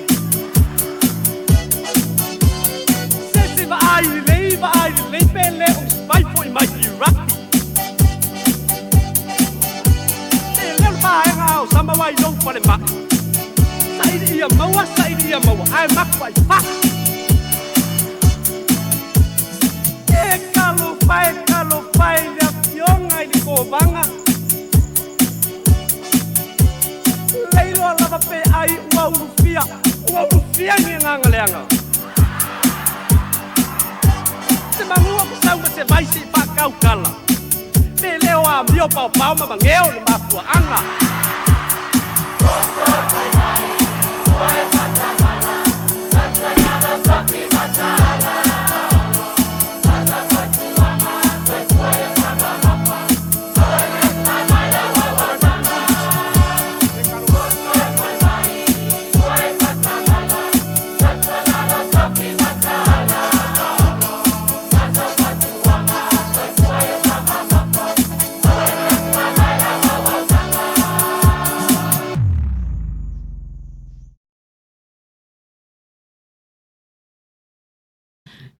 Se se vaai lelei vaai lelei pe lē o sifai foʻi mai Iraki. E leo le vaega o sama ai lou falemaʻi. Saili ia maua saili ia maua ae maku ai faʻi. E talofa e talofa i le afioga i le kovaga. Leiloa lava pe ai ua ulufia, ua ulufia i agaga leaga. Se magua kusau ma se vai seʻi faakaukala. Pe lē o amio paopao ma mageo le mafuaʻaga.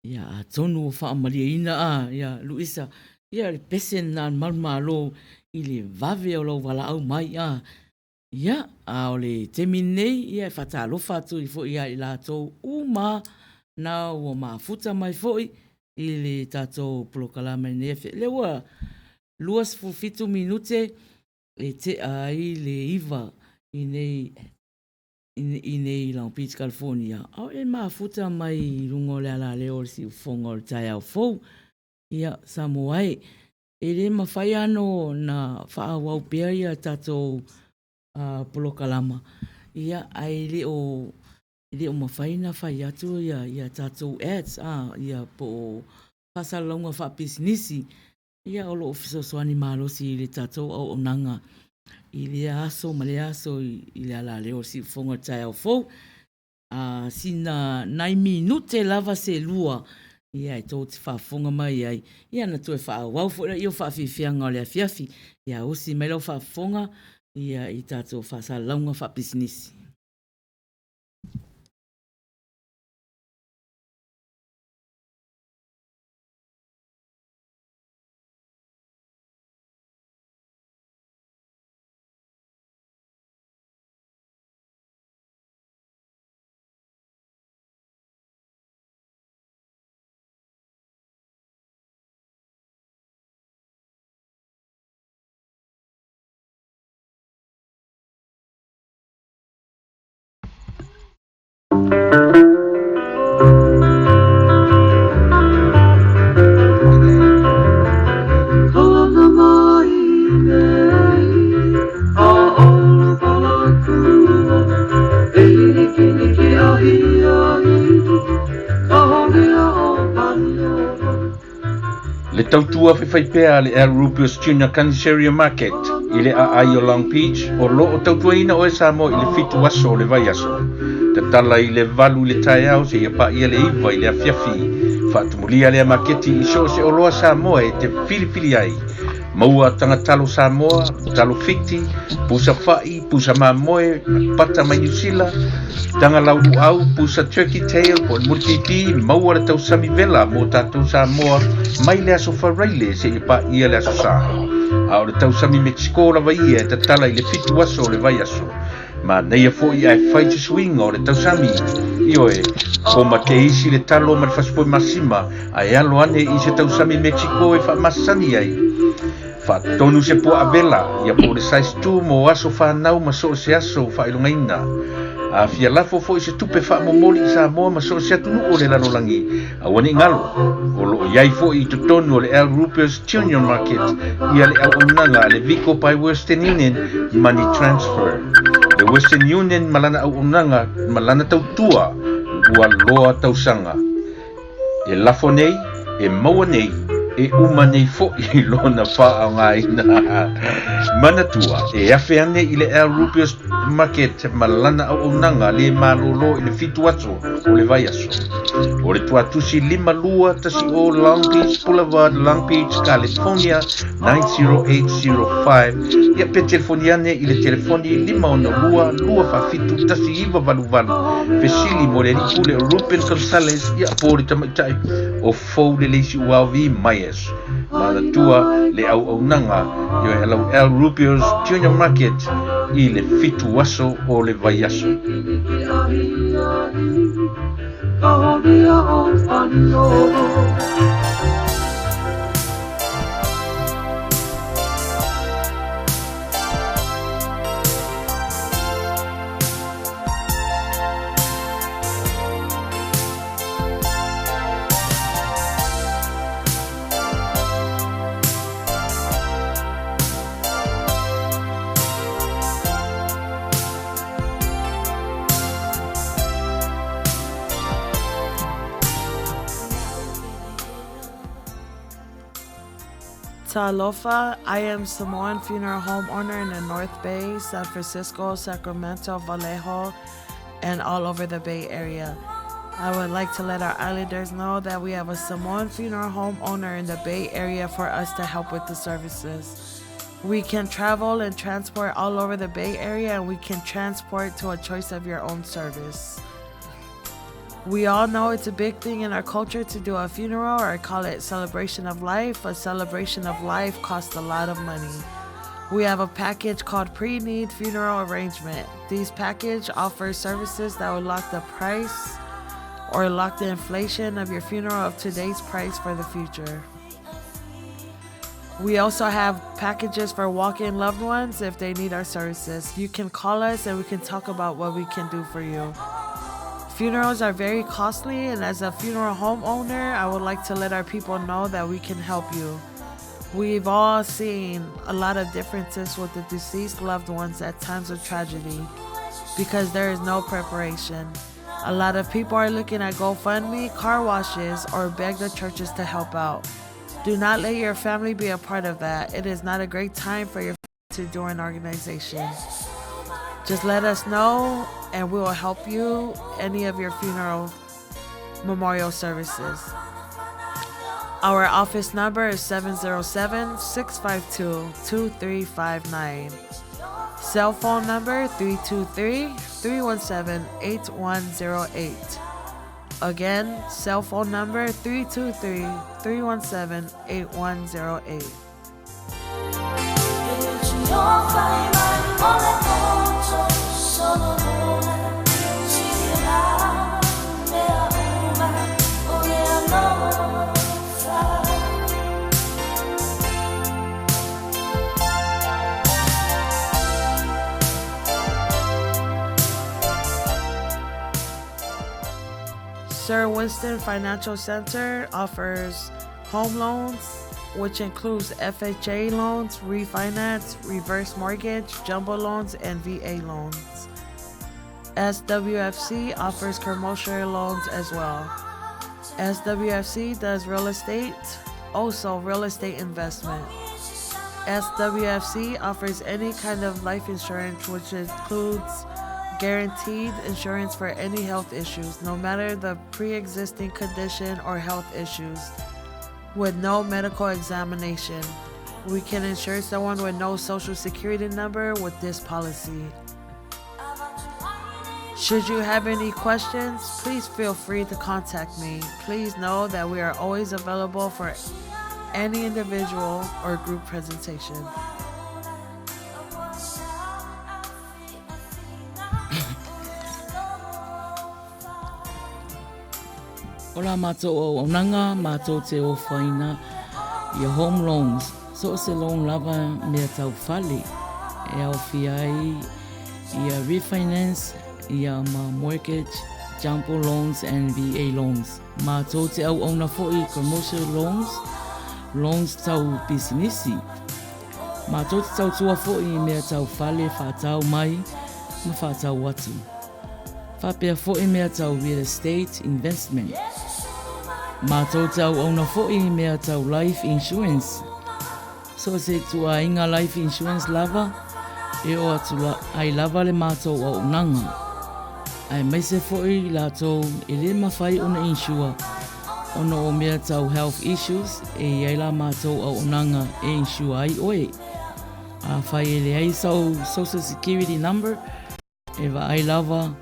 Ia, atonu ua faamalieina a, ia, Luisa, ia, le pese lena a le malu malo i le vave o lau valaau mai a. Ia, a o le taimi lenei, ia, e faatalofa atu ai foi ia i latou uma na ua mafuta mai foi i le tatou polokalame i lenei afiafi. Lea ua 27 minute e tea ai le 9 i nei i nei Long Beach, California, a o e mafuta mai i luga o le alaleo o le siufofoga o le taeao fou. Ia, Samoa e, e le mafai lava no na faaauau pea ia tatou uh, polokalama, ia, ae le o, e le o mafai na fai atu ia, ia tatou ads, ah, ia po o faasalalauga faapisinisi, Ia, o lo o fesoasoani malosi i le tatou auaunaga i lea aso ma lea aso i le alaleo o le siufofoga o le taeao fou. A sina nai minute lava se lua, ia e tou te faafofoga mai ai, ia na toe faaauau foi laia o faafiafiaga o le afiafi. Ia usi mai lau faafofoga ia i tatou faasalalauga faapisinisi. Le tautua faifaipea a le Al Rubius Junior Counseria Market i le aai o Long Beach o lo o tautuaina oe Samoa i le fitu aso o le vaiaso. Tatala i le valu i le taeao seia paia le iva i le afiafi. Faatumulia lea maketi i so o se oloa Samoa e te filifili ai. Maua taga talo Samoa, talo Fiti, pusa fa'i, pusa mamoe, pata mai Niu Sila, taga laulu'au, pusa turkey tail po o le mulipipi, maua le tausami vela mo tatou Samoa mai le aso Faraile seia paia le aso Sa. A o le tausami Mexico lava ia e tatala i le fitu aso o le vaiaso. Manaia foi ae fai se suiga o le tausami. Ioe, koma teisi le talo ma le fasipoe masima ae alo ane i se tausami Mexico e faamasani ai. Faatonu se puaa vela, ia po o le size 2 mo aso fanau ma so o se aso faailogaina. A fia lafo foi se tupe faamomoli i Samoa ma so o se atunuu o le lalolagi, aua ne i galo, o lo o i ai foi i totonu o le Al Rupert's Junior Market ia le auaunaga a le Vico by Western Union Money Transfer. Le Western Union ma lana auaunaga ma lana tautua ua loa tausaga. E lafo nei, e maua nei, e uma nei foi lona faaaogaina. Manatua, e afe ane i le Al Rubios Market ma lana auaunaga le malōlō i le fitu aso o le vaiaso. O le tuatusi 5210 Long Beach Boulevard, Long Beach, California 90805. Ia pe telefoni ane i le telefoni 562 247 1988. Fesili mo le alii pule o Ruben Gonzalez, ia po o le tamaitai o Fou le Leisi Uao V. Myers. Manatua le auaunaga ioe alau Al Rubio's Junior Market i le fitu aso o le vaiaso. Talofa, I am Samoan funeral home owner in the North Bay, San Francisco, Sacramento, Vallejo, and all over the Bay Area. I would like to let our islanders know that we have a Samoan funeral home owner in the Bay Area for us to help with the services. We can travel and transport all over the Bay Area and we can transport to a choice of your own service. We all know it's a big thing in our culture to do a funeral or call it celebration of life. A celebration of life costs a lot of money. We have a package called Preneed Funeral Arrangement. These package offers services that will lock the price or lock the inflation of your funeral of today's price for the future. We also have packages for walk-in loved ones if they need our services. You can call us and we can talk about what we can do for you. Funerals are very costly, and as a funeral home owner, I would like to let our people know that we can help you. We've all seen a lot of differences with the deceased loved ones at times of tragedy because there is no preparation. A lot of people are looking at GoFundMe, car washes, or beg the churches to help out. Do not let your family be a part of that. It is not a great time for your to join organization. Just let us know and we will help you any of your funeral memorial services. Our office number is 707-652-2359. Cell phone number 323-317-8108. Again, cell phone number 323-317-8108. Sir Winston Financial Center offers home loans, which includes FHA loans, refinance, reverse mortgage, jumbo loans, and VA loans. SWFC offers commercial loans as well. SWFC does real estate, also real estate investment. SWFC offers any kind of life insurance, which includes guaranteed insurance for any health issues, no matter the pre-existing condition or health issues, with no medical examination. We can insure someone with no social security number with this policy. Should you have any questions, please feel free to contact me. Please know that we are always available for any individual or group presentation. O la mātou auaunaga mātou te ofaina ia home loans, so o se loan lava mea tau fale e aofia ai ia refinance, ia ma mortgage, jumbo loans and VA loans. Mātou te auauna fo'i commercial loans, loans tau pisinisi. Mātou te tautua fo'i i mea tau fale whātau mai ma whātau atu. Faapea fo'i mea tau real estate investment. Mātou te auauna fo'i i mea tau life insurance. So se ituaiga life insurance lava, e oo atu ai lava le mātou auaunaga. Aemaise fo'i latou e le mafai ona insure ona o mea tau health issues e i ai la mātou auaunaga e insure ai oe. Afai e leai sau social security number, E vaai lava,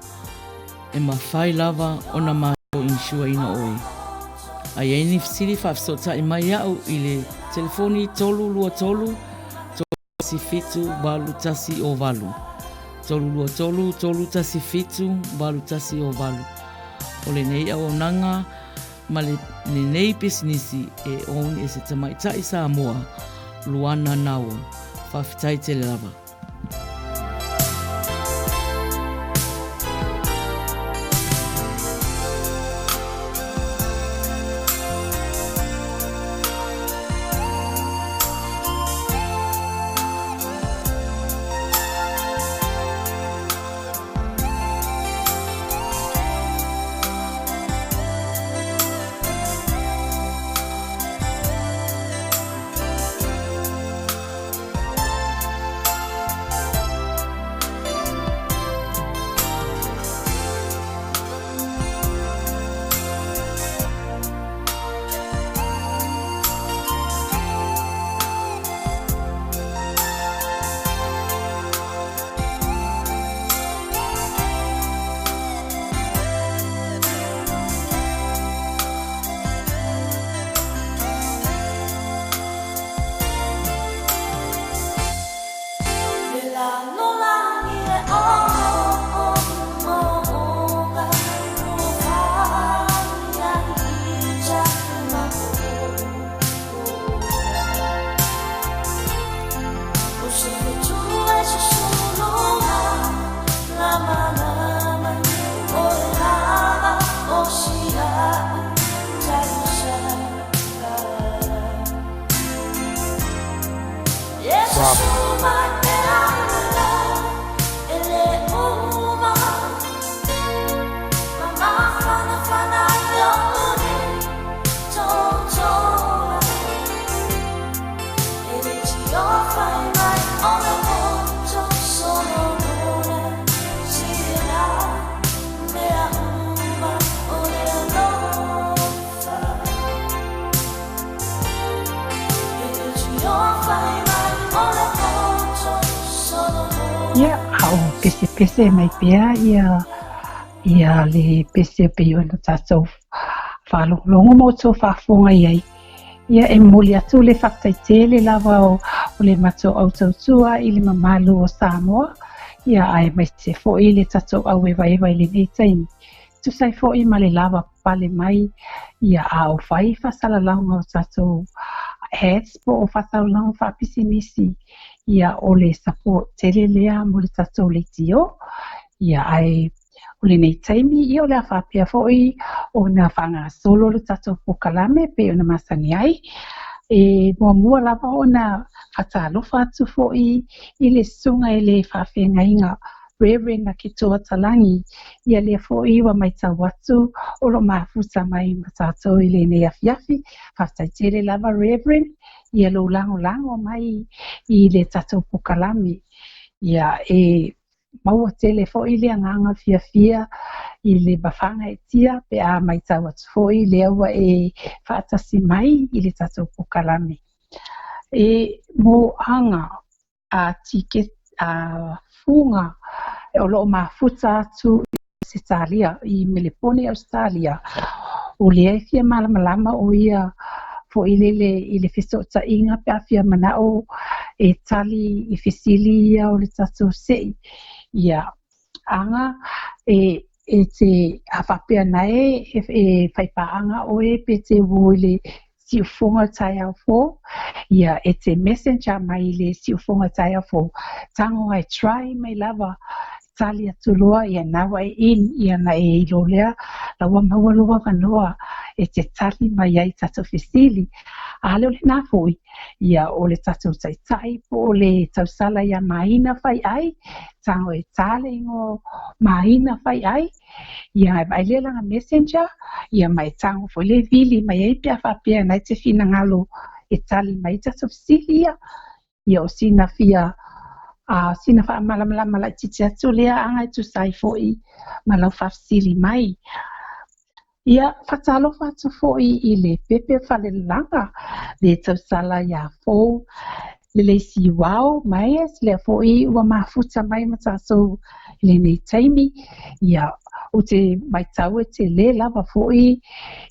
e mafai lava ona mātou insure ina oe. A i ai ni fesili faafesootai mai iaʻu i le telefoni 323 317 8108. 323 317 8108. O lenei auaunaga ma lenei pisinisi e own e se tamaitai Samoa, Luana Naua. Faafetai tele lava. Ia, a o pesepese mai pea ia ia le pese pei ona tatou faalogologo ma outou faafofoga i ai. Ia e momoli atu le faafetai tele lava o, o le matou au tautua i le mamalu o Samoa, ia aemaise foi le tatou auevaeva i lenei taimi. Tusa ai foi ma le lava pale mai ia a o fai faasalalauga o tatou ads po o faasalalauga faapisinisi, ia o le support tele lea mo le tatou leitio. Ia ae o lenei taimi, ia o le a faapea foi ona faagasolo le tatou polokalame e pei ona masani ai. E muamua lava ona faatalofa atu foi i le susuga i le faafeagaiga Reverend Akitoa Talagi, ia lea foi ua matau atu o lo o mafuta mai ma tatou i lenei afiafi. Faafetai tele lava Reverend ia lou lagolago mai i le tatou polokalame. Ia e Maua tele foi le agaga fiafia i le mafagaetia pe a matau atu foi lea ua e faatasi mai i le tatou polokalame. E mo aga a ticket a fuga o lo o mafuta atu i Ausetalia, i Melepone Ausetalia, o lea e fia malamalama o ia foi lele i le fesootaiga pe a fia manao e tali i fesili ia o le tatou se'i. Ia, aga e e te a faapea nae e, e faipaaga oe pe te uō i le siufoga taeao fou, ia e te messenger mai i le siufoga taeao fou, tago ai try mai lava tali atu loa ia na ua e in ia na e ilo lea la ua maua lou avanoa e te tali mai ai tatou fesili. A le o lena foi, ia o le tatou taitai po o le tausala ia Maina Faiai, tago e ta le igoa o Maina Faiai, ia e vaai lea lana messenger, ia ma e tago foi le vili mai ai pe a faapea na e te finagalo e tali mai tatou fesili ia. Ia o sina fia a sina faamalamalama laitiiti atu lea aga e tusa ai foi ma lau faafesili mai. Ia, faatalofa atu foi i le pepe falelalaga, le tausala ia Fou Leleisiuao Myers, lea foi ua mafuta mai ma tatou i lenei taimi. Ia, ou te matau e tele lava foi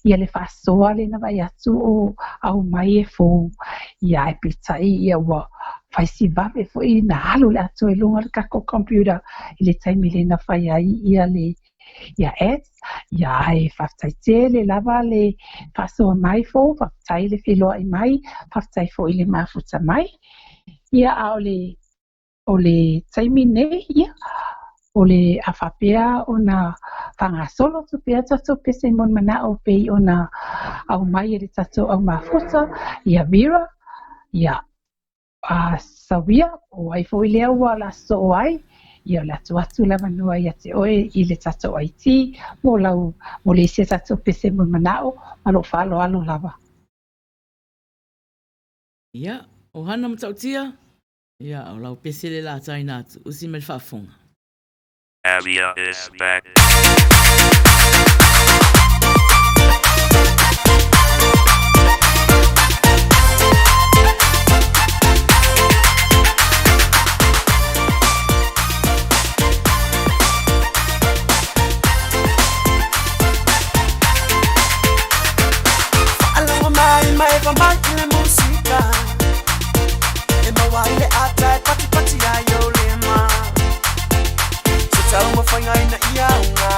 ia le faasoa lena vaai atu o aumai e fou. Ia, ae peitai ia ua fai si vave foi na alu le atoa i luga o le tatou computer i le taimi lena fai ai ia le ia ads. Ia, ae faafetai tele lava le faasoa mai fou, faafetai le feiloai mai, faafetai foi le mafuta mai. Ia, a o le O le taimi nei, ia, o le a faapea ona faagasolo atu pea tatou pese mo le manao pei ona aumai e le tatou au mafuta, ia Vera, ia, a Sawia, o ai foi lea ua la soo ai, ia o le atu atu le avanoa ia te oe i le tatou IT mo lau, mo le isi a tatou pese mo le manao ma lou faaaloalo lava. Ia, o Hana Matautia. Ia, o lau pese le la taina atu, usi mai le faafofoga. Abia is back. Faalogo mai mai fa mai le musika E maua ai le ata e patipati ai ou lima Se taumafaiga ina ia auga.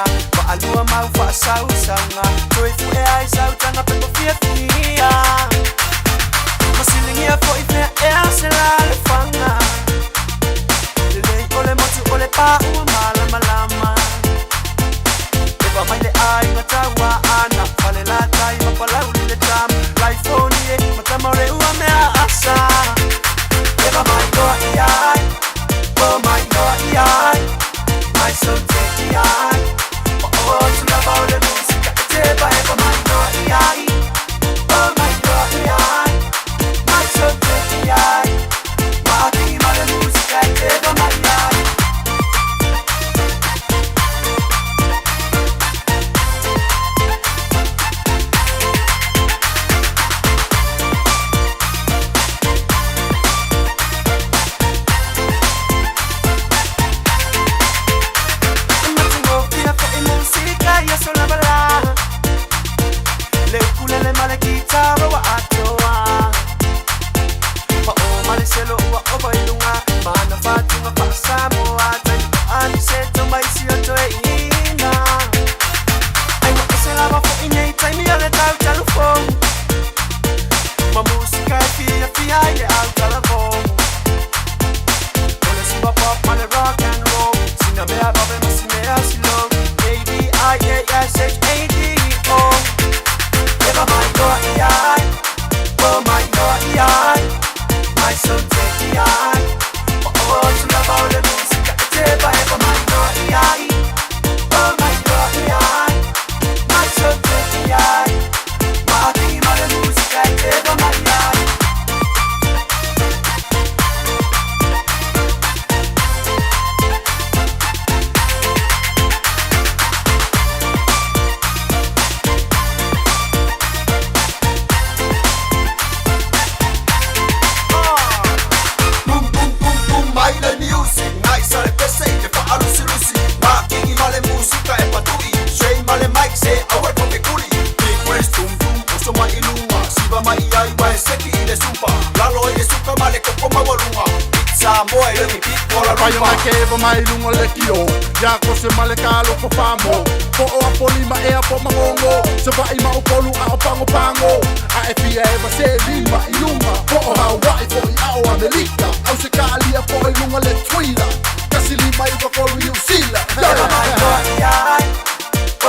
Pai ona ke eva mai lunga le kio Ia ko se male ka loko whamo Po o apo lima e apo mangongo Se vai ma o polu a o pango pango A e fia eva se lima i lunga Po o Hawaii po i ao Amerika Au se ka alia po i lunga le tuila Kasi lima i wakolu i usila Eva mai noa i ai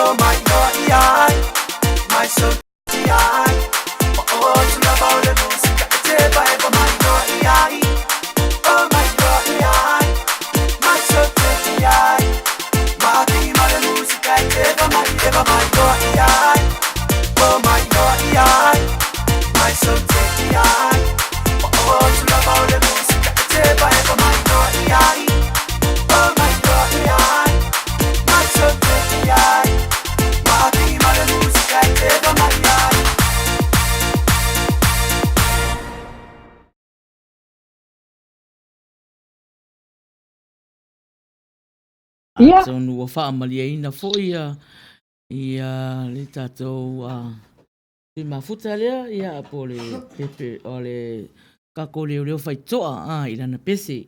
Oh mai noa i ai Mai so ti ai Ma o tula vau le musika e te va eva mai noa i ai Oh mai noa i ai Mai so te ti ai Ma ti ma le musika e te va mai eva mai noa i ai Oh mai noa i ai Mai so te ti ai Ma o tula vau le musika e te va eva mai noa i ai Oh mai noa i ai Mai so te ti ai Ma ti ma le musika e te va mai ai. Ia. Atonu ua faamalieina foi ia ia le tatou tui mafuta lea ia po o le pepe o le tatou leoleo faitoa a i lana pese.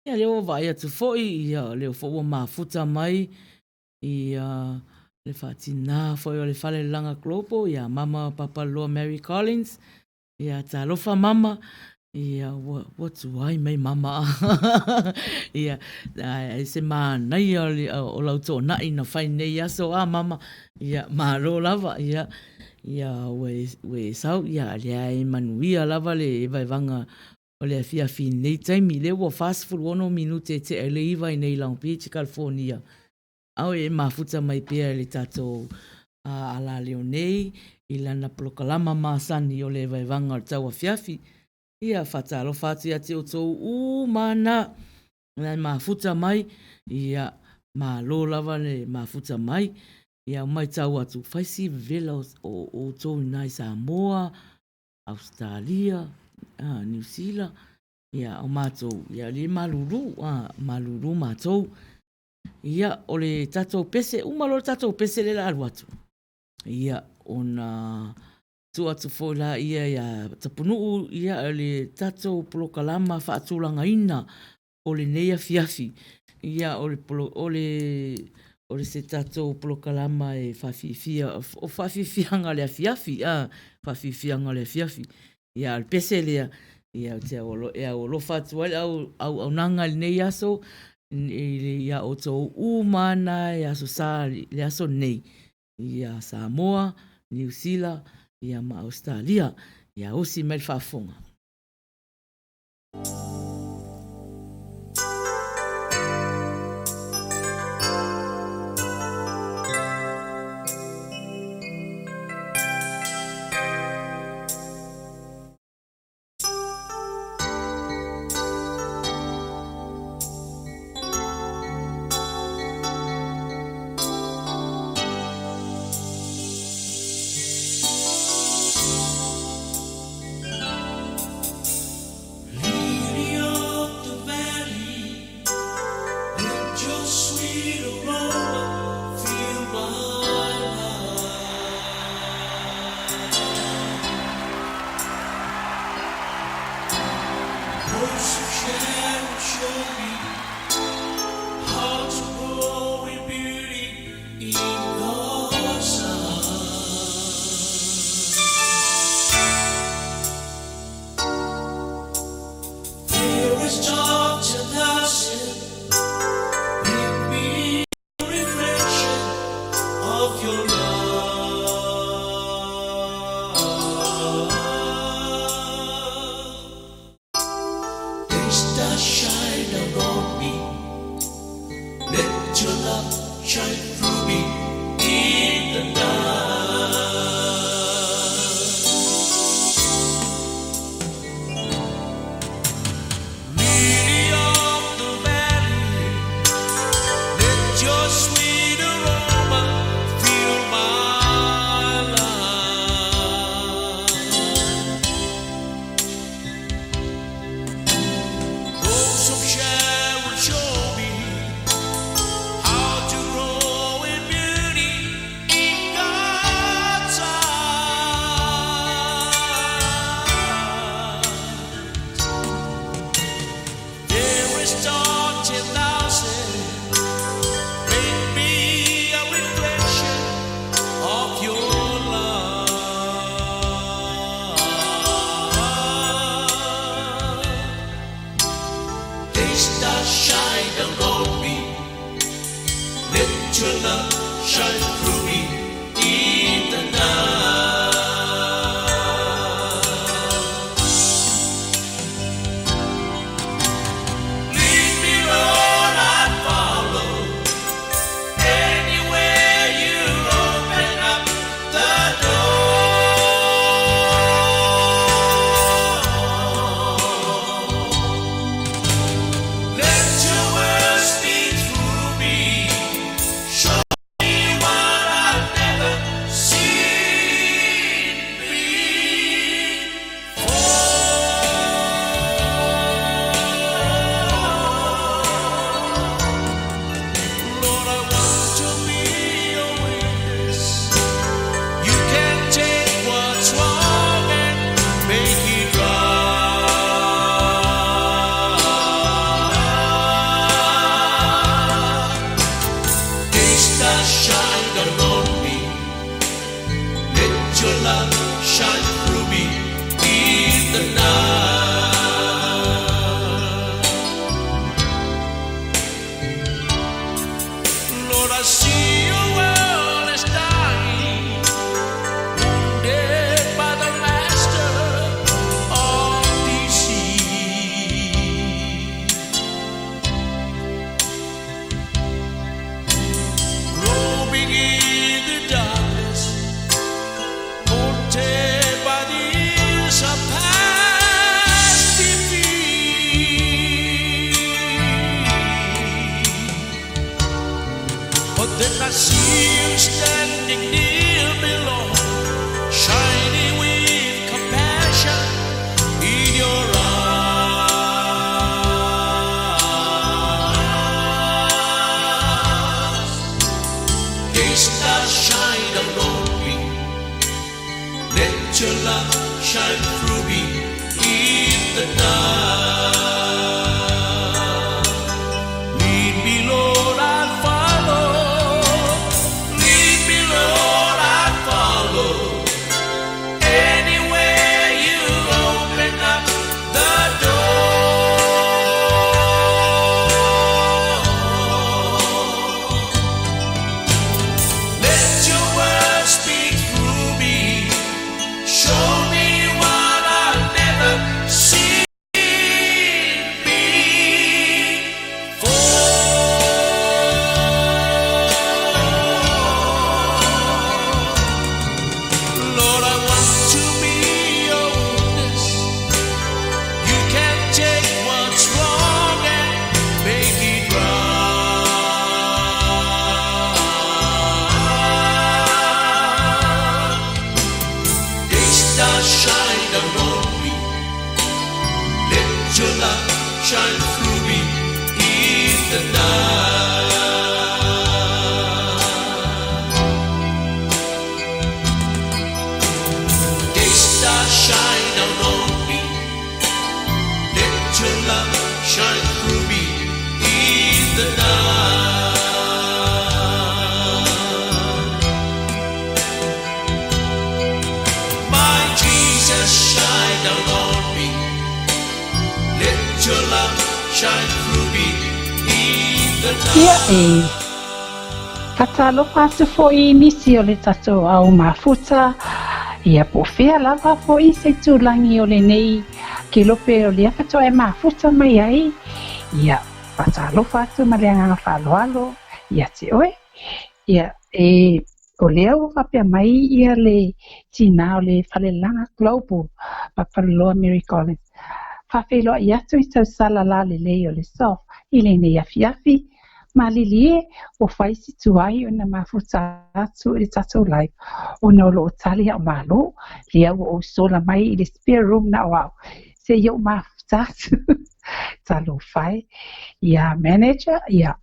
Ia lea ua vaai atu foi ia o lea foi ua mafuta mai ia le faatinā foi o le Falelelaga Global ia Mama Papaloloa Mary Collins. Ia, talofa mama, ia, ua, ua tuai mai mama. Ia, ae se manaia o, le, o lau toonai na fai nei aso a mama. Ia, malo lava, ia, ia, ua e, ua e sau, ia, lea e manuia lava le vaevaga o le afiafi i lenei taimi. Lea ua 46 minute e tea i le 9 i nei Long Beach, California. Ao e mafuta mai pea i le tatou alaleo nei i lana polokalama masani o le Vaevaga o le Tauafiafi. Ia, faatalofa atu ia te outou uma na e mafuta mai, ia, malo lava le mafuta mai. Ia, matau atu, fai si vevela o outou i ina i Samoa, Ausetalia, Niu Sila, ia, o matou, ia, le malulu, malulu matou. Ia, o le tatou pese, uma loa le tatou pese lea o le a alu atu. Ia, ona tuu atu foi laia ia Tapunuu, ia, o le tatou polokalama faatulagaina o lenei afiafi. Ia, o le, o le, o le se tatou polokalama e faafiafia, o faafiafiaga o le afiafi, a, faafiafiaga o le afiafi. Ia, a o le pese lea, ia, ou te e aualofa atu ai le auaunaga i lenei aso, iā outou uma ana e Aso Sa i le aso lenei, ia Samoa, Niu Sila, ia ma Ausetalia. Ia osi mai le faafofoga. Lily of the valley, let your sweet aroma fill my life. Rose of Sharon, show me how to grow in beauty in God's eyes. There is touch and passion, bring me a reflection of your love. Day stars shine down on me, let your love shine through me in the night. Lily of the valley, let your sweet aroma fill my life. Rose of Sharon, show me how to grow star 10,000. Make me a reflection of your love. Day stars shine down on me. Let your love shine through me in the night. Lead me, Lord, I follow. Anywhere you open up the door. Let your words speak through me. Show me what I've never seen before. Lord, I want to be your witness. You can take what's wrong and make it right. Day stars shine down on me. Let your love shine through me in the night. Lord, I see your world is dying, wounded by the master of deceit. Groping in the darkness, haunted by the years of past defeat. But then I see you standing near me, Lord, shining with compassion in your eyes. Day stars shine down on me. Let your love shine through me in the night. Lead me, Lord, I follow. Lead me, Lord, I follow. Anywhere you open up the door. Let your word speak through me. Show me what I've never seen before. Lord, I want to be your witness. You can take what's wrong and make it right. Day stars shine down on me. Let your love shine through me in the night. Day stars shine down on me. Let your love shine through me in the night. My Jesus, shine down on me. Let your love shine through me in the Ia night. e faatalofa atu foʻi i nisi o le tatou ao mafuta, ia po o fea lava foʻi se itulagi o lenei kelope o lea faatoa e mafuta mai ai. Ia faatalofa atu ma le agaga faaaloalo ia te oe. Ia e o lea ua faapea mai ia le tinā o le Falelalaga Global Papaloloa Mary Collins. Faafeiloai atu i tausala lalelei o le SOF i lenei afiafi. Malilie ua fai si tuai ona mafuta atu i le tatou live ona o loo tali a'u malo lea ua ou sola mai i le spare room na o a'u seia ou mafuta atu. Talofa e. Ia manager, ia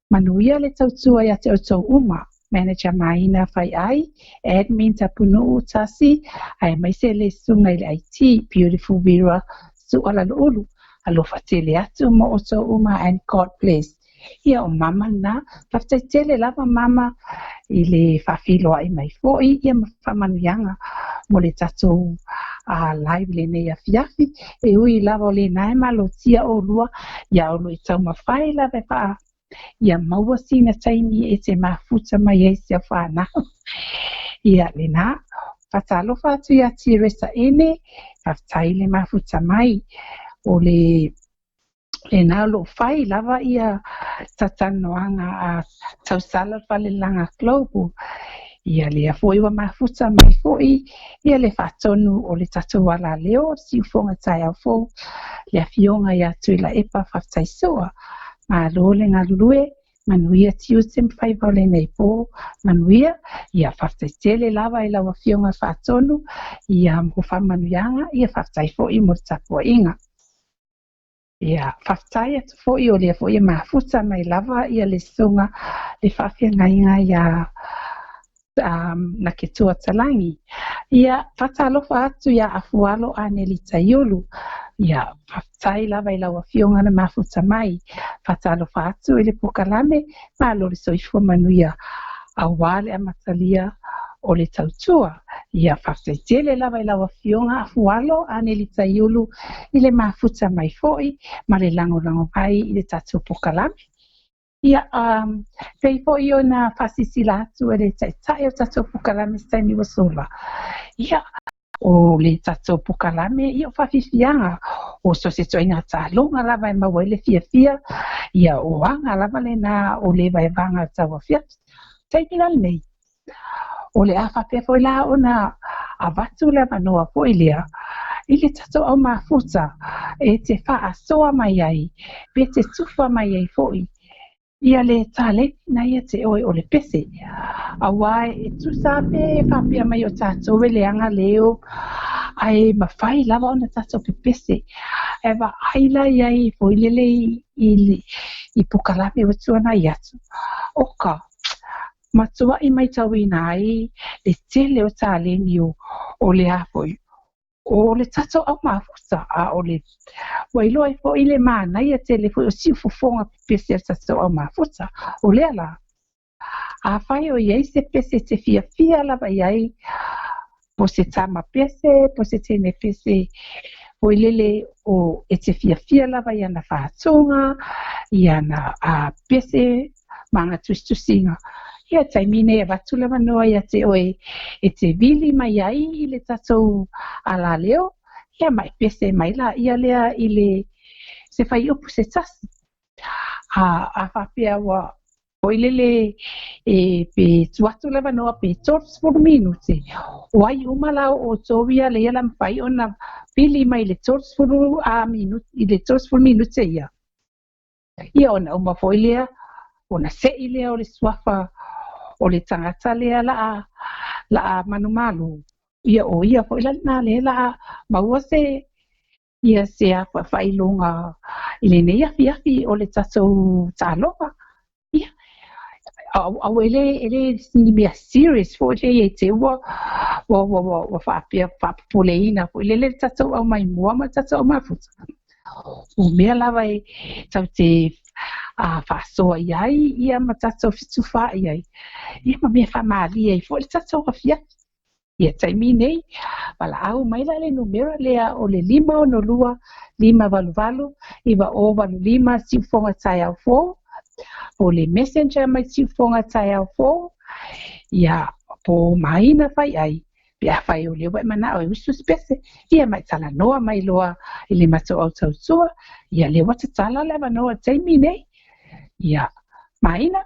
manuia le tautua ia te outou uma. Manager Maina Faiai, admin Tapunuu Tasi, aemaise le susuga i le IT, Beautiful Vera Su'alalu'ulu. Alofa tele atu mo outou uma and God bless. Ia o mama lena. Faafetai tele lava mama i le faafiloai mai foi ia ma faamanuiaga mo le tatou live i lenei afiafi. E ui lava o lena e malotia oulua ia o lo o taumafai lava e faa ia maua sina taimi e te mafuta mai ai si au fanau. Ia lena. Faatalofa atu ia Teresa Ene, faafetai le mafuta mai. O le lena o lo o fai lava ia talatalanoaga a tausala le Falelaga Global. Ia lea foi ua mafuta mai foi ia le faatonu o le tatou alaleo o Siufoga Taeao Fou, le Afioga ia Tuilaepa Faafetaisoa. Malo le galulue, manuia tiute ma faiva o lenei po, manuia, ia faafetai tele lava i lau Afioga Faatonu ia mo faamanuiaga, ia faafetai foi mo le tapuaiga. Ia, faafetai atu foi o lea foi e mafuta mai lava ia le susuga le faafeagaiga ia um, Naketua Talangi. Ia, faatalofa atu ia Afualo Aneli Taiulu. Ia, faafetai lava i lau afioga na mafuta mai. Faatalofa atu i le pokalame, malo le soifua manuia aua le amatalia o le tautua. Ia, faafetai tele lava i lau afioga Afualo Aneli Taiulu i le mafuta mai foi ma le lagolago mai i le tatou pokalame. Ia, um, pei foi ona faasilasila atu e le Taitai o tatou pokalame se taimi ua sola. Ia, o le tatou pokalame, ia o faafiafiaga, o so o se ituaiga taaloga lava e maua ai le fiafia, ia o aga lava lena o le vaevaga o le tauafiafi. Taimi la lenei, o le a faapea foi la ona avatu le avanoa foi lea i le tatou au mafuta e te faasoa mai ai pe te tufa mai ai foi ia le taleni na ia te oe o le pese. Aua e tusa pe faapea mai o tatou e leaga leo, ae mafai lava ona tatou pepese. E vaai la i ai foi lele i pokalame ua tuanai atu. Oka, matuai maitauina ai le tele o taleni o le a foi o le tatou au mafuta, a o le ua iloa ai foi le manaia tele foi o siufofoga pepese a le tatou au mafuta. O lea la, afai o i ai se pese e te fiafia lava i ai, po se tama pese, po se teine pese, foi lele o e te fiafia lava i ana faatuga, i ana pese ma ana tusitusiga. Ia, taimi nei avatu le avanoa ia te oe e te vili mai ai i le tatou alaleo, ia ma e pese mai la ia lea i le se fuaiupu se tasi. A, a faapea ua foi lele e pe tuu atu le avanoa pe 30 minute, o ai uma la o outou ia lea la mafai ona vili mai i le 30 a minute, i le 30 minute ia. Ia ona uma foi lea, ona se'i lea o le suafa o le tagata lea la'a la'a manumalo, ia o ia foi la lena lea la'a maua se ia se a faailoga i lenei afiafi o le tatou taaloga. Ia, aua e le e le ni mea serious foi lea ia i te ua ua ua ua ua faapea faapopoleina foi lele le tatou au mai mua ma le tatou au mafuta. O mea lava e tau te a faasoa i ai ia ma tatou fetufaai ai, ia ma mea faamalie ai foi le tatou afiafi. Ia taimi nei, valaau mai la le numera lea o le 562 588 9085 Siufoga Taeao Fou, po o le messenger mai Siufoga Taeao Fou, ia po o Maina Faiai, pe afai o lea ua e manao e usu se pese, ia ma e talanoa mai loa i le matou au tautua, ia lea ua tatala le avanoa i le taimi nei. Ia, Maina.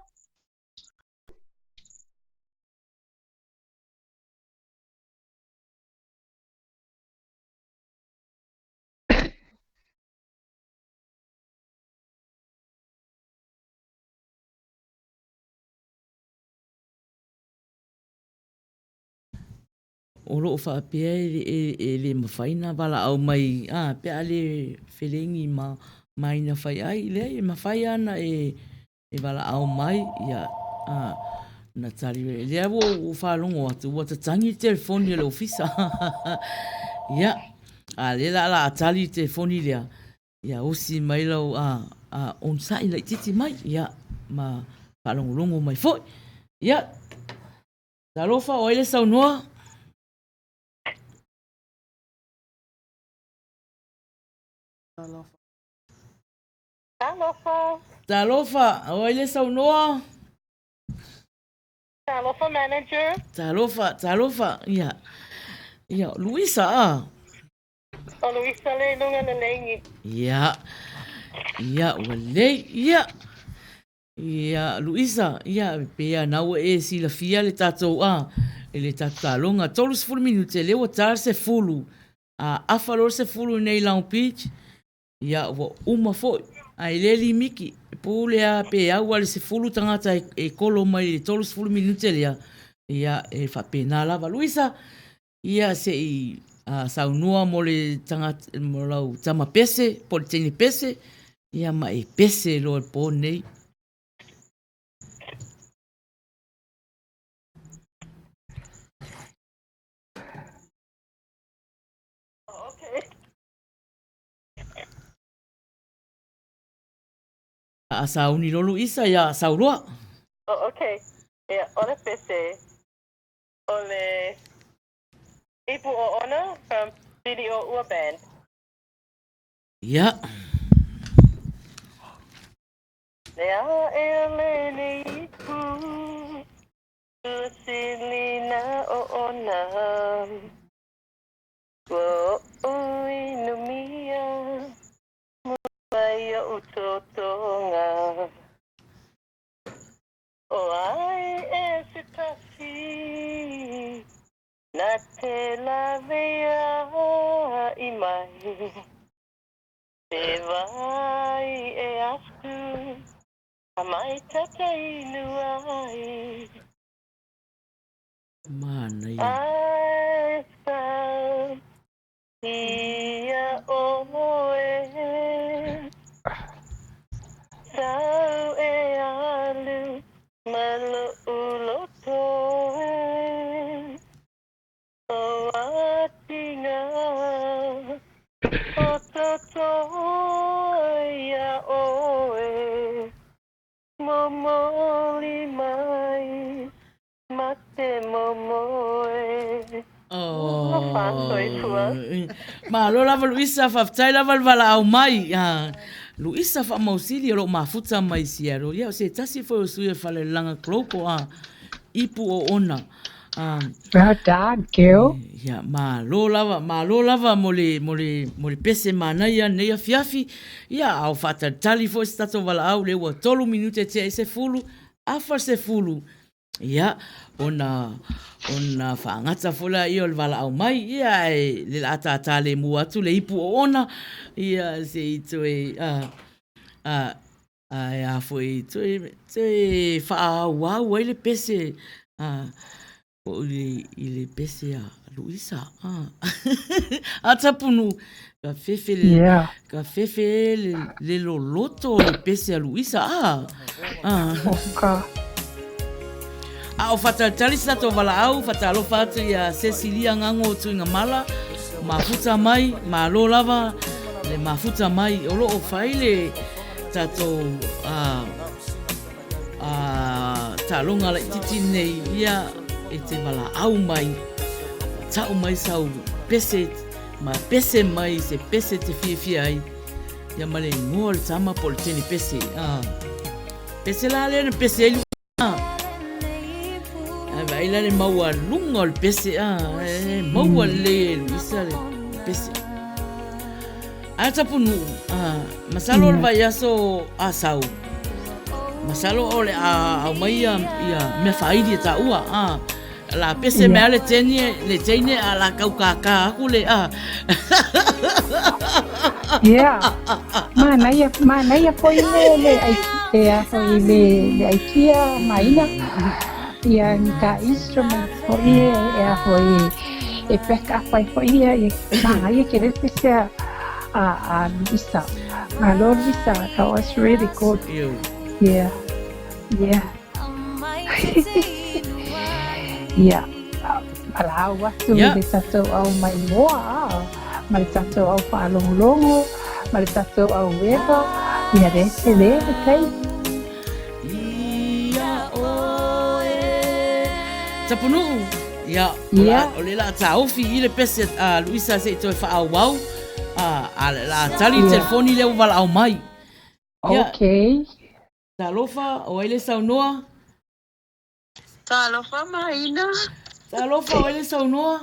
O lo o faapea e le mafai ona valaau mai a pe a le felegi ma Maina Faiai, leai e mafai lava ona e e valaau mai, ia, a, na tali mai. Lea ua ou faalogo atu, ua tatagi le telefoni a le ofisa. Ia, a lea la o le a tali le telefoni lea. Ia osi mai lau a a onosai laitiiti mai, ia, ma faalogologo mai foi. Ia, talofa o ai le saunoa? Talofa. Talofa. Talofa, o ai le saunoa? Talofa manager. Talofa, talofa, ia. Ia, Luisa, a. O Luisa le i luga le leigi. Ia. Ia, ua lei, ia. Ia, Luisa, ia, pe a na ua e silafia le tatou, a, i le tatou taloga, 30 minute, lea ua ta le 10, a afa loa le 10 i nei Long Beach, ia, ua uma foi. Ae le limiki, e pule a pe au a le 10 tagata e kolo mai i le 30 minute lea, ia, e faapena lava. Luisa, Ia se i saunoa mo le tagata, mo lau tama pese, po o le teine pese, ia ma e pese loa i le po nei. Okay. A sauni loa Luisa ia Sauloa. Oh, okay. Ia, o le pese. O le Ipu Oona from Pili'o'ua Band. Ia. Le ae a lele ipu, Ua silina oona, Ua o'u inumia, Mua i o'u totoga. O ai e se tasi na te laveai mai, Te wai e atu, a mai tata inu ai. Manaia. Ai sau ia oe, Sau e alu ma loʻu loto e, O atiga o toto ia oe, Momoli mai ma te momoe. Oh. Malo lava Luisa, faafetai lava le valaau mai. Ah, Luisa Faamausili o loo mafuta mai Seattle. Ia o se tasi foi o sui o Falelelaga Global a ipu oona. Ah, Well done, girl. Ia, malo lava, malo lava mo le, mo le, mo le pese manaia nei afiafi. Ia, a o faatalitali foi se tatou valaau lea ua 3 minute tea i 10, afa le 10. Ia, ona, ona faagata foi laia o le valaau mai, ia, ae le la tātā lemu atu le ipu oona, ia, se i toe, a, a, a, e a foi, toe, toe faaauau ai le pese, a, po o le, i le pese a Luisa, a, a Tapunuu, ka fefe le, Yeah. ka fefe le, le loloto o le pese a Luisa, a, a. Oka. A o whatalitali se tatou valaau, whatalofa atu ia Cecilia Ngango o Tuigamala, mafuta mai, malo lava, le mafuta mai, o loo fai le tatou a, a, taloga laititi nei, ia e te valaau mai, tau mai sau pese, ma pese mai se pese te fiafia ai, ia ma le igoa o le tama po o le teine pese, a. Pese la lea na pese ai a. Ae vaai la le maualuga o le pese, a, e maua lelei e Luisa le pese. Ae Tapunuu, a, masalo o le vaiaso a sau, masalo o le a aumai ia, ia mea faaili e taua, a. La pese mea le teine, le teine a la kau kākā aku le a. Yeah. Manaia, manaia foi le le ai le a foi le le aikia maina. Ia ni ka instrument foi e e a foi e back up ai foi ia e manaia ke le pese a a Luisa. Malo Luisa, that was really good. Yeah. Yeah. Ia, valaau atu i le tatou au maimoa, ma le tatou au faalogologo, Ma le tatou aueva, ia lea e tele le taimi. Ia oe. Tapunuu, ia, o le la taofi i le pese a Luisa se i toe faaauau, a le la tali le telefoni lea ua valaau mai. Ia, okay. Talofa, o ai le saunoa? Talofa Maina. Talofa, o ai le saunoa?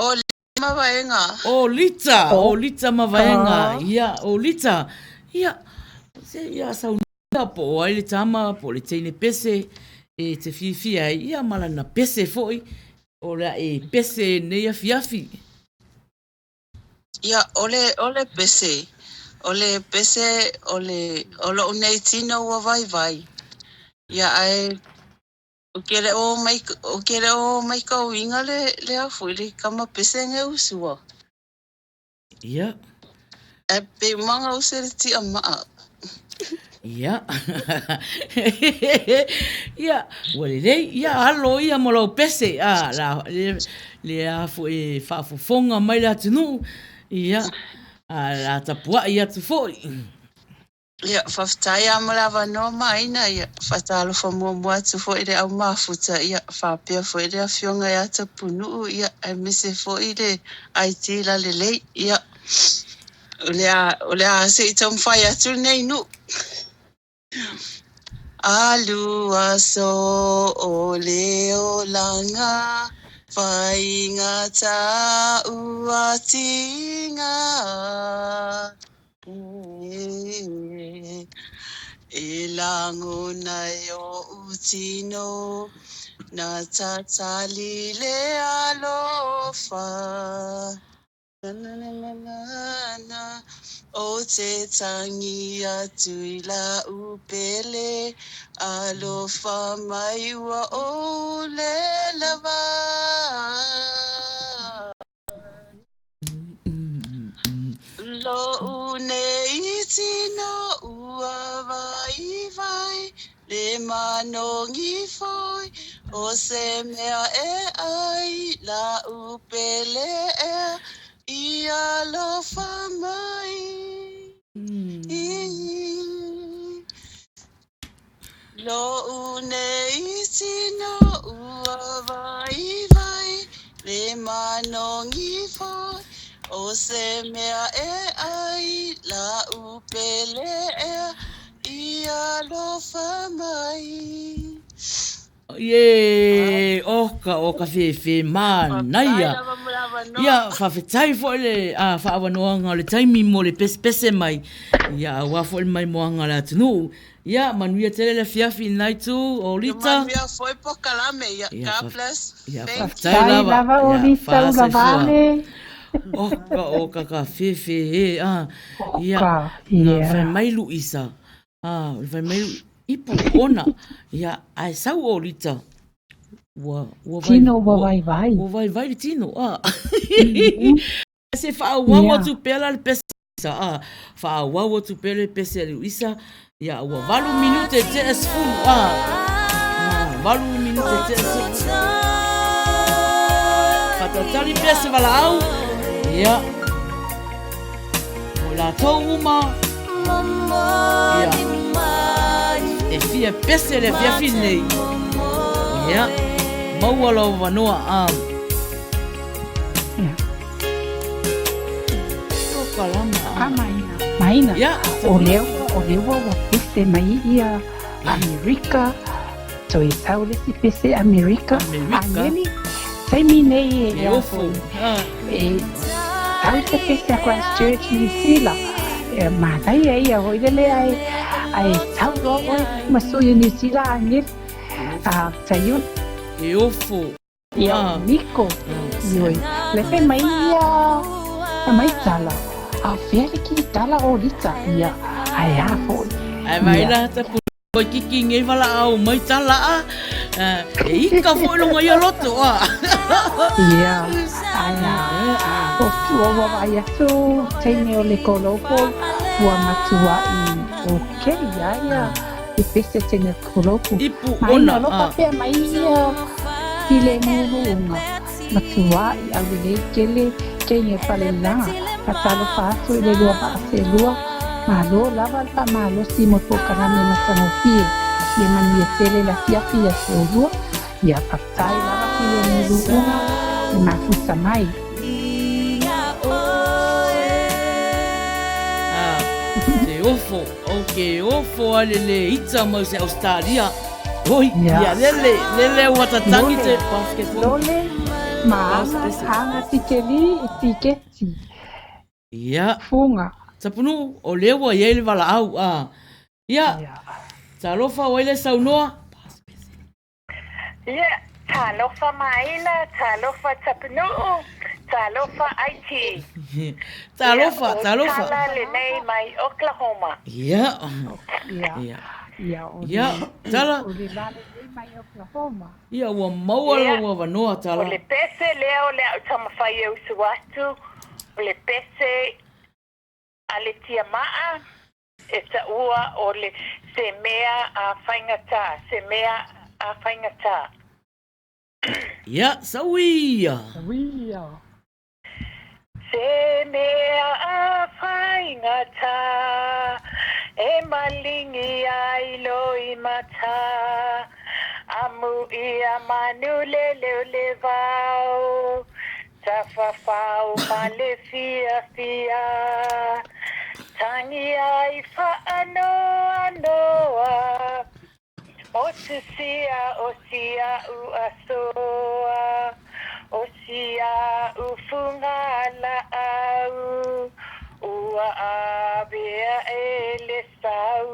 O Lita Mavaega. O Lita, o Lita Mavaega. Ia, o Lita. Ia, se ia saunoa po o ai le tama, po o le teine pese e te fiafia ai, ia ma lana pese foi, o le a e pese nei afiafi. Ia, o le, o le pese, o le pese o le, o lo'u nei tino ua vaivai. Ia, ae ou te le o mai, ou te le o maitauina le, le a foi, le tama pese nei usua. Ia. Ae pei uma ona use le tiamaa. Ia. Ia, ua lelei. Ia, alo ia mo lau pese. A, la, le, le a foi e faafofoga mai le atunuu. Ia, a, la tapuai atu foi. Ia, faafetai lava mo le avanoa Maina. Ia, faatalofa muamua atu foi i le au mafuta, ia, faapea foi le afioga ia Tapunuu, ia, aemaise foi le IT lalelei. Ia, o le a, o le a se i taumafai atu lenei nuu. Alu aso o le olaga, faigata ua tiga. E lagona e oʻu tino, na tatali le alofa. Na na na na na na, Ou te tagi atu i la'u pele, alofa mai ua ou le lava. Lo'u nei tino ua vaivai, le manogi foi, o se mea e ai la'u pele ea, i alofa mai. Lo'u nei tino ua vaivai, le manogi foi, o se mea e ai la'u pele ea, i alofa mai. Ie, oka, oka fefe, manaia. Ia, faafetai foi le faaavanoaga o le taimi mo le pesepese mai, ia aua foi le maimoaga a le atunuu. Ia, manuia tele le afiafi i lena itu, o Lita. Manuia foi polokalame, ia, God bless. Ia, faafetai lava. Ia, fasoifua. Oka, oka ka fefe e, a. Ia, na fai mai Luisa, a, fai mai ipu ona, ia, ae sau o Lita. Ua, ua vai, tino ua vaivai. Ua vaivai le tino, a. Se faaauau atu pea la le pese a, faaauau atu pea le pese a Luisa, ia, ua 8 minute tea 10, a, 8 minute tea 10. Faatalitali pea se valaau, ia, mo i latou uma, ia, e fia pese le afiafi lenei, ia, maua lou avanoa, a. A maina, maina. O lea ua, o lea ua ua pese mai ia Amerika, toe sau le isi pese Amerika. Aneli, taimi nei e a foi, e sau se pese a Christchurch, New Zealand. E manaia ia hoi lele ae, ae sau loa oe ma sui o New Zealand Aneli. A, tai E ofo. Ia o Niko, ioe, le fai mai ia, fai mai tala, a o fea le kitala o Lita, ia, ae a foi. Ae vaai la tapu oi kiki ngei valaau mai tala a, e ika foi longa ia loto a. Ia, ae a, o tua ua vaai atu taimi o le kolopo, ua matuai okay ia ia. E pese tene kolopu. Ipu ona. Maina alofa pea mai ia filemu luuga. matuā i aulelei tele keiga i Falelelaga. Faatalofa atu i le lua vaa selua, malo lava le faamalosi mo le polokalame matagofie. Ia manuia tele le afiafi ia te oulua. Ia faafetai lava Filemu Luuga le mafuta mai. Te ofo, o ke ofo a le le ita mau se Australia. Oi, ia lele, lele ua tatangi te basketball. Lole, ma aga, aga tikeli i tiketi. Ia. Fuga. Tapunuu, o lea ua i ai le valaau, a. Ia. Talofa o ai le saunoa? Ia, talofa Maina, talofa Tapunuu, talofa IT. Talofa, talofa. Ia, o Tala lenei mai Oklahoma. Ia. Ia. Ia, o Ia, Tala. O le la lenei mai Oklahoma. Ia, ua maua lou avanoa, Tala. O le pese lea o le a ou taumafai e usu atu, o le pese a le tiamaa e taua o le se mea a faigata, se mea a faigata. Ia, sauia. Sauia. Se mea a faigata e malingi ai loimata, amu ia manu le leo le vao, tafafao ma le fiafia, tangi ai faanoanoa, motu sia o sia'u asoa, o sia'u fugala'au, ua avea e le sau,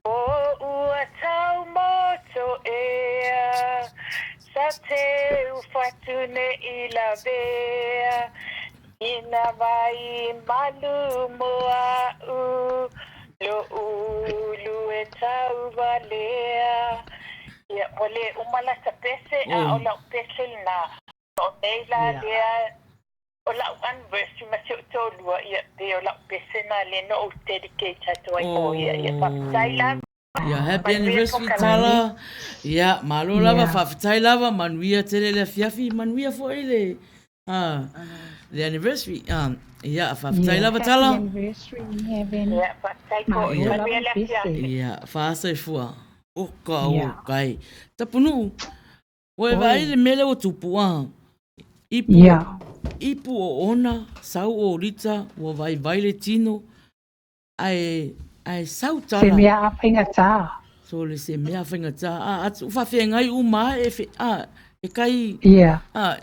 po ua tau moto ea, sa teu fatu ne'i lavea, ina vai malu mo a'u, lo'u ulu e tauvalea. Ia, ua le uma lata pese, a o lau pese lena. O nei la lea, o lau anniversary ma si ou toalua, ia, pei o lau pese lena lea na ou dedicate atu ai mo ia. Ia, faafetai lava. Ia, happy anniversary Tala. Ia, malo lava, faafetai lava, manuia tele le afiafi, manuia foi le le anniversary. Ia, faafetai lava Tala. Happy anniversary Heaven. Ia, faafetai foi, manuia le afiafi. Ia, faasoifua. Oka o kai. Tapunuu, Ua e vaai i le mea lea ua tupu, a? Ipu, yeah. Ipu o ona, sau o Lita, ua vaivai le tino, ae, ae sau tala. Se mea a faigata. So le se mea a faigata. A, atu, faafeagai uma e, fe, a, e kai, yeah. a,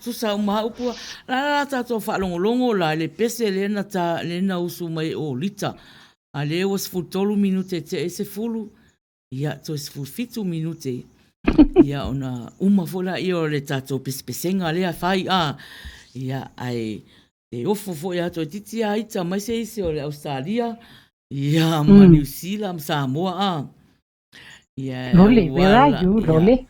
tusa uma ha upu, la la la tātou whaalongolongo la, le pese le na, ta, le na usu mai o Lita. A le ua 13 minute te e se fulu, Ia, toe 17 minute, ia ona uma foi laia o le tatou pesepesega lea fai a, ia, ae e ofo foi a toeitiiti a ita mai se isi o le Ausetalia, ia, ma Niu Sila ma Samoa a. Ia, Lole, where are you, Lole?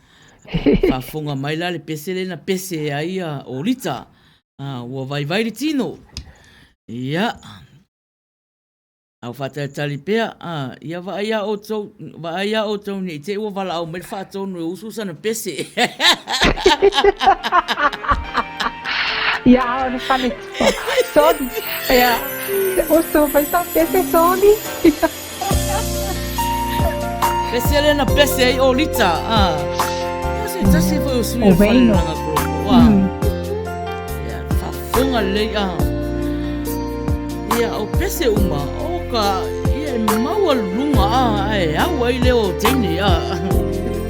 Faafofoga mai la le pese lea na pese ai ia Olita, a, ua vaivai le tino. Ia. A o faatalitali pea, a, ia vaai a outou, vaai a outou nei te i ua valaau mai le faatonu e usu sana pese. Ia, a o le fale, sorry, ia, usu mai sau pese, sorry. Pese lea na pese ai o Lita, a. Ia se tasi foi o sui o le fale langa koloko, a. Ia, faafofoga lelei, a. Ia, o pese uma, o ka, ia e maualuluga, a, ae au ai lea o teine, a.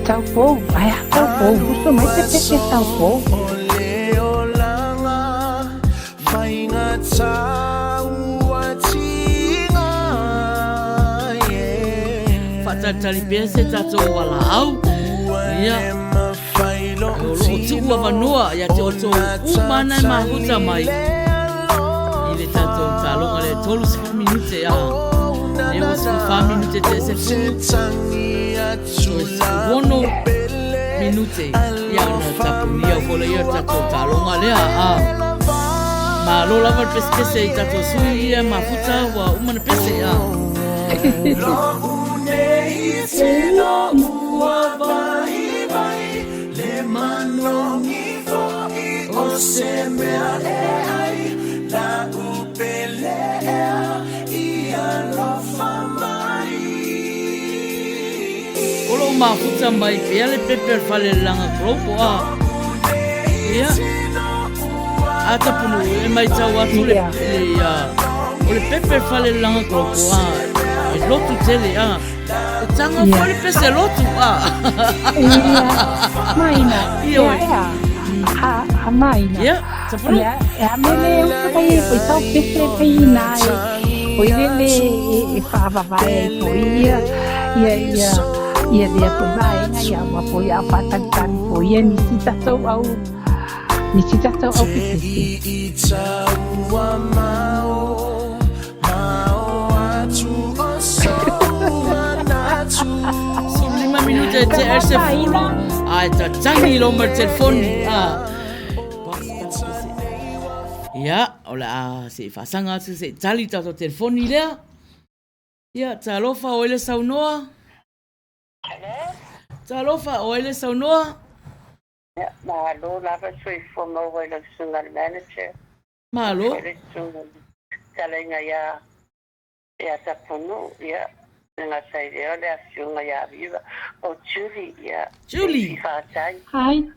Taupou, ae a taupou, usu mai se pese taupou. O le olaga faigata ua tiga, yeah. Faatalitali pea se tatou valaau, ia, o loo tuu avanoa ia te outou uma ana e mafuta mai i le tatou taloga lea 30 minute a lea ua 14 minute te se fulu toe 16 minute ia ona tapunia foi laia o le tatou taloga lea a malo lava le pesepese i tatou sui ia mafuta ua uma na pese a. Lo'u nei tino ua vaivai le manogi fo'i. Se mea e ai la upele ea i alofa mai. O lou mafuta mai pea le pepe o le fale lalaga global a. Ia. A tapunu e maitau atu le, le o le pepe o le fale lalaga global a. E lotu tele a. E tanga foi le pese lotu a. Ia. Maina. Ia. Ia. A, a maina. Ia. Tapunu. Ia, e a mele usu mai e foi tau pese pei ina e. O i lele e, e whaavavae ai foi ia, ia, ia, ia lea foi vaega ia ua foi a whaatalitali foi ia nisi tatou au, nisi tatou au pepese. 15 minute e te ese fulu a e tatangi lo ma le telefoni a. Ia, o le a se i faasaga atu se i tali tatou telefoni lea. Ia, talofa o ele saunoa. Talofa o ele saunoa. Ia, malo lava soifua maua i lau susuga i le manager. Malo. Foi le susuga i le fetalaiga ia ia Tapunuu, ia, le gata i lea o le afioga ia Aviva. O Julie, ia, Julie. e faafetai. Hi,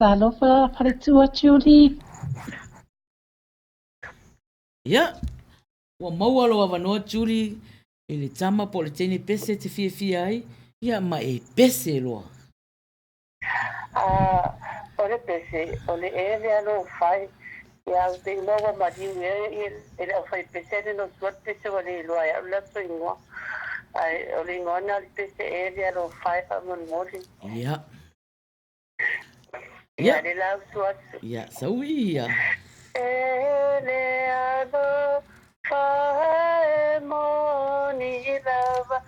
talofa faletua Julie. Ia, ua maua lou avanoa Julie i le tama po o le teine pese e te fiafia ai, ia ma e pese loa. A, o le pese, o le e lea lou fai, ia au te igoa ua maliu ea ia e le aufaipese le lotu atu pese ua le iloa e au le latou igoa. Ae o le igoa na o le pese e lea lou fai faamolemole. Ia. Ia, le la usu atu. Ia, saui ia. E le alofa e moni lava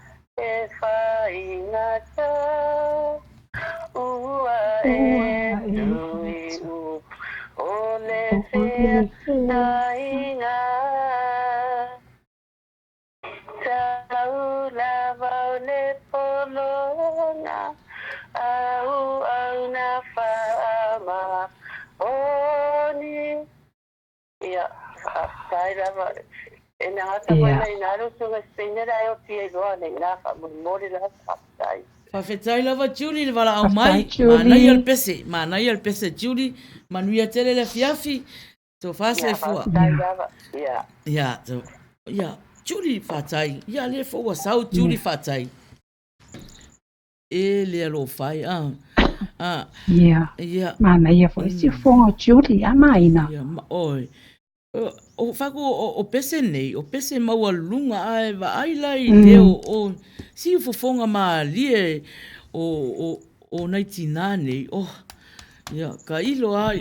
e faigata ua e tui upu o le feagaiga tau lava o le pologa auauna faamaoni. Ia, faafetai lava. E na gata foi mai ina le usuga Spain la e oti ai loa nei ina faamolemole lava faafetai. Faafetai lava Julie le valaau mai. Manaia le pese, manaia le pese Julie. Manuia tele le afiafi. Tofa soifua. Ia, faafetai lava. Ia. Ia, to, ia, Julie faafetai. Ia lea foi ua sau Julie faafetai. E le alofa ai, a. A. Ia. Ia. Manaia foi si fofoga o Julie, a maina. Ia, ma oi. O faku o pese nei, o pese maualuluga ae vaai la i leo o siu fofoga malie o nai tinā nei, oh, ia, ka ilo a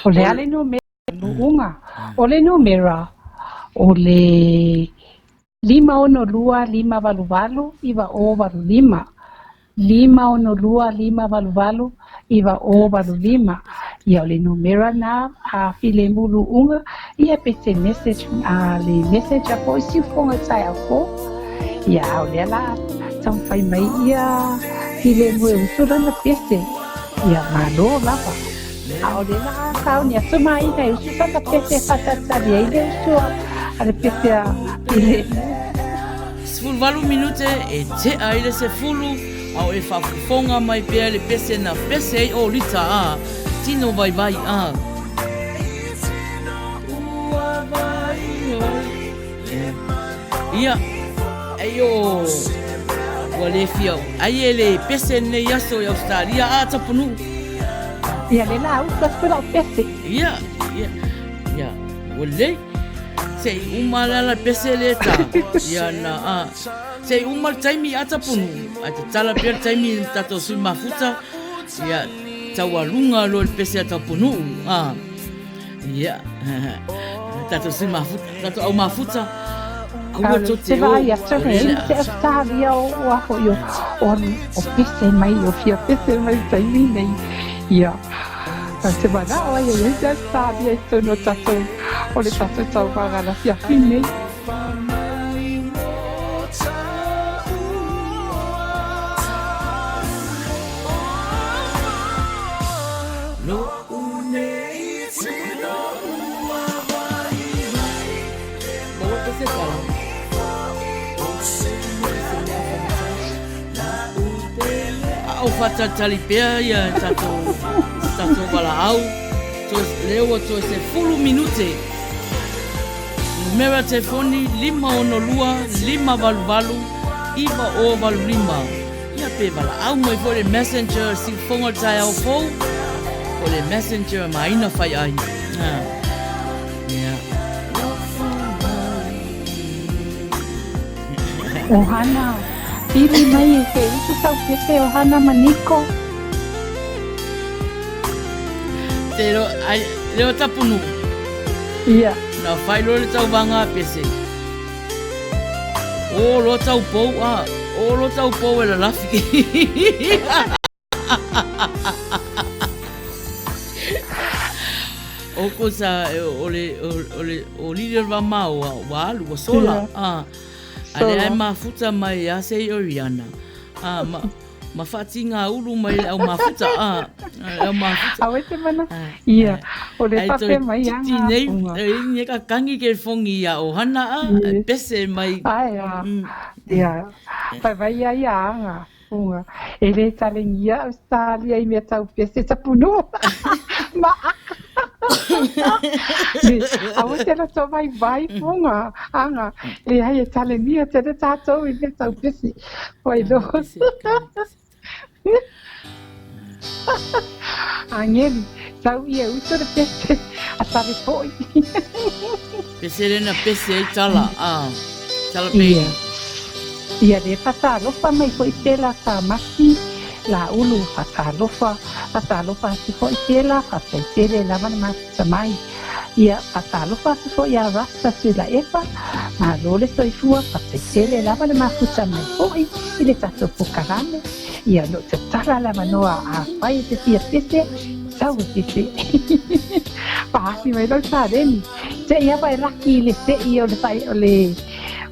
O le a le numera luuga? O le numera o le 562 588 9085. 562 588 9085. Ia o le numera na a filemu luuga ia pe te message a le message a po i siufoga taeao fou. Ia a o lea la taumafai mai ia filemu e usu lana pese. Ia malo lava. A o lea la sauni aso maina e usu sana pese e faatalitali ai le usu a le pese a filemu. 18 minute e tea ai le sefulu, a o e faafofoga mai pea le pese na pese ai o Lita a tino vaivai a. Ia, ai o ua le fia ai e le pese nei aso i Australia a Tapunuu. Ia le la usu atu lau pese. Ia, ia, ia, ua lelei. Se i uma la la pese le ta. Ia na a. Se i uma le taimi a Tapunuu. Ae tatala pea le taimi i tatou sui mafuta. Ia, taualuga loa le pese a Tapunuu. A. Ia, tatou sui mafuta, tatou au mafuta. Aua tou te o. vaai atu e ai se Australia o o a foi o o o pese mai o fia pese mai taimi nei. Ia, te manao ai e ai se Australia i totonu o tatou o le tatou tauvaga le afiafi nei. A o faatalitali pea ia tatou tatou valaau. Toe lea ua toe 10 minute. Numera telefoni 562 588 9085. Ia pe valaau mai foi le messenger siufoga o le taeao fou o le messenger ma Aina Faiai. Ha. Ia. Ohana, pili mai e te utu tau pepe Ohana ma Niko. Te ro, ai, leo tapunu. Ia. Na whai loa le tauvaga a Pese. O loa tau pou, a, o loa tau pou e lalafi. O ko sa, o le, o le, o lili o le vamao, ua alu, ua sola. A, a le ai mafuta mai ia se i Oriana. A, ma, ma faatigā ulu mai le au mafuta, a, le au mafuta. Awe te mana, ia, o le faapea mai ia ngā nei, nei ka kangi ke fongi ia o hana a, pese mai. Ai a, ia, vai vai ia ia anga. Unga. E le talengia Australia i mea tau pese tapunua. Ma aka. Le, aua te roto vai vai funga, anga. Le ai e talenia te re tātou i mea tau pese. Wai loa. Angeli, tau ia uto le pese, a tare poi. Pese lena pese ai tala, a tala pe. Ia. Ia le fatalofa mai foi pela ta maki la ulu fatalofa, fatalofa atu foi pela fataitele lava le mafuta mai. Ia fatalofa atu foi ia Rasta Tuilaepa, malo le soifua fataitele lava le mafuta mai foi i le tatou pokalame. Ia o lo o tatala le avanoa afai e te fia pese, sau e pese. Faaasi mai lau taleni. Seʻi ava e laki i le seʻi o le fae o le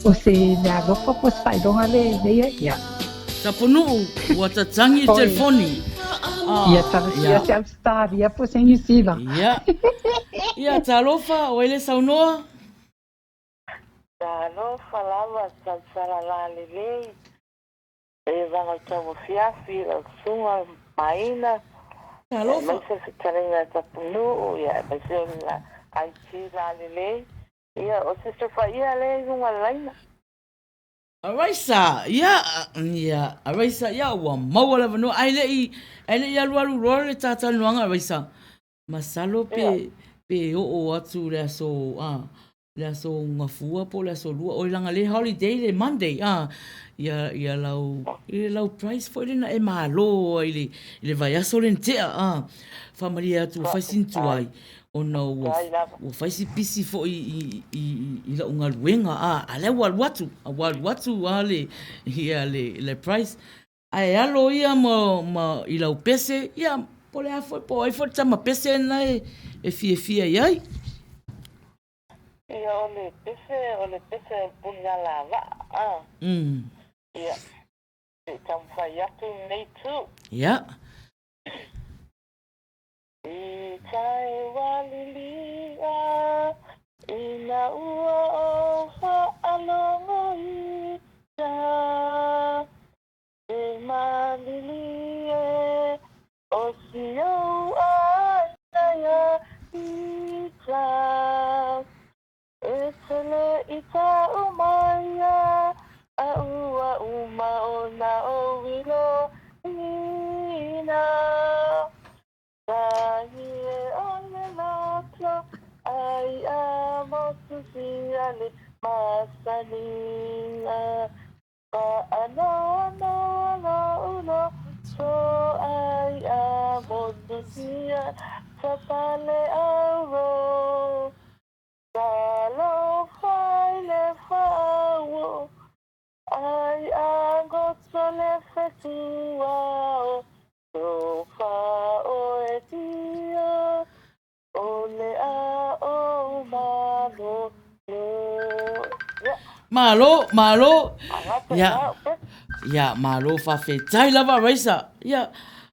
o se mea alofa po o se faailoga le ia ia. Tapunuu, ua tatangi le telefoni. Ia talosia se Australia po o se New Zealand. Ia. Ia talofa, o ai le saunoa? Talofa lava, tautala lalelei. E vaga tau afiafi lau susuga Maina, aemaise fetalaiga a Tapunuu, ia aemaise o le IT lalelei. Ia, o Sister Faia lea i luga o le laina. Araisa, ia, ia, Araisa, ia, ua maua le avanoa, ae le i, ae le i alualu loa le ta talanoaga Araisa, Masalo pe, pe oo atu le aso, a, le aso Gafua po o le aso Lua, oi leaga le holiday le Monday, a, ia, ia lau, i lau price foi lena e malo ai i le, i le vaiaso lena tea, a, faamalie atu ua fai sina tuai, ona ua, ua fai si pisi foi i, i, i lau galuega, a, a lea ua alu atu, ua alu atu lava le, ia le, le price. Ae alo ia ma, ma i lau pese, ia, po o le a foi, po o ai foi le tama pese lena e, e fiafia i ai. Ia, o le pese, o le pese o le punialavaa, a. Ia, se i taumafai atu lenei itu. Ia. I tai walilia ina ua ou faalogo i ta E malili e o si ou aina ia i ta E tele i ta umaia a ua uma ona ou ilo ina Kahi e o le loto ai a motu sia le masani a Paanoanoa lou loto ai a motu sia sa pale auro Talofa i le faauo ai a goto le fetua o Tofa oe tia O le a ou malo Ia. Malo, malo. Ia. Ia, malo faafetai lava Raisa. Ia.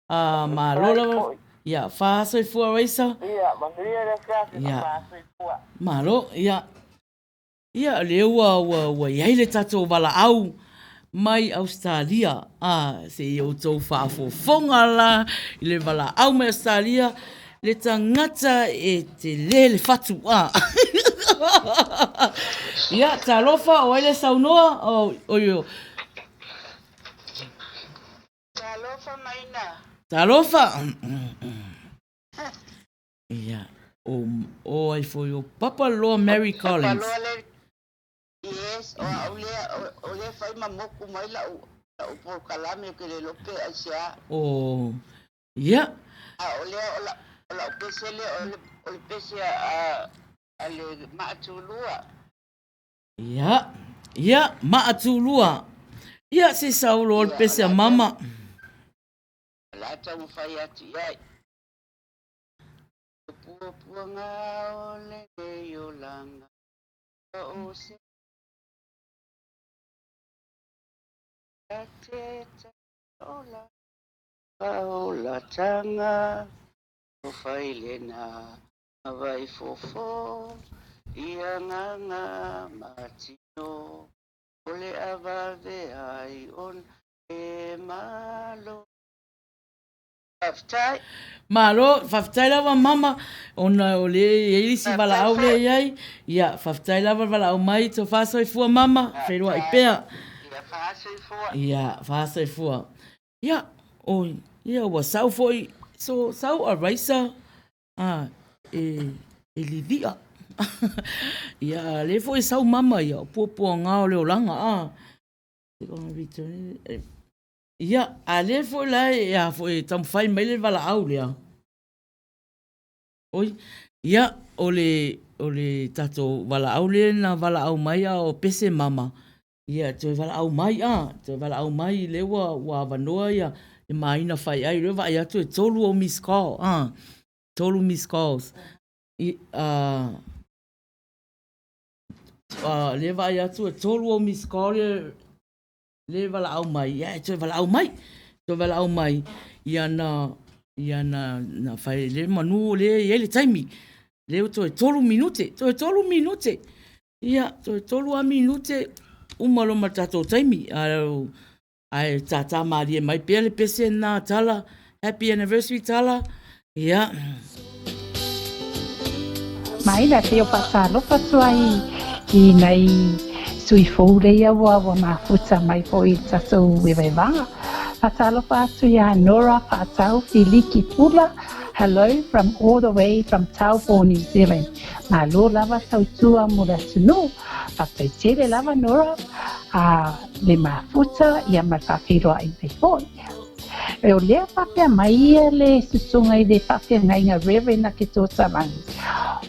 Uh, malo lava. Ia, faasoifua Raisa. Ia, manuia le afiafi, ia. Faasoifua. Malo, ia. Ia, lea ua, ua, ua i ai le tatou valaau mai Ausetalia. A, se i outou faafofoga la i le valaau mai Ausetalia, le tagata e tele le fatu. A. Ia, talofa, o ai le saunoa? O, oi, o. Talofa Maina. Talofa. Ia, o, o ai foi o Papa Loa Mary Collins. Papa Loa le, yes, o au lea, o, o lea fai ma moku mai lau, lau polokalame o ke le iloa pe aisea. O, ia. A o lea o lau, o lau pese lea, o le, o le pese a, a, a le Maatulua. Ia, ia, Maatulua. Ia, se sau loa le pese a mama. O le a taumafai atu i ai. O puapuaga o lenei olaga, o se te ola paolataga, o failena ma vaifofo i agaga ma tino, o le a vave ai ona e malo. Faafetai. Malo, faafetai lava mama, ona o lea e i ai isi valaau lea e i ai. Ia, faafetai lava le valaau mai, tofa soifua mama, feiloai pea. Ia, fa soifua. Ia, fa soifua. Ia, oi, ia ua sau foi, so sau a Raisa, a, e, e lilia. Ia, a lea foi e sau mama ia, o puapuaga o le olaga, a. Ia, a lea foi la e a foi e taumafai mai le valaau lea. Oi, ia, o le, o le tatou valaau lea na valaau mai a o pese mama, ia toe valaau mai, a, toe valaau mai lea ua, ua avanoa ia le Maina Faiai, lea ua vaai atu e tolu ou missed call, a, tolu missed calls. I, a, a, lea vaai atu e tolu ou missed call lea, Le valaau mai, ia e toe valaau mai, toe valaau mai, ia na, ia na, na fai le manu o lea e i ai le taimi. Lea ua toe tolu minute, toe tolu minute. Ia, toe tolu lava minute, uma loa ma le tatou taimi. Ae tātā mālie mai pea le pese lena a Tala. Happy anniversary Tala. Ia. Maina te o faatalofa atu ai i nai sui fou leia ua ua mafuta mai foi i le tatou evaevaga. Faatalofa atu iā Nora Faatau Filiki Pula, hello from all the way from Taupo, New Zealand. Malo lava tautua mo le atunuu. Faafetai tele lava Nora a le mafuta ia ma le faafeiloai mai foi. E o lea faapea mai ia le susuga i le faafeagaiga Reverend a Ketotalangi,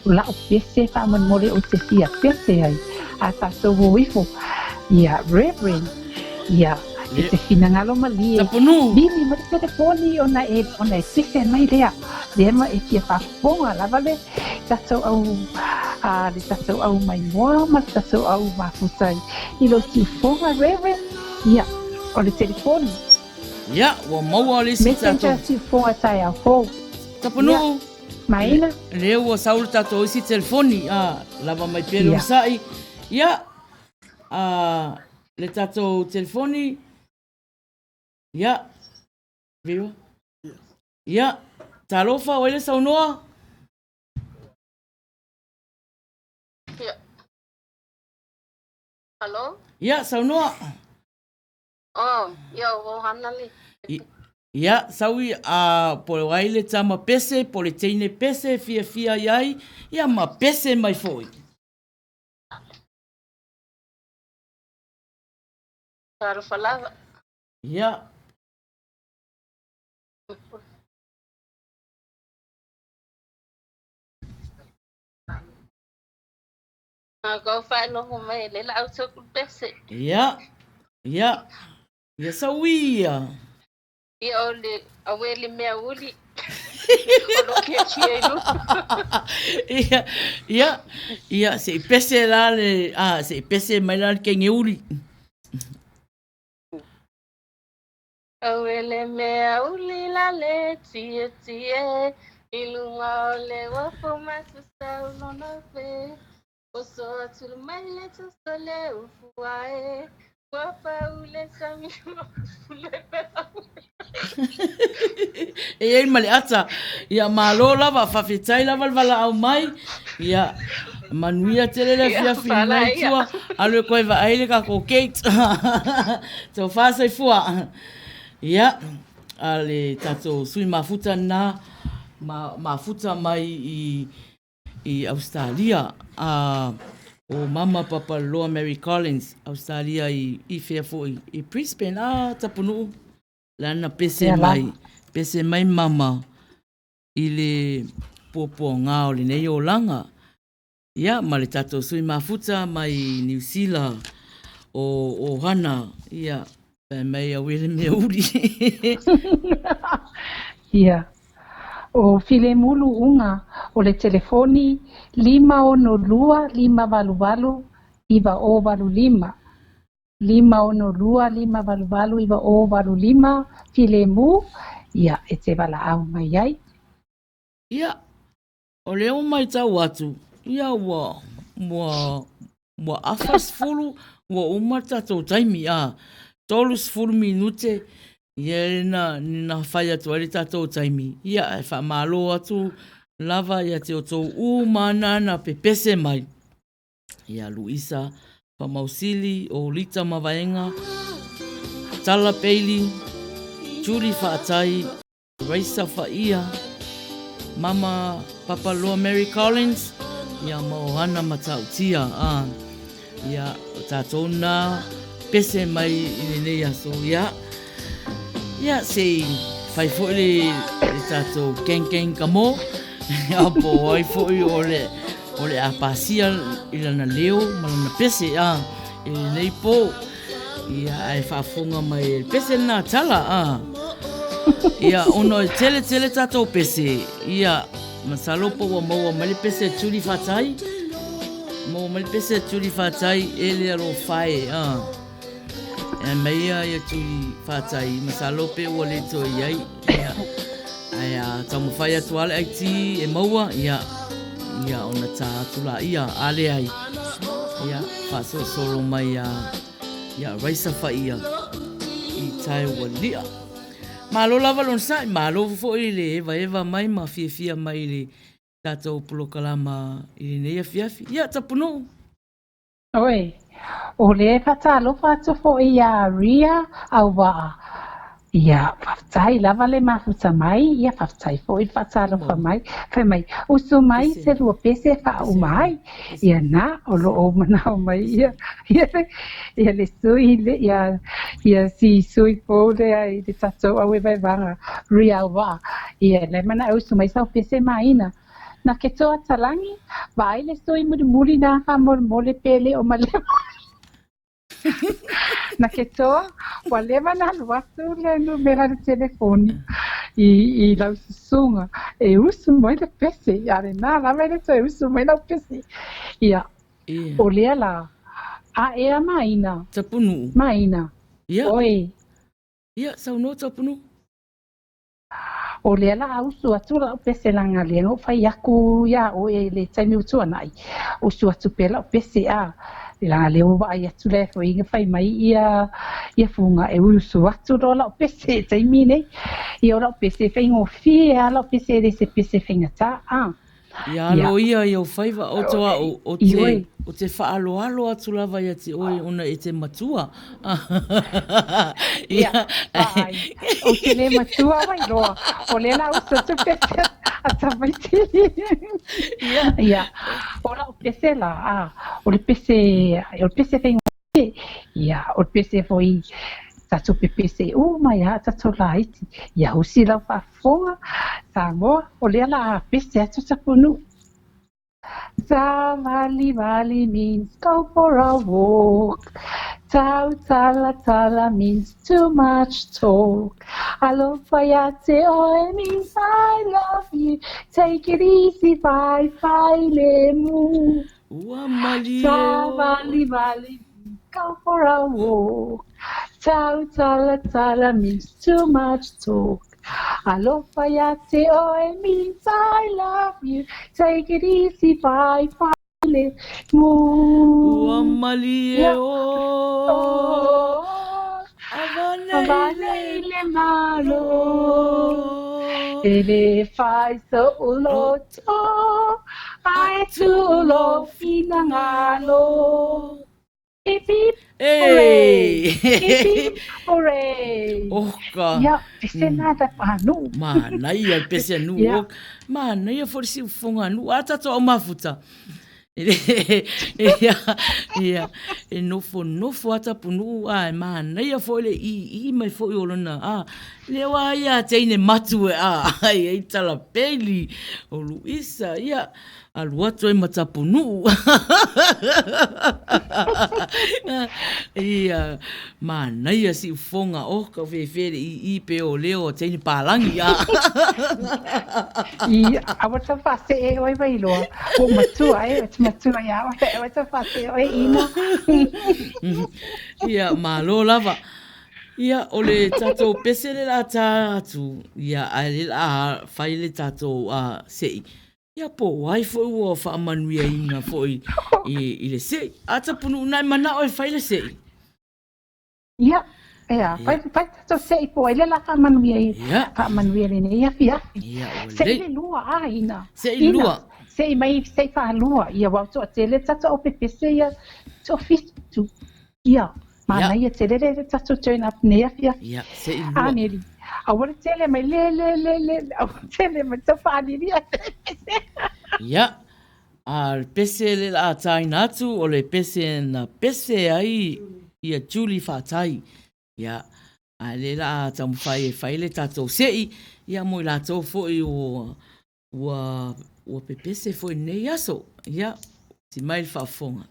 o la'u pese faamolemole ou te fia pese ai, a tatou o ifo, ia Reverend, ia, e te finagalo malie, vili mai le telefoni ona e, ona e pese mai lea, lea ma e fia faafofoga lava le tatou au, a, le tatou au maimoa ma le tatou au mafuta i lou siufoga Reverend, ia, o le telefoni. Ia, ua maua le isi tatou. Messenger siufoga taeao fou. Tapunuu. Ia, Maina. Lea ua sau le tatou isi telefoni, a, lava mai pea le onosai. Ia, a, le tatou telefoni, ia, Viva. Ia, talofa, o ai le saunoa? Ia. Hello? Ia, saunoa. Oh, ia o hana le. Ia, sau i, a, po o ai le tama pese, po le teine pese e fiafia i ai, ia ma pese mai foi. Talofa lava. Ia. A kau faalogo mai le la au soku pese. Ia, ia, ia sau ia. Ia o le awe le mea uli. O lo ke chia i lu. Ia, ia, ia, se i pese la le, a, se i pese mai la le kenge uli. Aue le mea uli la le tie tie i lunga o le uafu masusau lona pe. Oso atu mai le toso le ufua e Ua pau le sami ua pule E i ai ma le ata. Ia malo lava, faafetai lava le valaau mai. Ia manuia tele le afiafi i lena itu. Alu e koe vaai le tatou gate. Tofa soifua. Ia, a le tatou sui mafuta lena, ma mafuta mai i i Ausetalia, a o Mama Papaloloa Mary Collins, Ausetalia i, i fea foi, i Brisbane, a Tapunuu, lana pese mai, pese mai Mama i le puapuaga o lenei olaga. Ia, ma le tatou sui mafuta mai Niu Sila, o, o Hana, ia, fai mai au e le mea uli. Ia. O Filemulu Uga, o le telefoni 562 588 9085. 562 588 9085, Filemu, ia, e te valaau mai ai. Ia, o lea ua matau atu, ia ua, ua, ua afa 10, ua uma le tatou taimi, a, 30 minute, ia na, na fai atu ai le tatou taimi, ia, e faamalo atu lava ia te outou uma na na pepese mai. Ia Luisa Famausili, o Lita Mavaega, Tala Bailey, Julie Faatai, Raisa Faia, Mama Papaloa Mary Collins, ia ma Ohana Matautia, a, ia, o tātou nā pese mai i lenei aso, ia, ia, se i fai foi le, le tātou gang gang ka mō, a po o ai foi o le, o le a pasia i lana leo ma lana pese, a, i lenei pō. Ia, ae faafofoga mai e le pese lena tala, a. Ia, ona e tele tele tatou pese, ia, masalo po ua maua mai le pese a Julie Fatai, maua mai le pese a Julie Fatai e le alofa e, a. E mai ia ia Julie Fatai, masalo pe ua le toe i ai, ia. Ae a taumafai atu lava le IT e maua, ia, ia ona tā atu laia, a leai, ia, faasolosolo mai ia, ia Raisa Faia i tae ua li'a. Malo lava lona sa'i, malo foi le evaeva mai ma fiafia mai i le tatou polokalama i lenei afiafi. Ia, Tapunuu. Oi, o lea e faatalofa atu foi iā Ria Auvaa. Ia, faafetai lava le mafuta mai, ia faafetai foi le faatalofa mai. Fai mai, usu mai se lua pese e faauma ai. Ia na, o lo o manao mai ia, ia le, ia le sui, le, ia, ia si sui fou lea i le tatou auevaevaga, Ria Auvaa. Ia, le manao usu mai sau pese maina. Na ke toa talagi, vaai le sui mulimuli na faamolemole pe le o maleva. Na ke toa, ua leva na alu atu le numera le telefoni i, i lau susuga e usu mai le pese, a lena lava e le toe usu mai lau pese. Ia, Ia. o lea la, a ea maina. Tapunuu. Maina. Ia. Oi. Ia, saunoa Tapunuu. O lea la a usu atu la'u pese laga lea na ou fai aku iā ʻoe i le taimi ua tuanaʻi, usu atu pea la'u pese a laga lea ua vaai atu lea foi na fai mai ia ia Fuga e usu atu loa la'u pese i le taimi nei. Ia o la'u pese e faigofie a la'u pese e le se pese faigata a. Ia alo ia i ou faiva, o to au, o te, o te faaaloalo atu lava ia te oe ona e te matua. Ia, vaai, ou te le matua wai loa, o lea la usu atu pese a tamaiti. Ia. Ia, o lau pese la, a, o le pese, o le pese faigofie, ia, o le pese foi tatou pepese uma ia tatou laiti. Ia usi lau faafofoga, Samoa, o lea la a pese atu Tapunuu. Savali vali means go for a walk. Tau tala tala means too much talk. Alofa ia te oe means I love you. Take it easy, bye bye le mu. Ua malie o. Savali vali means go for a walk. Tau tala tala means too much talk. Alofa ia te oe means I love you. Take it easy, bye bye. le mu. Ua malie o Avane i le malo. E le fai so'u loto ae tuu lou finagalo. Hip hip hooray! Hip hip hooray! Oka. Ia, pese na ta panu. Manaia le pese a nuu. Ia. Manaia foi le siufofoga a nuu. A tatou au mafuta. Ia, ia, e nofonofo a Tapunuu a e manaia foi le ii mai foi o lona a lea ua ia teine matu e a ai ai tala peli o Luisa ia Alu atu ai ma Tapunuu. Ia, manaia siufofoga, oh, kau fefe le ii pe o leo o teine palagi. A. Ia, aua tau faasee oe Vailoa. Ua matua e, ua matua ia oe, aua tau faasee oe Ina. Ia, malo lava. Ia, o le tatou pese le la tā atu, ia, ae le la fai le tatou se'i. Ia po o ai foi ua faamanuiaina foi i le se'i. A Tapunuu na e manao e fai le se'i. Ia, ea, fai, fai tatou se'i po o ai le la faamanuia i, faamanuia lenei afiafi. Ia, ua Se'i lelei. le lua, a ina. Se'i Ina, lua. se'i mai, se'i faalua, ia aua ua toatele tatou au pepese ia toafitu. Ia, manaia tele le tatou turn up nei afiafi. Ia, se'i lua. A Neli, aua le tele mai le le le le, aua le tele mai tau faalili a pese. Ia, a le pese le la tāina atu, o le pese na pese ai ia Julie Faatai. Ia, a le la taumafai e fai le tatou se'i, ia mo i latou foi ua, ua, ua pepese foi i lenei aso. Ia, ti mai le faafofoga.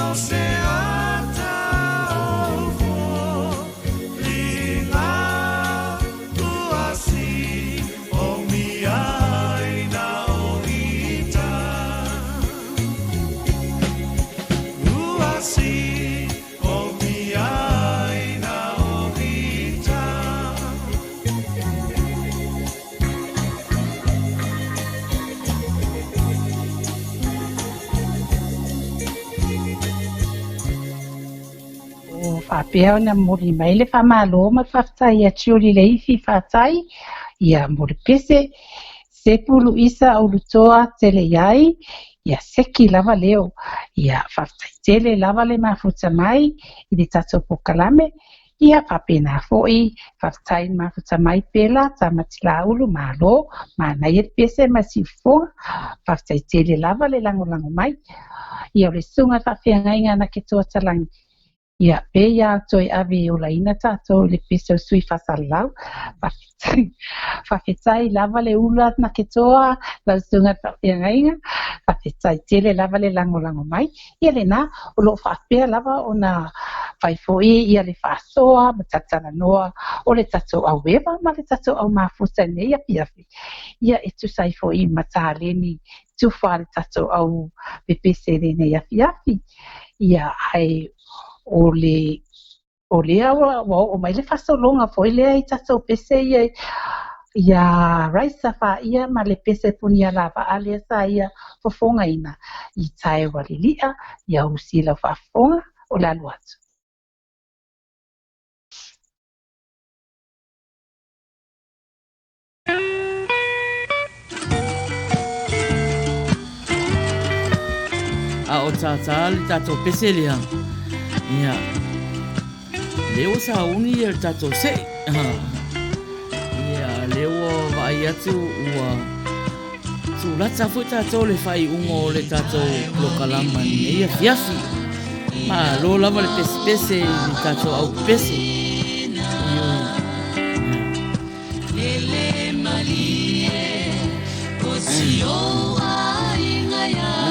o se ata o foliga ua si o miaina o ita. Ua si o miaina o ita. O faapea ona momoli mai le faamalo ma le faafetai ia Julie Leifi Fatai, ia mo le pese, Sepu Luisa Ulutoa tele i ai, ia seki lava leo. Ia faafetai tele lava le mafuta mai i le tatou polokalame, ia faapena foi faafetai le mafuta mai Pela Tamatilaulu malo, manaia le pese ma siufofoga, faafetai tele lava le lagolago mai. Ia o le susuga i le faafeagaiga na ke toa talagi, ia pe ia toe ave e olaina tatou i le pese o sui faasalalau. Faafetai, faafetai lava le ula na ke toa lau susuga i le faafeagaiga, faafetai tele lava le lagolago mai. Ia lena, o loo faapea lava ona fai foi ia le faasoa ma talatalanoa o le tatou aueva ma le tatou au mafuta i lenei afiafi. Ia e tusa ai foi ma taleni tufa le tatou au pepese i lenei afiafi. Ia ae o le o lea ua oo mai le faasologa foi lea i tatou pese ia ia Raisa Faia ma le pese punia lavaa lea sa ia fofogaina i tae ua lilia ia usi lau faafofoga o le alu atu. A o tātā le tātou pese lea. Ia. Le ua sauni ia le tātou sei. Ia, le ua vaai atu ua tulata foi tātou le faaiuga o le tātou polokalama i lenei afiafi. Malo lava le pesepese i le tātou au pese.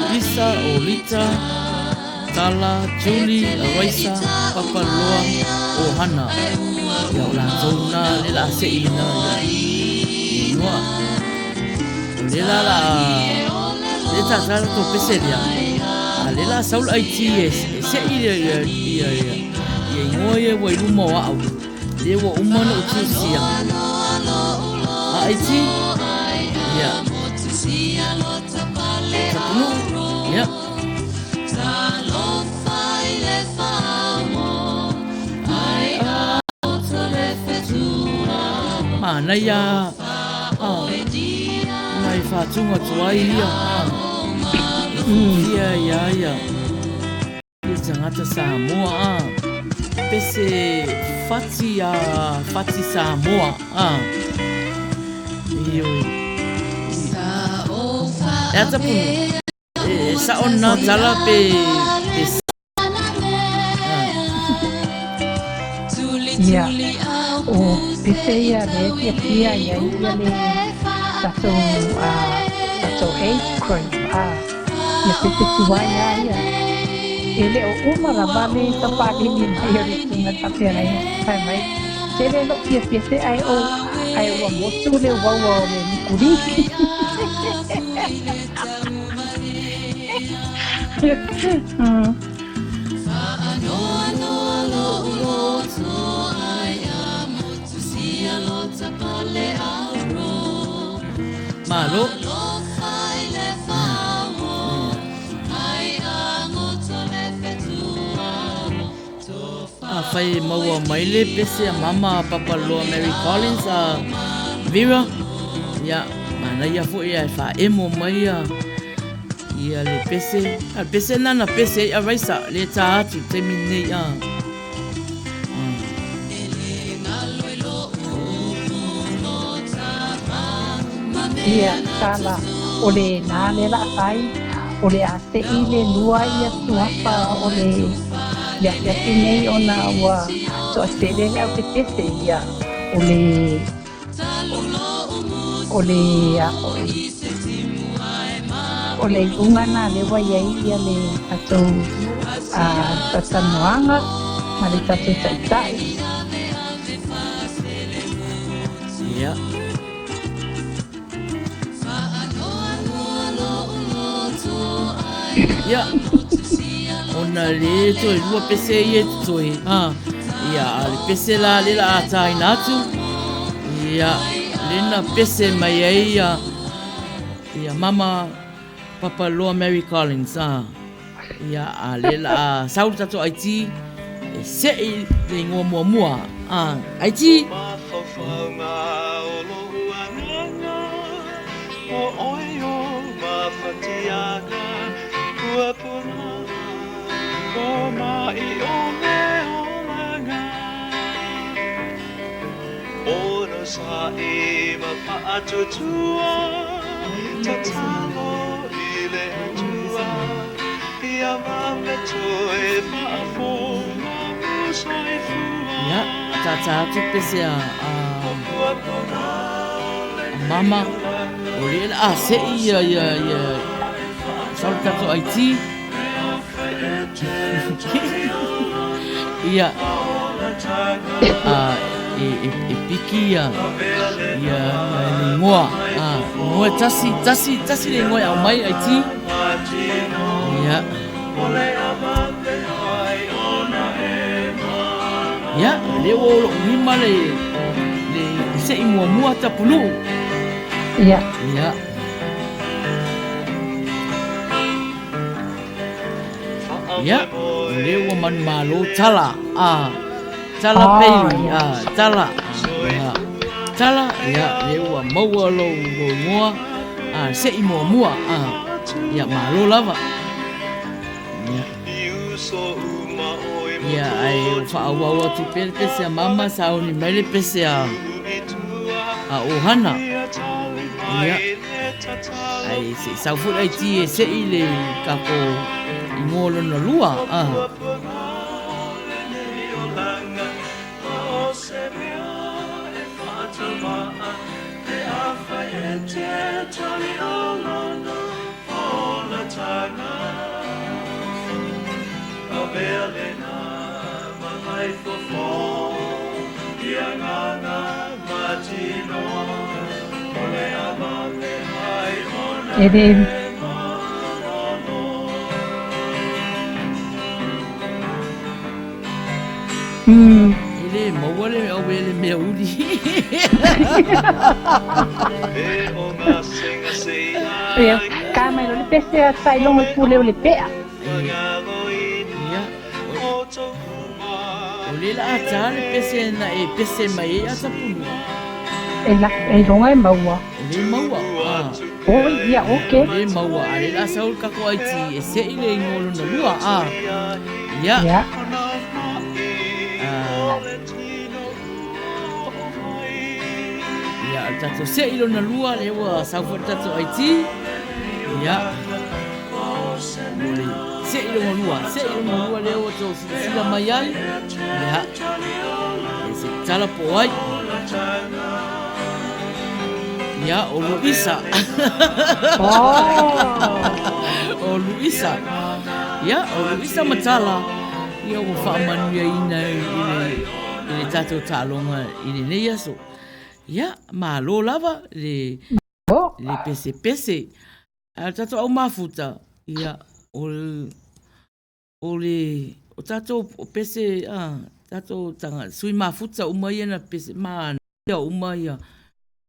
Luisa, Olita, Tala, Julie, Araisa, Papa Loa, o Hana. Ia o latou na le la sei na ia. Inoa. O le la la le ta ta to pese lea. A le la sau le IT e sei ia ia ia ia ia ingoa ia ua i luma o au. Le ua uma na o tusia. A IT? Ia. Tapunu? Ia. Manaia nai whātunga tuai ia. Ia ia ia. Ia tangata Samoa a. Pese whati a whati Samoa a. Ioi. E ata punu. E sao na tala pe pe Ia, o pese ia le fiafia ia ia le tatou tatou age group a ia pese tuai a ia. E le o uma lava le taupalini mai o le susuga faafeagaiga fai mai. Tele lou fiafia se ae o ae ua motu le uaua o le mukuli. Malo. Afai e maua mai le pese a mama a Papa Loa Mary Collins a Vera, ia, manaia foi ae faaemo mai ia ia le pese. A le pese lena na pese ai a Raisa le tā atu i le taimi lenei a. Ia, tala, o le na le la fai, o le a se'i le lua ia suafa o le le afiafi nei ona ua toatele le au pepese ia o le o le a oi. o le iuga lena lea ua i ai ia le tatou talatalanoaga ma le tatou Taitai. Ia. Ia. Ona le toe lua pese ia e totoe. Ha. Ia, a le pese la le la a tāina atu. Ia, lena pese mai ai ia, ia mama Papa Loa Mary Collins. Ha. Ia, a le la a sau le tatou IT e se'i le ingoa muamua. Ha. IT! Ia, tātā atu pese a, a, a mama, o le la a se'i ia, ia, ia, sau le tatou IT. Ia, a, e, e, e piki ia, ia, ia le ingoa, a, ingoa e tasi, tasi, tasi le ingoa e aumai IT. Ia. Ia, lea ua o lou lima le, le se'i muamua Tapunuu. Ia. Ia. Ia, o lea ua manumalo Tala, a, Tala Oh, Bailey, ia. a, Tala, ia, Tala, ia, lea ua maua lou, lou igoa, a, se'i muamua, a, ia, malo lava. Ia. Ia, ae ua faaauau atu pea le pese a mama, sauni mai le pese a, a ʻOhana. Ia, ae se i sau foi le IT e se'i le tatou igoa lona lua. A. E le Mm. E le maua le au e le mea uli. Ia, ka mai lo le pese a tailogo i pule o le pea. Ia, o le la a tā le pese na e pese mai ai a Tapunuu. E la, e iloga e maua. O le maua. Ah. Oi, ia, okay. O le maua. A le la sau le kako IT e se'i le ingoa lona lua. Ah. Ia. Ia. Ah. Ia, o le tatou se'i lona lua, lea ua sau foi le tatou IT. Ia. Mo le se'i lona lua, se'i lona lua lea ua tou silasila mai ai. Ia. E se tala po o ai. Ia, o Luisa. Oh. O Luisa. Ia, o Luisa Matala. Ia ua faamanuiaina i le, i le tatou taaloga i lenei aso. Ia, malo lava le, le pesepese. A o le tatou au mafuta, ia, o le, o le, o tatou pese, a, tatou tanga, sui mafuta uma ia na pese, manaia uma ia,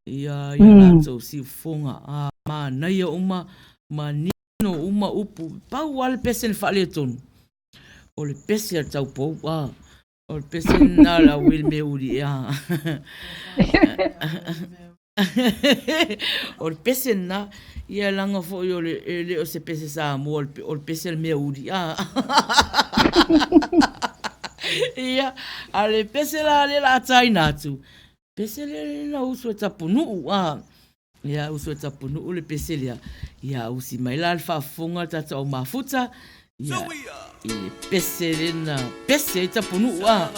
ia, ia latou siufofoga, a, manaia uma, manino uma upu, pau lava le pese na faaletonu, o le pese a le taupou, a, o le pese lena o le au i le mea uli, a. O le pese lena, ia leaga foi o le, e le o se pese Samoa, o le pese a le mea uli, a. Ia, a o le pese la lea o le a taina atu, pese lea na usu e Tapunuu, a. Ia, usu e Tapunuu le pese lea. Ia, usi mai la le faafofoga a le tatou au mafuta, ia, i le pese lea na pese ai Tapunuu, a.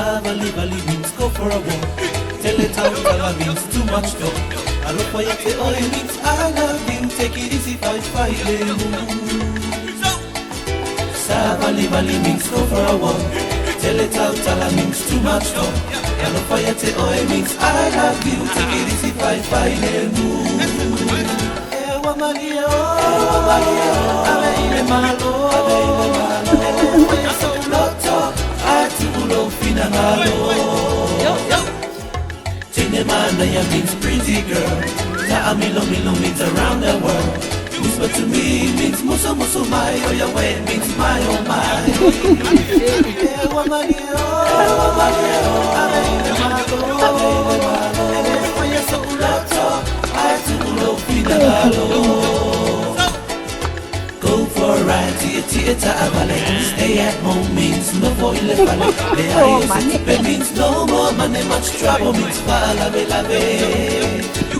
Savali vali means go for a walk. Tele tautala means too much talk. Alofa ia te oe means I love you. Take it easy, fight, fight, le Savali vali means go for a walk. Tele tautala means too much talk. Alofa ia te oe means I love you. Take it easy, fight, fight, le Ewa malia o, ewa malia o, ave ile malo, ave ile malo. Ewa so loto, atulo finangalo. Tine manaya means pretty girl. Ta'a milo milo means around the world. Whisper to me means muso muso mai, oh ya way means my oh my. Ewa malia o, ewa malia o, ave ile malo, ave ile malo. Ewa so loto, atulo finangalo. Go for a ride to your tia ta'avale. Stay at home means no for ile fale. Le ai o se tupe means no more money, much trouble means fa'alave lave.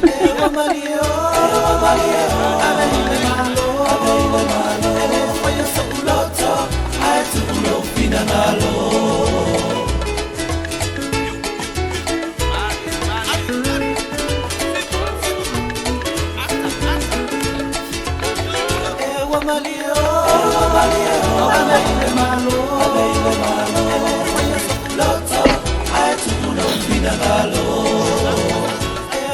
Ewa malia o, ewa malia o, ave ile malo, ave ile malo. Ewa ia so'u loto, ae tu'u finangalo. Ewa malia o, ewa malia o, ave ile malo, ave ile malo. Ewa ia so'u loto, ae tu'u finangalo.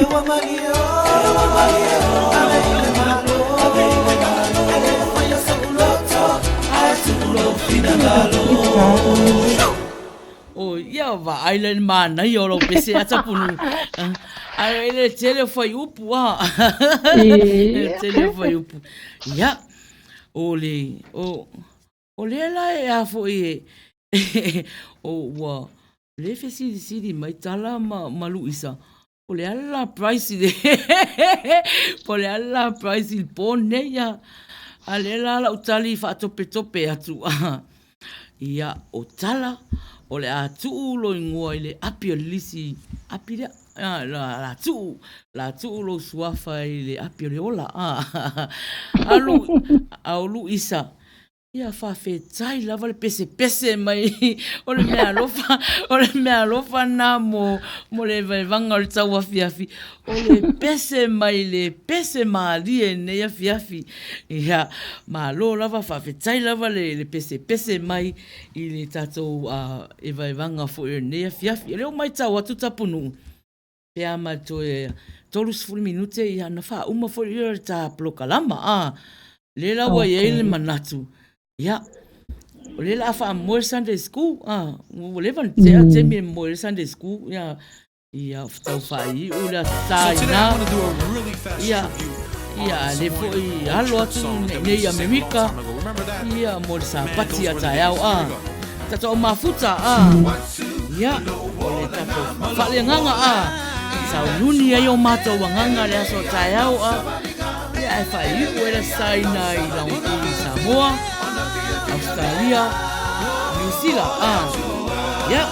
Ewa malia o, ewa malia o, ave ile malo, ave ile malo. Ewa ia so'u loto, ae tu'u finangalo. O ia vaai le manaia o lau pese a Tapunuu. Ae le tele o fuaiupu a. Le tele o fuaiupu. Ia, o le, o, o lea la e a foi e, o ua le fesilisili mai Tala ma Luisa, po o le a le la price i le, po o le a le la price i le po nei a. A lea la lau tali faatopetope atu a. Ia, o Tala, o le a tuu lou igoa i le api o le lisi api lea, a, la, la tuu, la tuu lou suafa i le api o le ola, a. Alu, a o Luisa, ia faafetai lava le pesepese mai o le mea alofa, o le mea alofa na mo, mo le vaevaga o le tauafiafi. O le pese mai le pese malie i lenei afiafi. Ia, malo lava, faafetai lava le, le pesepese mai i le tatou uh, evaevaga foi o lenei afiafi. O lea ua maitau atu Tapunuu, pe a ma toe 30 minute, ia na faauma foi lea o le ta polokalama, a. Lea la ua i ai le manatu, ia, o lea la a faamoe le Sunday School, a, ua leva ona tea taimi e moe ai le Sunday School, ia, ia tau faaiu le Aso Sa ina, ia, ia, a lea foi alo atu nei i Amerika, ia, mo le Sapati a taeao, a, tatou mafuta, a, ia, o le tatou faaleagaga, a, sauniuni ai o matou agaga i le aso a taeao, a, ia, ae faaiu ai le Aso Sa ina i Launui i Samoa, Ausetalia, Niu Sila, a, ia.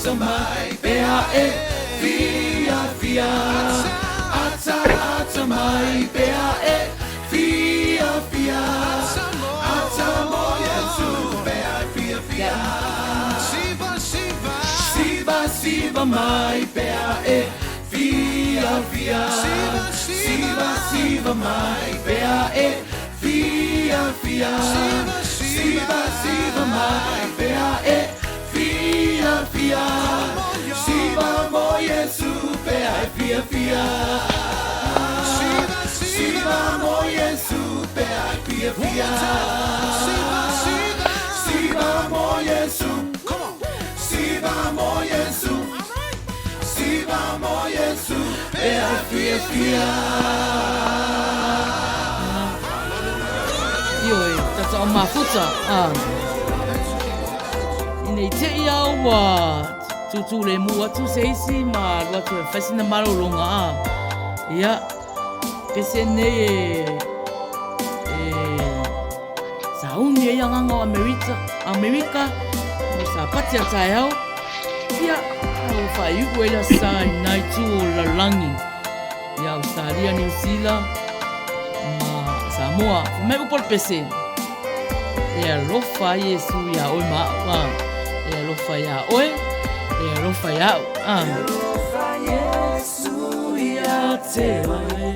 ata mai pea e fia fia. Ata ata mai pea e fia fia. Ata mo Yesu pea e fia fia. Siva, siva. Siva siva mai pea e fia fia. Siva, siva siva mai pea e fia fia. Siva, siva siva mai pea e fia fia. Siva mo Yesu pea e fia fia. Siva, siva mo Yesu pea e fia fia. Siva, siva. Siva mo Yesu. Come on. Siva mo Yesu. Siva mo Yesu pea e fia fia. Ioe, tata o mafuta. Ah. Ina i te ia ua tūtū le mu atu se isi ma alu atu e fai sina malologa a. Ia, pese nei e, e sauni ai agaga o Amerika, Amerika, mo Sapati a taeao. Ia, ua faaiu'u ai le asa i nā itu o le lalolagi. Ia, Australia, Niu Sila, ma Samoa. Fai mai upu o le pese. E alofa ai Iesu iā oe ma a'u a. E alofa iā oe, e alofa ia'u a. E alofa Iesu ia te oe.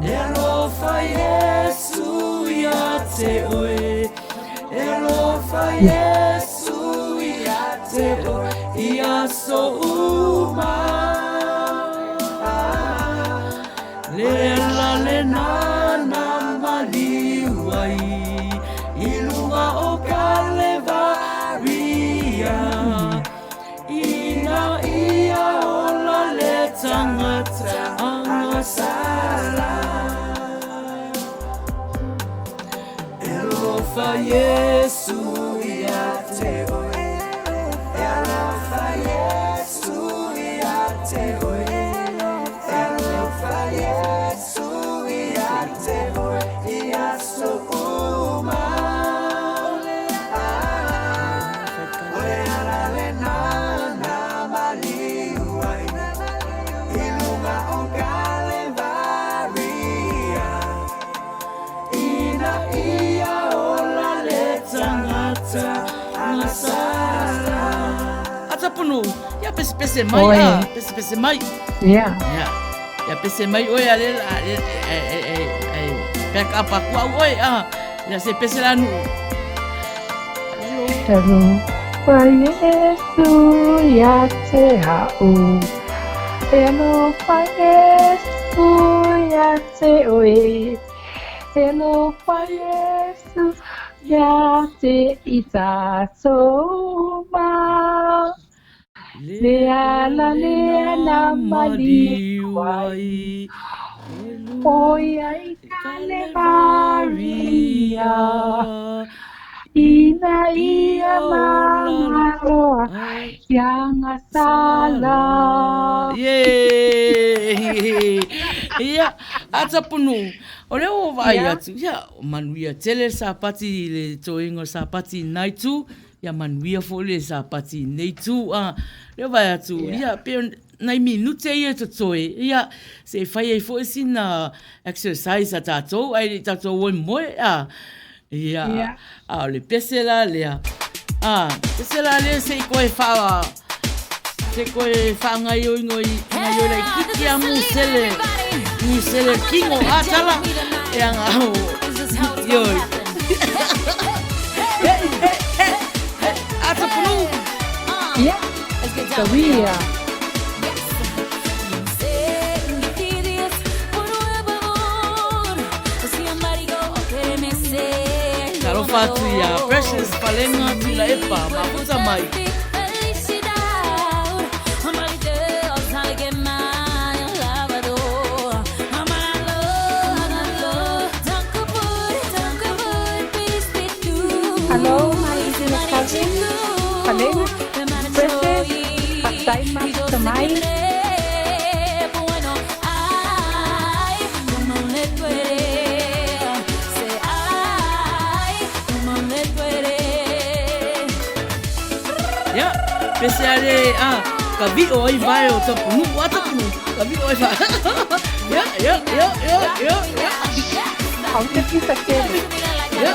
E alofa Iesu ia te oe. E alofa Iesu ia te oe. I aso uma. Le ala lena na maliu ai i luga o Kalevaria. Ina ia ola le tagata agasala. E alofa Iesu ia te oe. E alofa Iesu ia te oe. E alofa Iesu ia te oe. I aso uma. O le ala lena na maliu ai i luga o Kalevaria. Ina ia ola le tagata agasala. Atapunu, ia pesepese mai Oi. a, pesepese mai. Ia. Ia. Ia pese mai oe a le a le e e e e back up aku au oe a. Ia se pese la nu'u. Alofa Iesu ia te a'u. E alofa Iesu ia te oe. E alofa Iesu ia te i tatou uma. Le ala lea na maliu ai. O ia i Kalevaria. Ina ia magaroa ia gasala. Ye! Ia, atapunu, o lea ua vaai Ia. atu, ia, manuia tele le Sapati i le toega o le Sapati i lena itu, ia manuia foi le Sapati i lenei itu, a, lea ua vaai atu, Ia. ia, pe o nai minute ia e totoe, ia, se i fai ai foi sina exercise a tatou, ae le i tatou o e moe, a, ia, Ia. a o le pese la lea, a, pese la lea se i koe faa, se koe faagaioiga i gaioi laitiiti a musele, musele kingo a tala, e aga o, ioe. Atapunu! Ia. Tauia. Talofa atu iā Precious Palega Tuilaepa, mafuta mai. Hello, my cousin, Palega, Precious, faafetai mafuta mai. Ia, Pese ale a ka vi'o ai vae o Tapunuu a Tapunuu ka vi'o ai vae. Ia ia ia ia ia ia. Au te pita tele. Ia.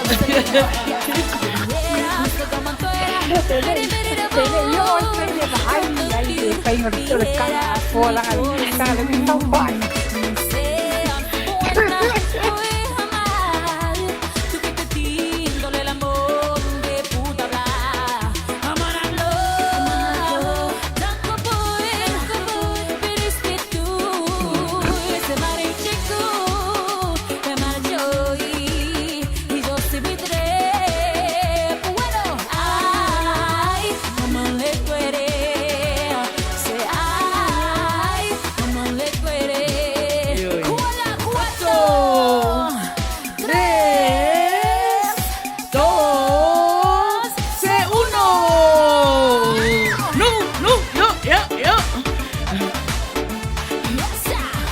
Tele tele io o le vaai ai le faiga o le kala afoa laga laga le tau pai. Tres, dos, se, uno. Nu, nu, yo, yo, yo.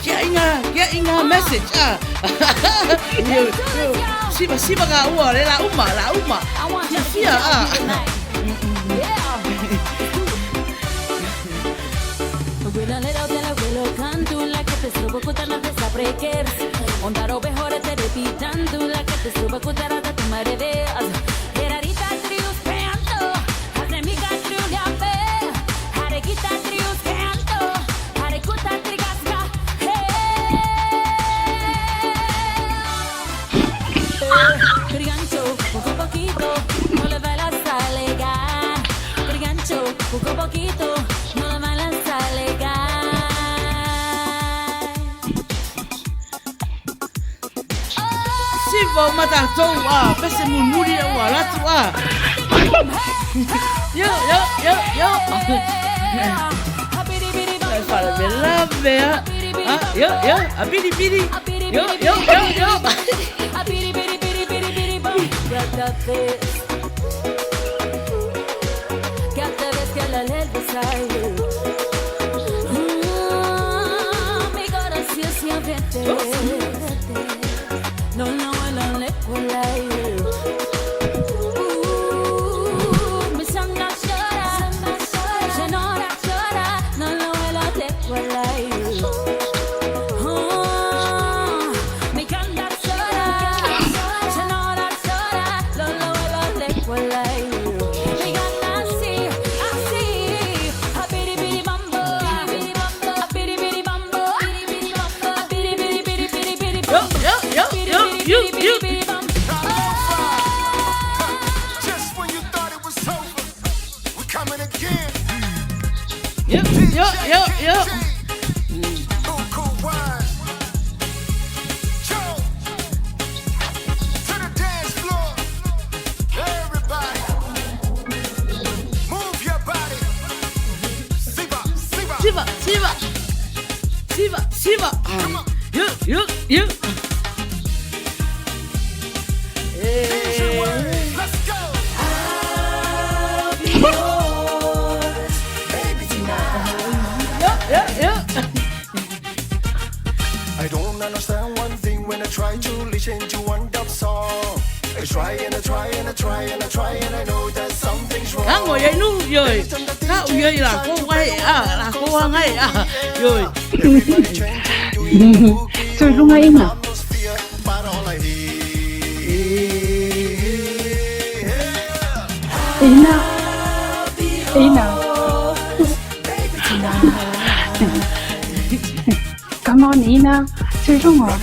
Kia inga, kia inga message ah. Yo, yo. Siva, siva ka ua le la uma, la uma. Fia, fia ah. Siva o matatou ah, pese mulimuli ua latu ah. Yo, yo, yo, yo. Fala me lave ah. Ah, yo, yo, a bidi bidi. Yo, yo, yo, yo. Yo, yo, yo, yo, yo, yo. Just when you thought it was over, we coming again. Yo, yo, yo, yo. Buku wine. Joe, to the dance floor. Everybody, move your body. Siva, Siva. Siva, Siva. Siva, Siva. Yo, yo, yo. Let's go. Yo, yo, yo. I don't understand one thing when I try to listen to one dub song. I try and I try and I try and I try and I know that something's wrong. Ka ngo yai nu yoi. Ka u yai la ko wai ah, la ko wa ngai ah. Yoi. Tui lunga ina. Ina. Ina. Come on, Ina. Tui lunga.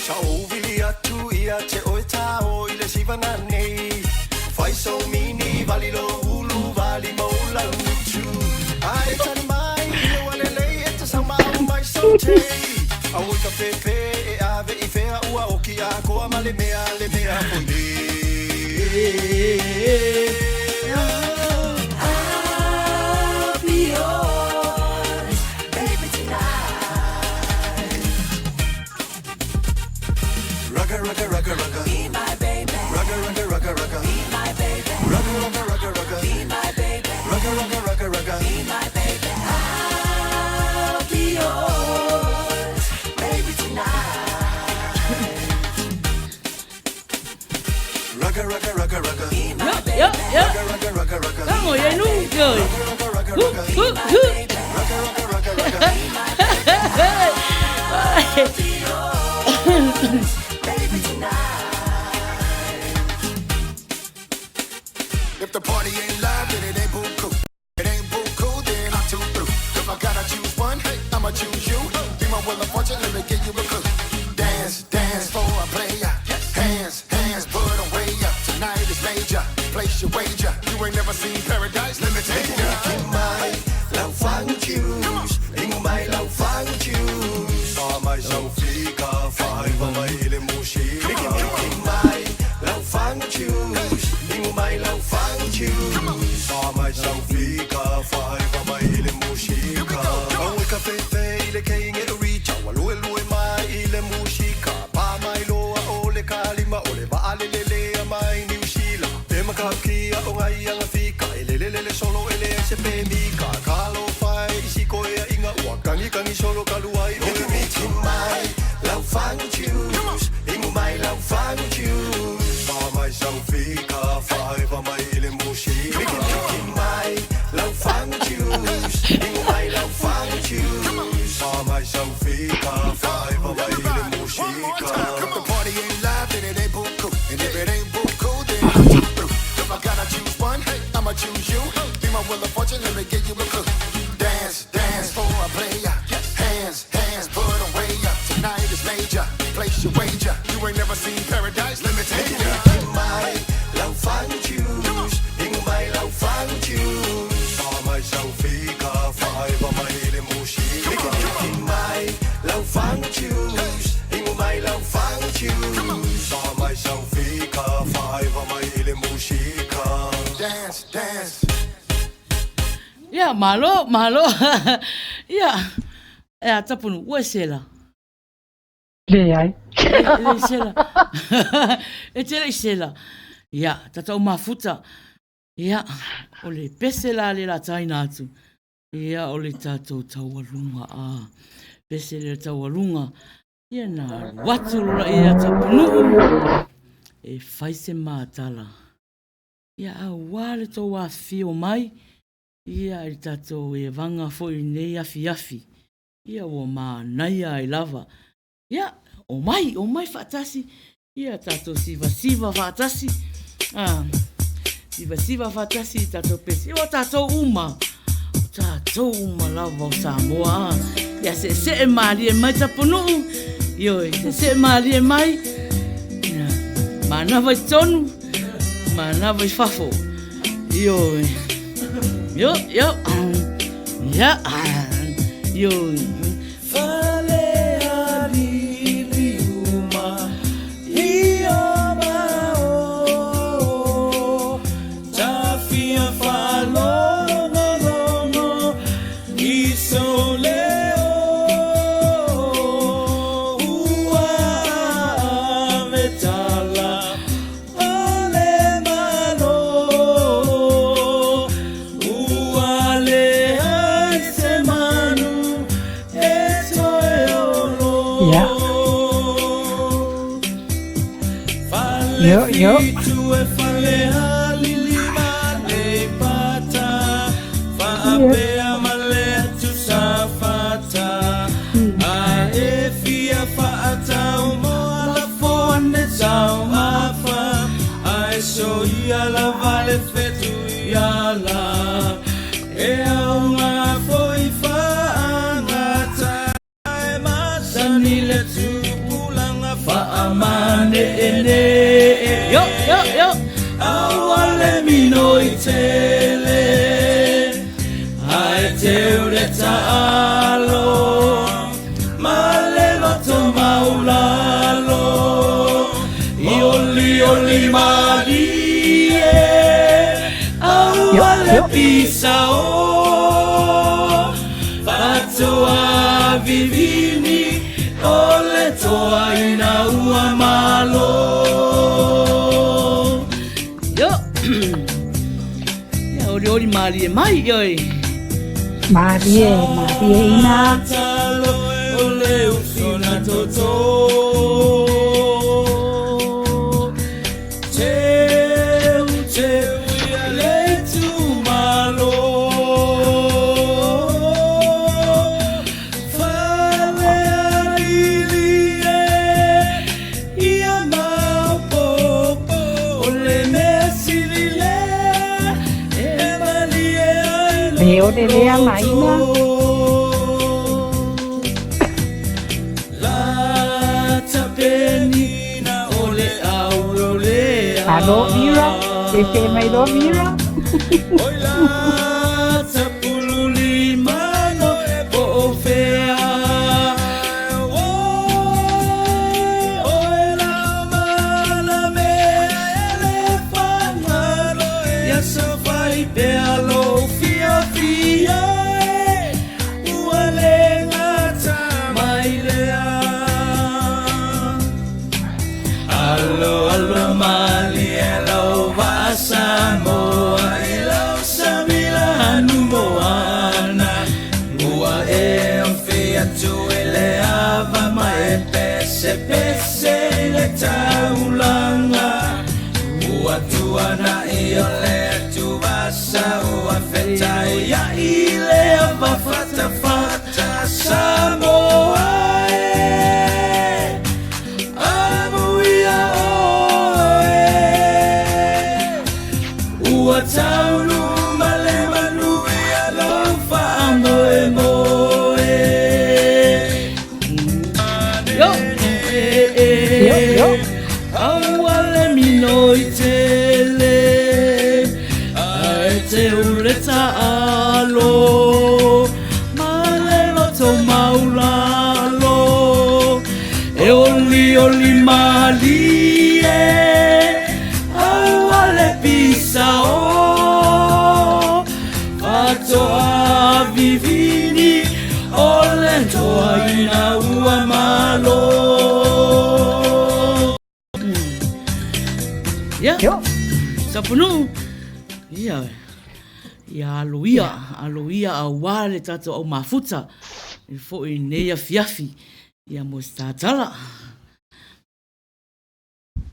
Sa ovili atu ia te oe tā o i le siva nei. Whai so mini vali lo ulu vali mo lau tu. Ai tani mai ia wale lei e te sau mau mai so te. Au i ka pepe e ave i whea ua oki a koa ma le mea le mea foi le. I'll be yours, baby, tonight. Rugga, rugga, rugga, rugga. Be my baby. Rugga, rugga, rugga, rugga. Be my baby. Rugga, rugga, rugga, rugga. Be my Mo ia nu, oi. Hu, hu, hu. If the party ain't live, then it ain't buku. It ain't buku, then I'm too through. If I gotta choose one, I'ma choose you. Be my wheel of fortune, let me give you a clue. Dance, dance for a player. Hands, hands, put 'em way up. Tonight is major. Place your wager. You ain't never seen paradise. Let me take ya. Mai lau fagu choose Ingo mai lau fagu choose Fa mai sau fika Faiva mai ile mushika Mai lau fagu choose Ingo mai lau fagu choose Fa mai sau fika Faiva mai ile mushika Au e ka fefe ile keinge e richa Wa lue lue mai ile mushika Pa mai loa o le kalima O le vaalelele a mai New Zealand E makaukia o ngai anga fika E lele lele solo ele se pe mika Kalo fai isi koe a inga ua Kangi kangi solo kaluai o le miti mai Lau fagu choose Ingo mai lau fagu choose Fa mai sau fika Faiva mai ile mushika Mai lau fagu choose Ingo mai lau fagu choose Fa mai sau fika Faiva mai ile mushika If the party ain't live, then it ain't buku. And if it ain't buku, then I'm too through. If I gotta choose one, I'ma choose you. Be my wheel of fortune, let me give you a clue. Dance, dance for a player. Hands, hands, put 'em way up. Tonight is major. Place your wager. You ain't never seen paradise. Let me take ya. Mai lau fagu choose Ingo mai lau fagu choose Fa mai sau fika Faiva mai ile mushika Mai lau fagu choose Ingo mai lau fagu choose Fa mai sau fika Faiva mai ile mushika Dance, dance. Ia, malo, malo. Ia, e a Tapunu, ua e sela. Leai. E le sela. E te le sela. Ia, tatau mafuta. Ia, o le pese la le la taina atu. Ia, o le tātou taualuga a. Pese le taualuga. Ia na alu atu lola ia Tapunuu. E fai se matala. Ia, auā le tou afifio mai. Ia, i le tatou evaga foi i lenei afiafi. Ia, ua manaia ai lava. Ia, omai, omai faatasi. Ia, tatou sivasiva faatasi. Ah, sivasiva faatasi i tatou pese. Ia, o tatou uma. O tatou uma lava o Samoa. Ah. Ia, seesee malie mai Tapunuu. Ioe, seesee malie mai. Ia, manava i totonu, manava i fafo. Ioe. Io, io. Ia. Ioe. Ia. Io, io. Io, io, io. Io, io. Io. Ia, olioli malie mai, ioe. Malie, malie ina. E ole lea maina. Alo Mira, e te mai lo Mira. Ia. Tapunuu. Ia. Ia alo ia, alo ia auā le tatou au mafuta i foʻi i nei afiafi. Ia mo se tatala.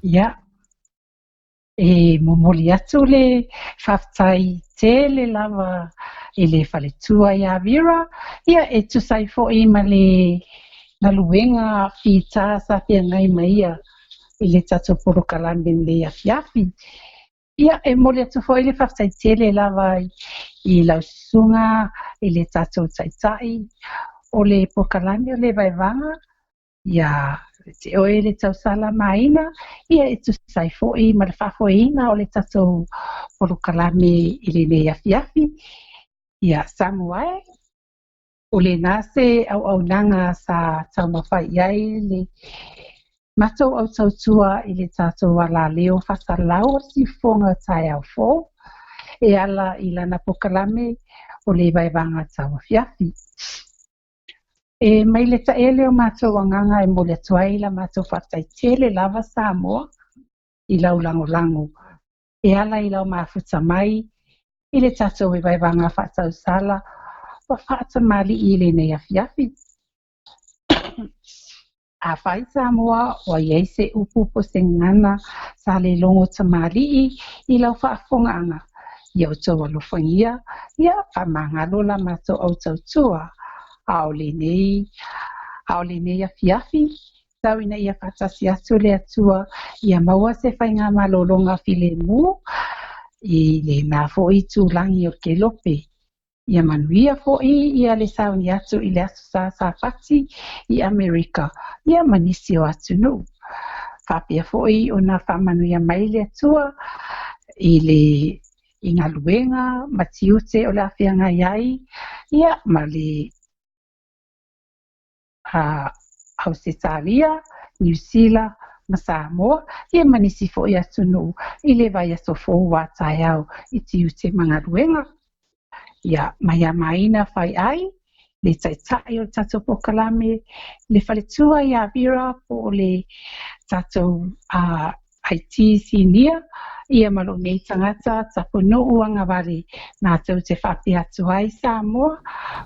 Ia. E momoli atu le faafetai tele lava i le faletua ia Vera, ia e tusa ai foi ma le galuega fita sa feagai ma ia i le tatou polokalame i lenei afiafi. Ia, e momoli atu foi le faafetai tele lava i lau susuga i le tatou taitai o le polokalame o le vaevaga, ia te oe le tausala maina, ia e tusa ai foi ma le faafoeina o le tatou polokalame i lenei afiafi. Ia, Samoa e, o lena se auaunaga sa taumafai i ai le matou au tautua i le tatou alaleo faasalalau o le siufofoga o taeao fou e ala i lana polokalame o le vaevaga tauafiafi. E mai le taele o matou agaga e momoli atu ai la matou faafetai tele lava Samoa i lau lagolago e ala i lau mafuta mai i le tatou vaevaega faatausala ua faatamalii i lenei afiafi. Afai Samoa ua i ai se upu po o se gagana sa le logo tamalii i lau faafofogaaga, ia outou alofagia, ia faamagalo la matou au tautua. A o lenei, a o lenei afiafi, tau ina ia faatasi atu le Atua ia maua se faigamalologa filemu i lena foi itulagi o le Kelope. Ia manuia foi ia le sauni atu i le Aso Sa Sapati i Amerika ia ma nisi o atunuu. Faapea foi ona faamanuia mai le Atua i le i galuega ma tiute o le a feagai ai ia ma le Ausetalia, Niu Sila ma Samoa, ia ma nisi foi atunuu i le vaiaso fou a taeao i tiute ma galuega. Ia, mai a Maina Faiai, le taitai o le tatou polokalame, le faletua ia Vera po o le tatou IT Senior, ia ma lou nei tagata Tapunuu Agavale matou te faapea atu ai Samoa,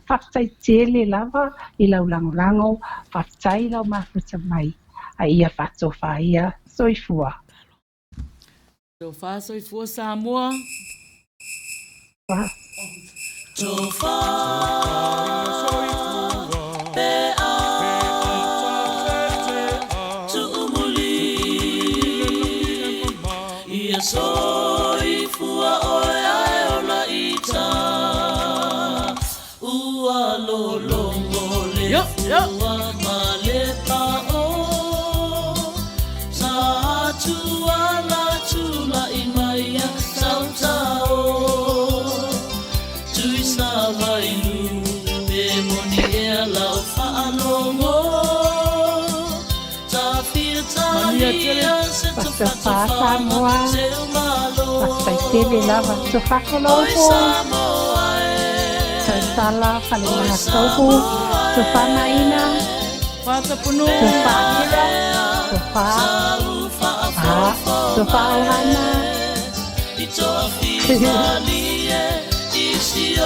faafetai tele lava i lau lagolago, faafetai i lau mafuta mai, a ia faatofa ia, soifua. Tofa soifua Samoa. Tofa pe a tuumuli ia soifua oe ae ola i tai. Tofa Samoa, faafetai tele lava. Tofa Kolopo, Tausala, Falemagatoupu, Tofa Maina, Tofa Mira, Tofa Ah, Tofa Ohana,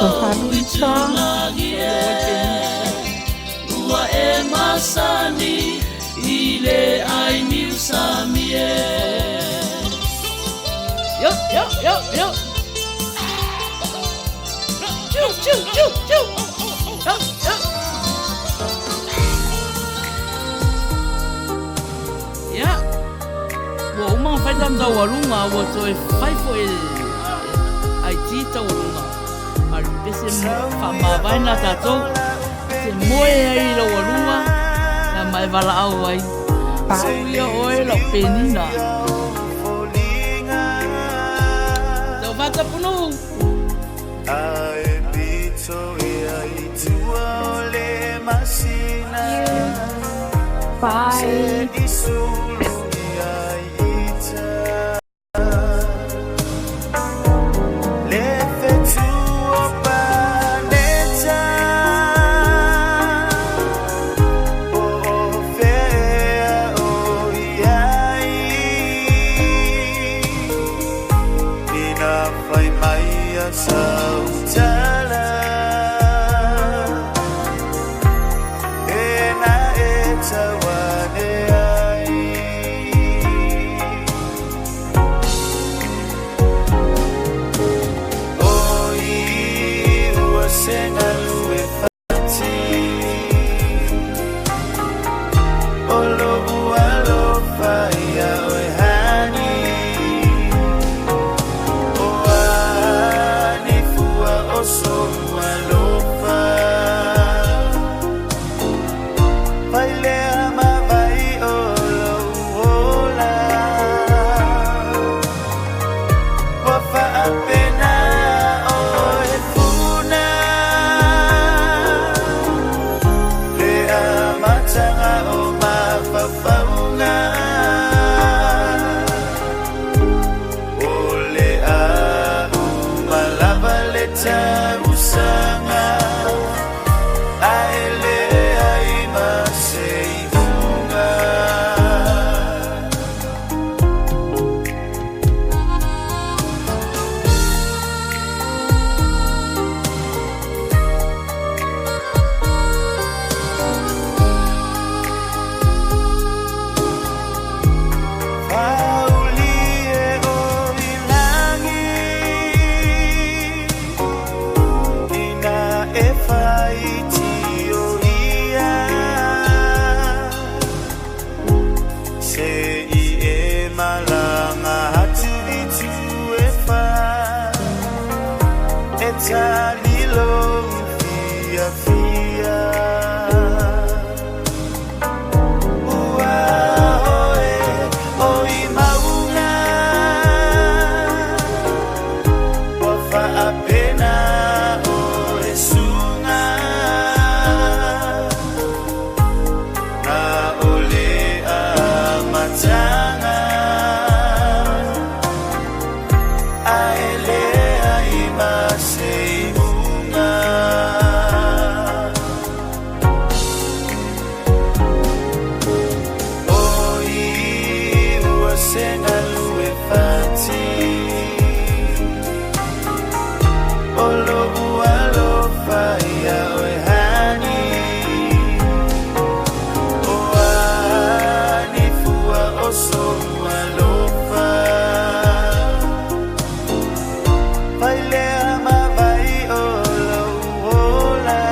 Tofa Luisa, Ua e masani i le ai niusami e. Yo, yo, yo, yo. Chu, chu, chu, chu. Yo, yo. Ia, ua uma ona fai le taualuga, ua toe fai foi e le IT taualuga. A o le pese faamavae lena a tatou, e te moe ai i laualuga, ia ma e valaau ai. Pau ia oe lau penina. Tau fatapunuu. Ae pito ia i tua o le masina. Bye. Se i sulu ia ita. Le fetu o paneta. O o fea o iai. Ina whai mai a sautala. E na e tawane ai. O i ua se galu e fati. O lo'u alofa ia oe hani. O ani fua o so'u alofa. Fai lea ma vai o lou ola. Ua faapena oe funa. Le amataga o mafaufauga. O le auma lava le tausaga. Ae leai ma se iuga. Fauli e o i lagi. Ina e faitio ia. Se i e malaga atu i tu e fa. E tali lou fiafia. Ua oe o i mauga. Ua faapena oe suga. Na o le amataga. Ae leai ma se iuga. O i ua se galu e fati. O lo'u alofa ia oe hani. O ani fua o so'u alofa. Fai lea ma vai o lou ola.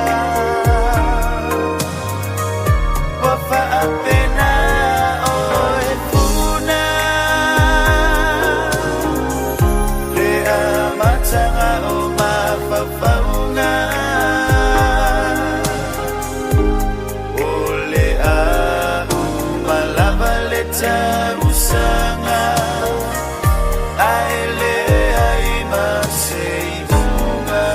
Ua faapena oe funa. Le amataga o mafaufauga. O le auma lava le tausaga. Ae leai ma se iuga.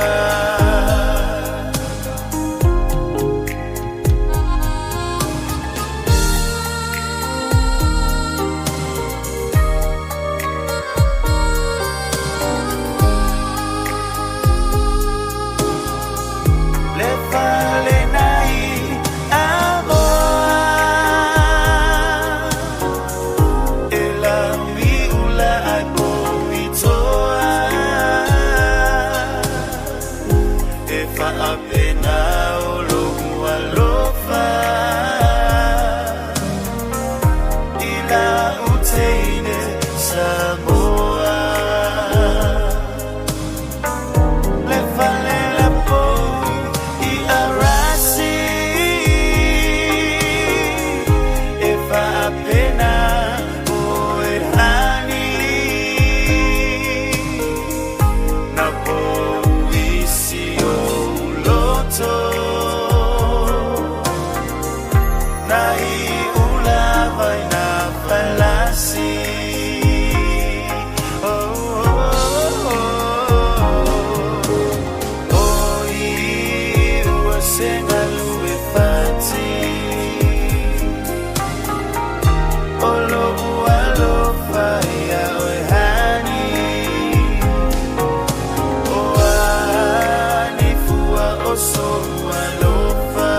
Na iʻu lava i nā falasi. Oh, oh, oh, oh. O iʻu a se galu e fati. O loʻu alofa iā ʻoe honey. O a ni fua o soʻu alofa.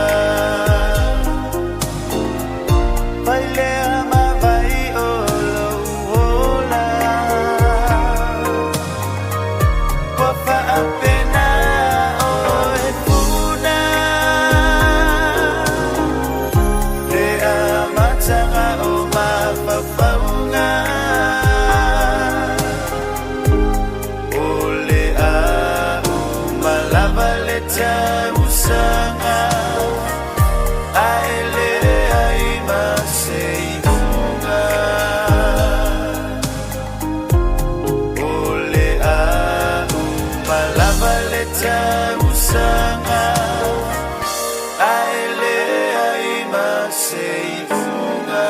Vai lea ma vai o loʻu ola. Ua faapena ʻoe puna. Le amataga o mafaufauga. O le aʻu lava le tausaga. Ae leai ma se iuga. O le aʻu lava le tausaga. Ae leai ma se iuga.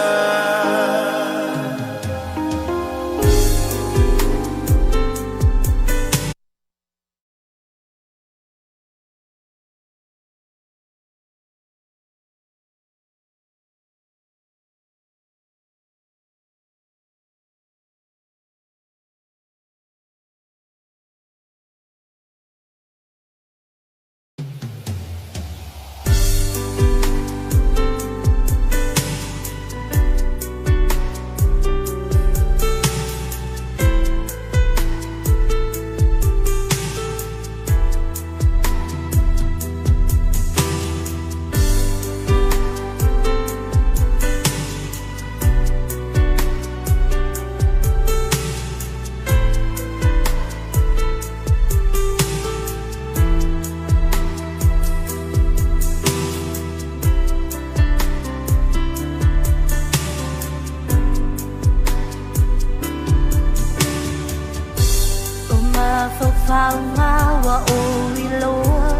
O mafaufauga ua ou iloa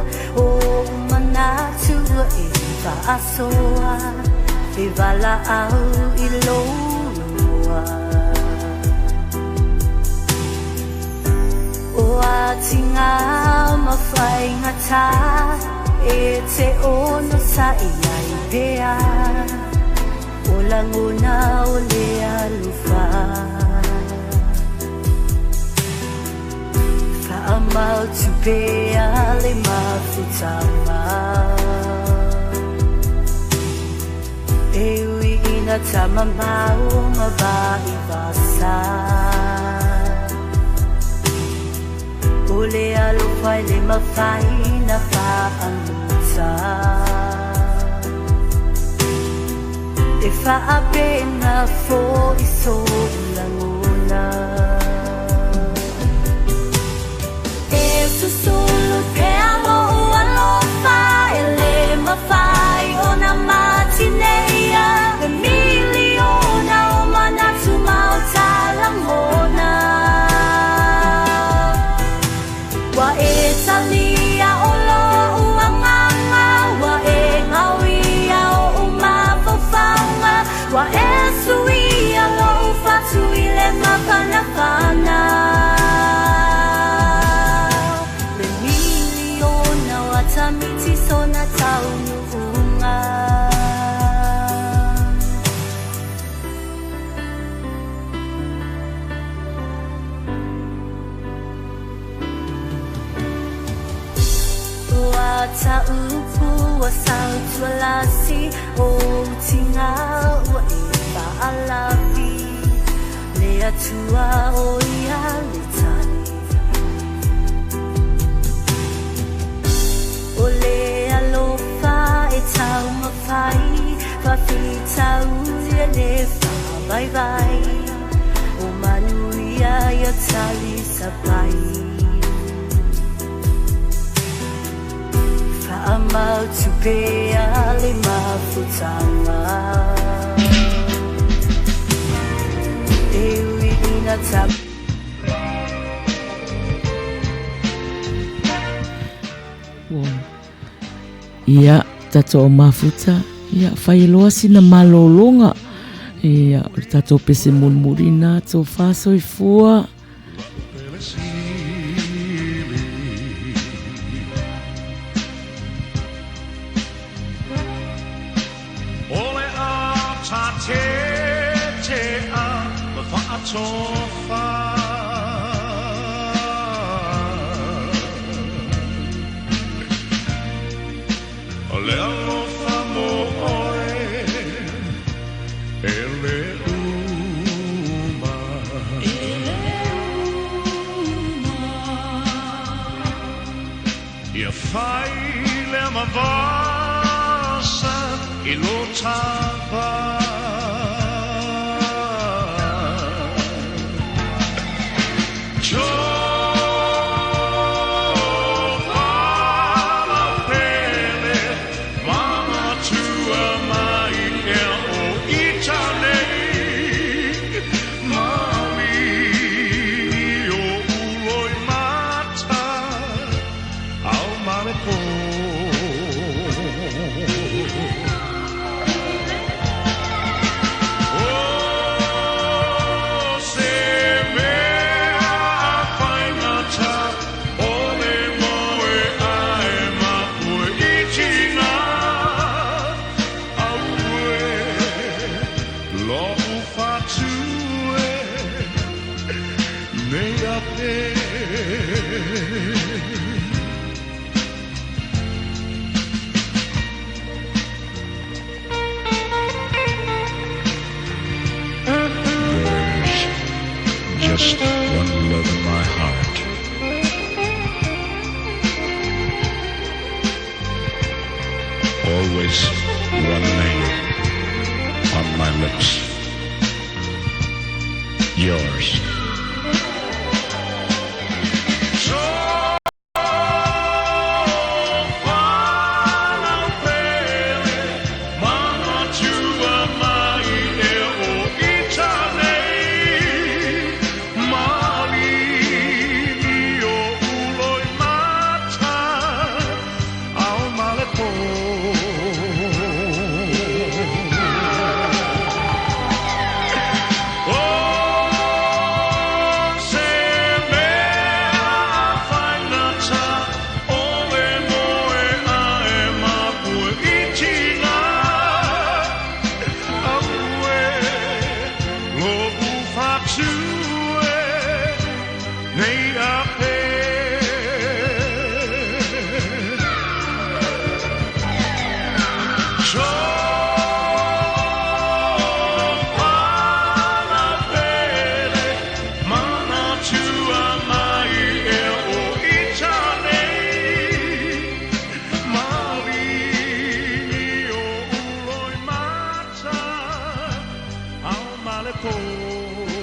o oʻu manatu ua e faasoa e valaau i lou igoa. O atigā ma faigatā e te onosaʻi ai pea o lagona o le alofa. Faamautu pea le mafutaga. E ui ina tamamao ma vaivasa. O le alofa i le mafai na faamuta. E faapena foʻi soʻu lagona. E susulu pea loʻu alofa e lē mafai ona matineia. Le miliona o manatu ma o talagona. Ua e talia o loʻu agaga, ua e gaoia oʻu mafaufauga, ua e suia loʻu fatu i le mafanafana. Le miliona o atamiti sona taunuuga. O ataupu ua sautualasi o utiga ua e faalafi. Le Atua o ia le tali. O le alofa e taumafai, faafitauli e le faavaivai. O manuia ia talisapai. Faamautu pea le mafutaga. E ui ina ta Ua. Ia, tatou mafuta, Ia, fai loa sina malōlōga. Ia, o le tatou pese mulimuli lena, tofa soifua. Just one love in my heart. Always one name on my lips. Yours. Male po.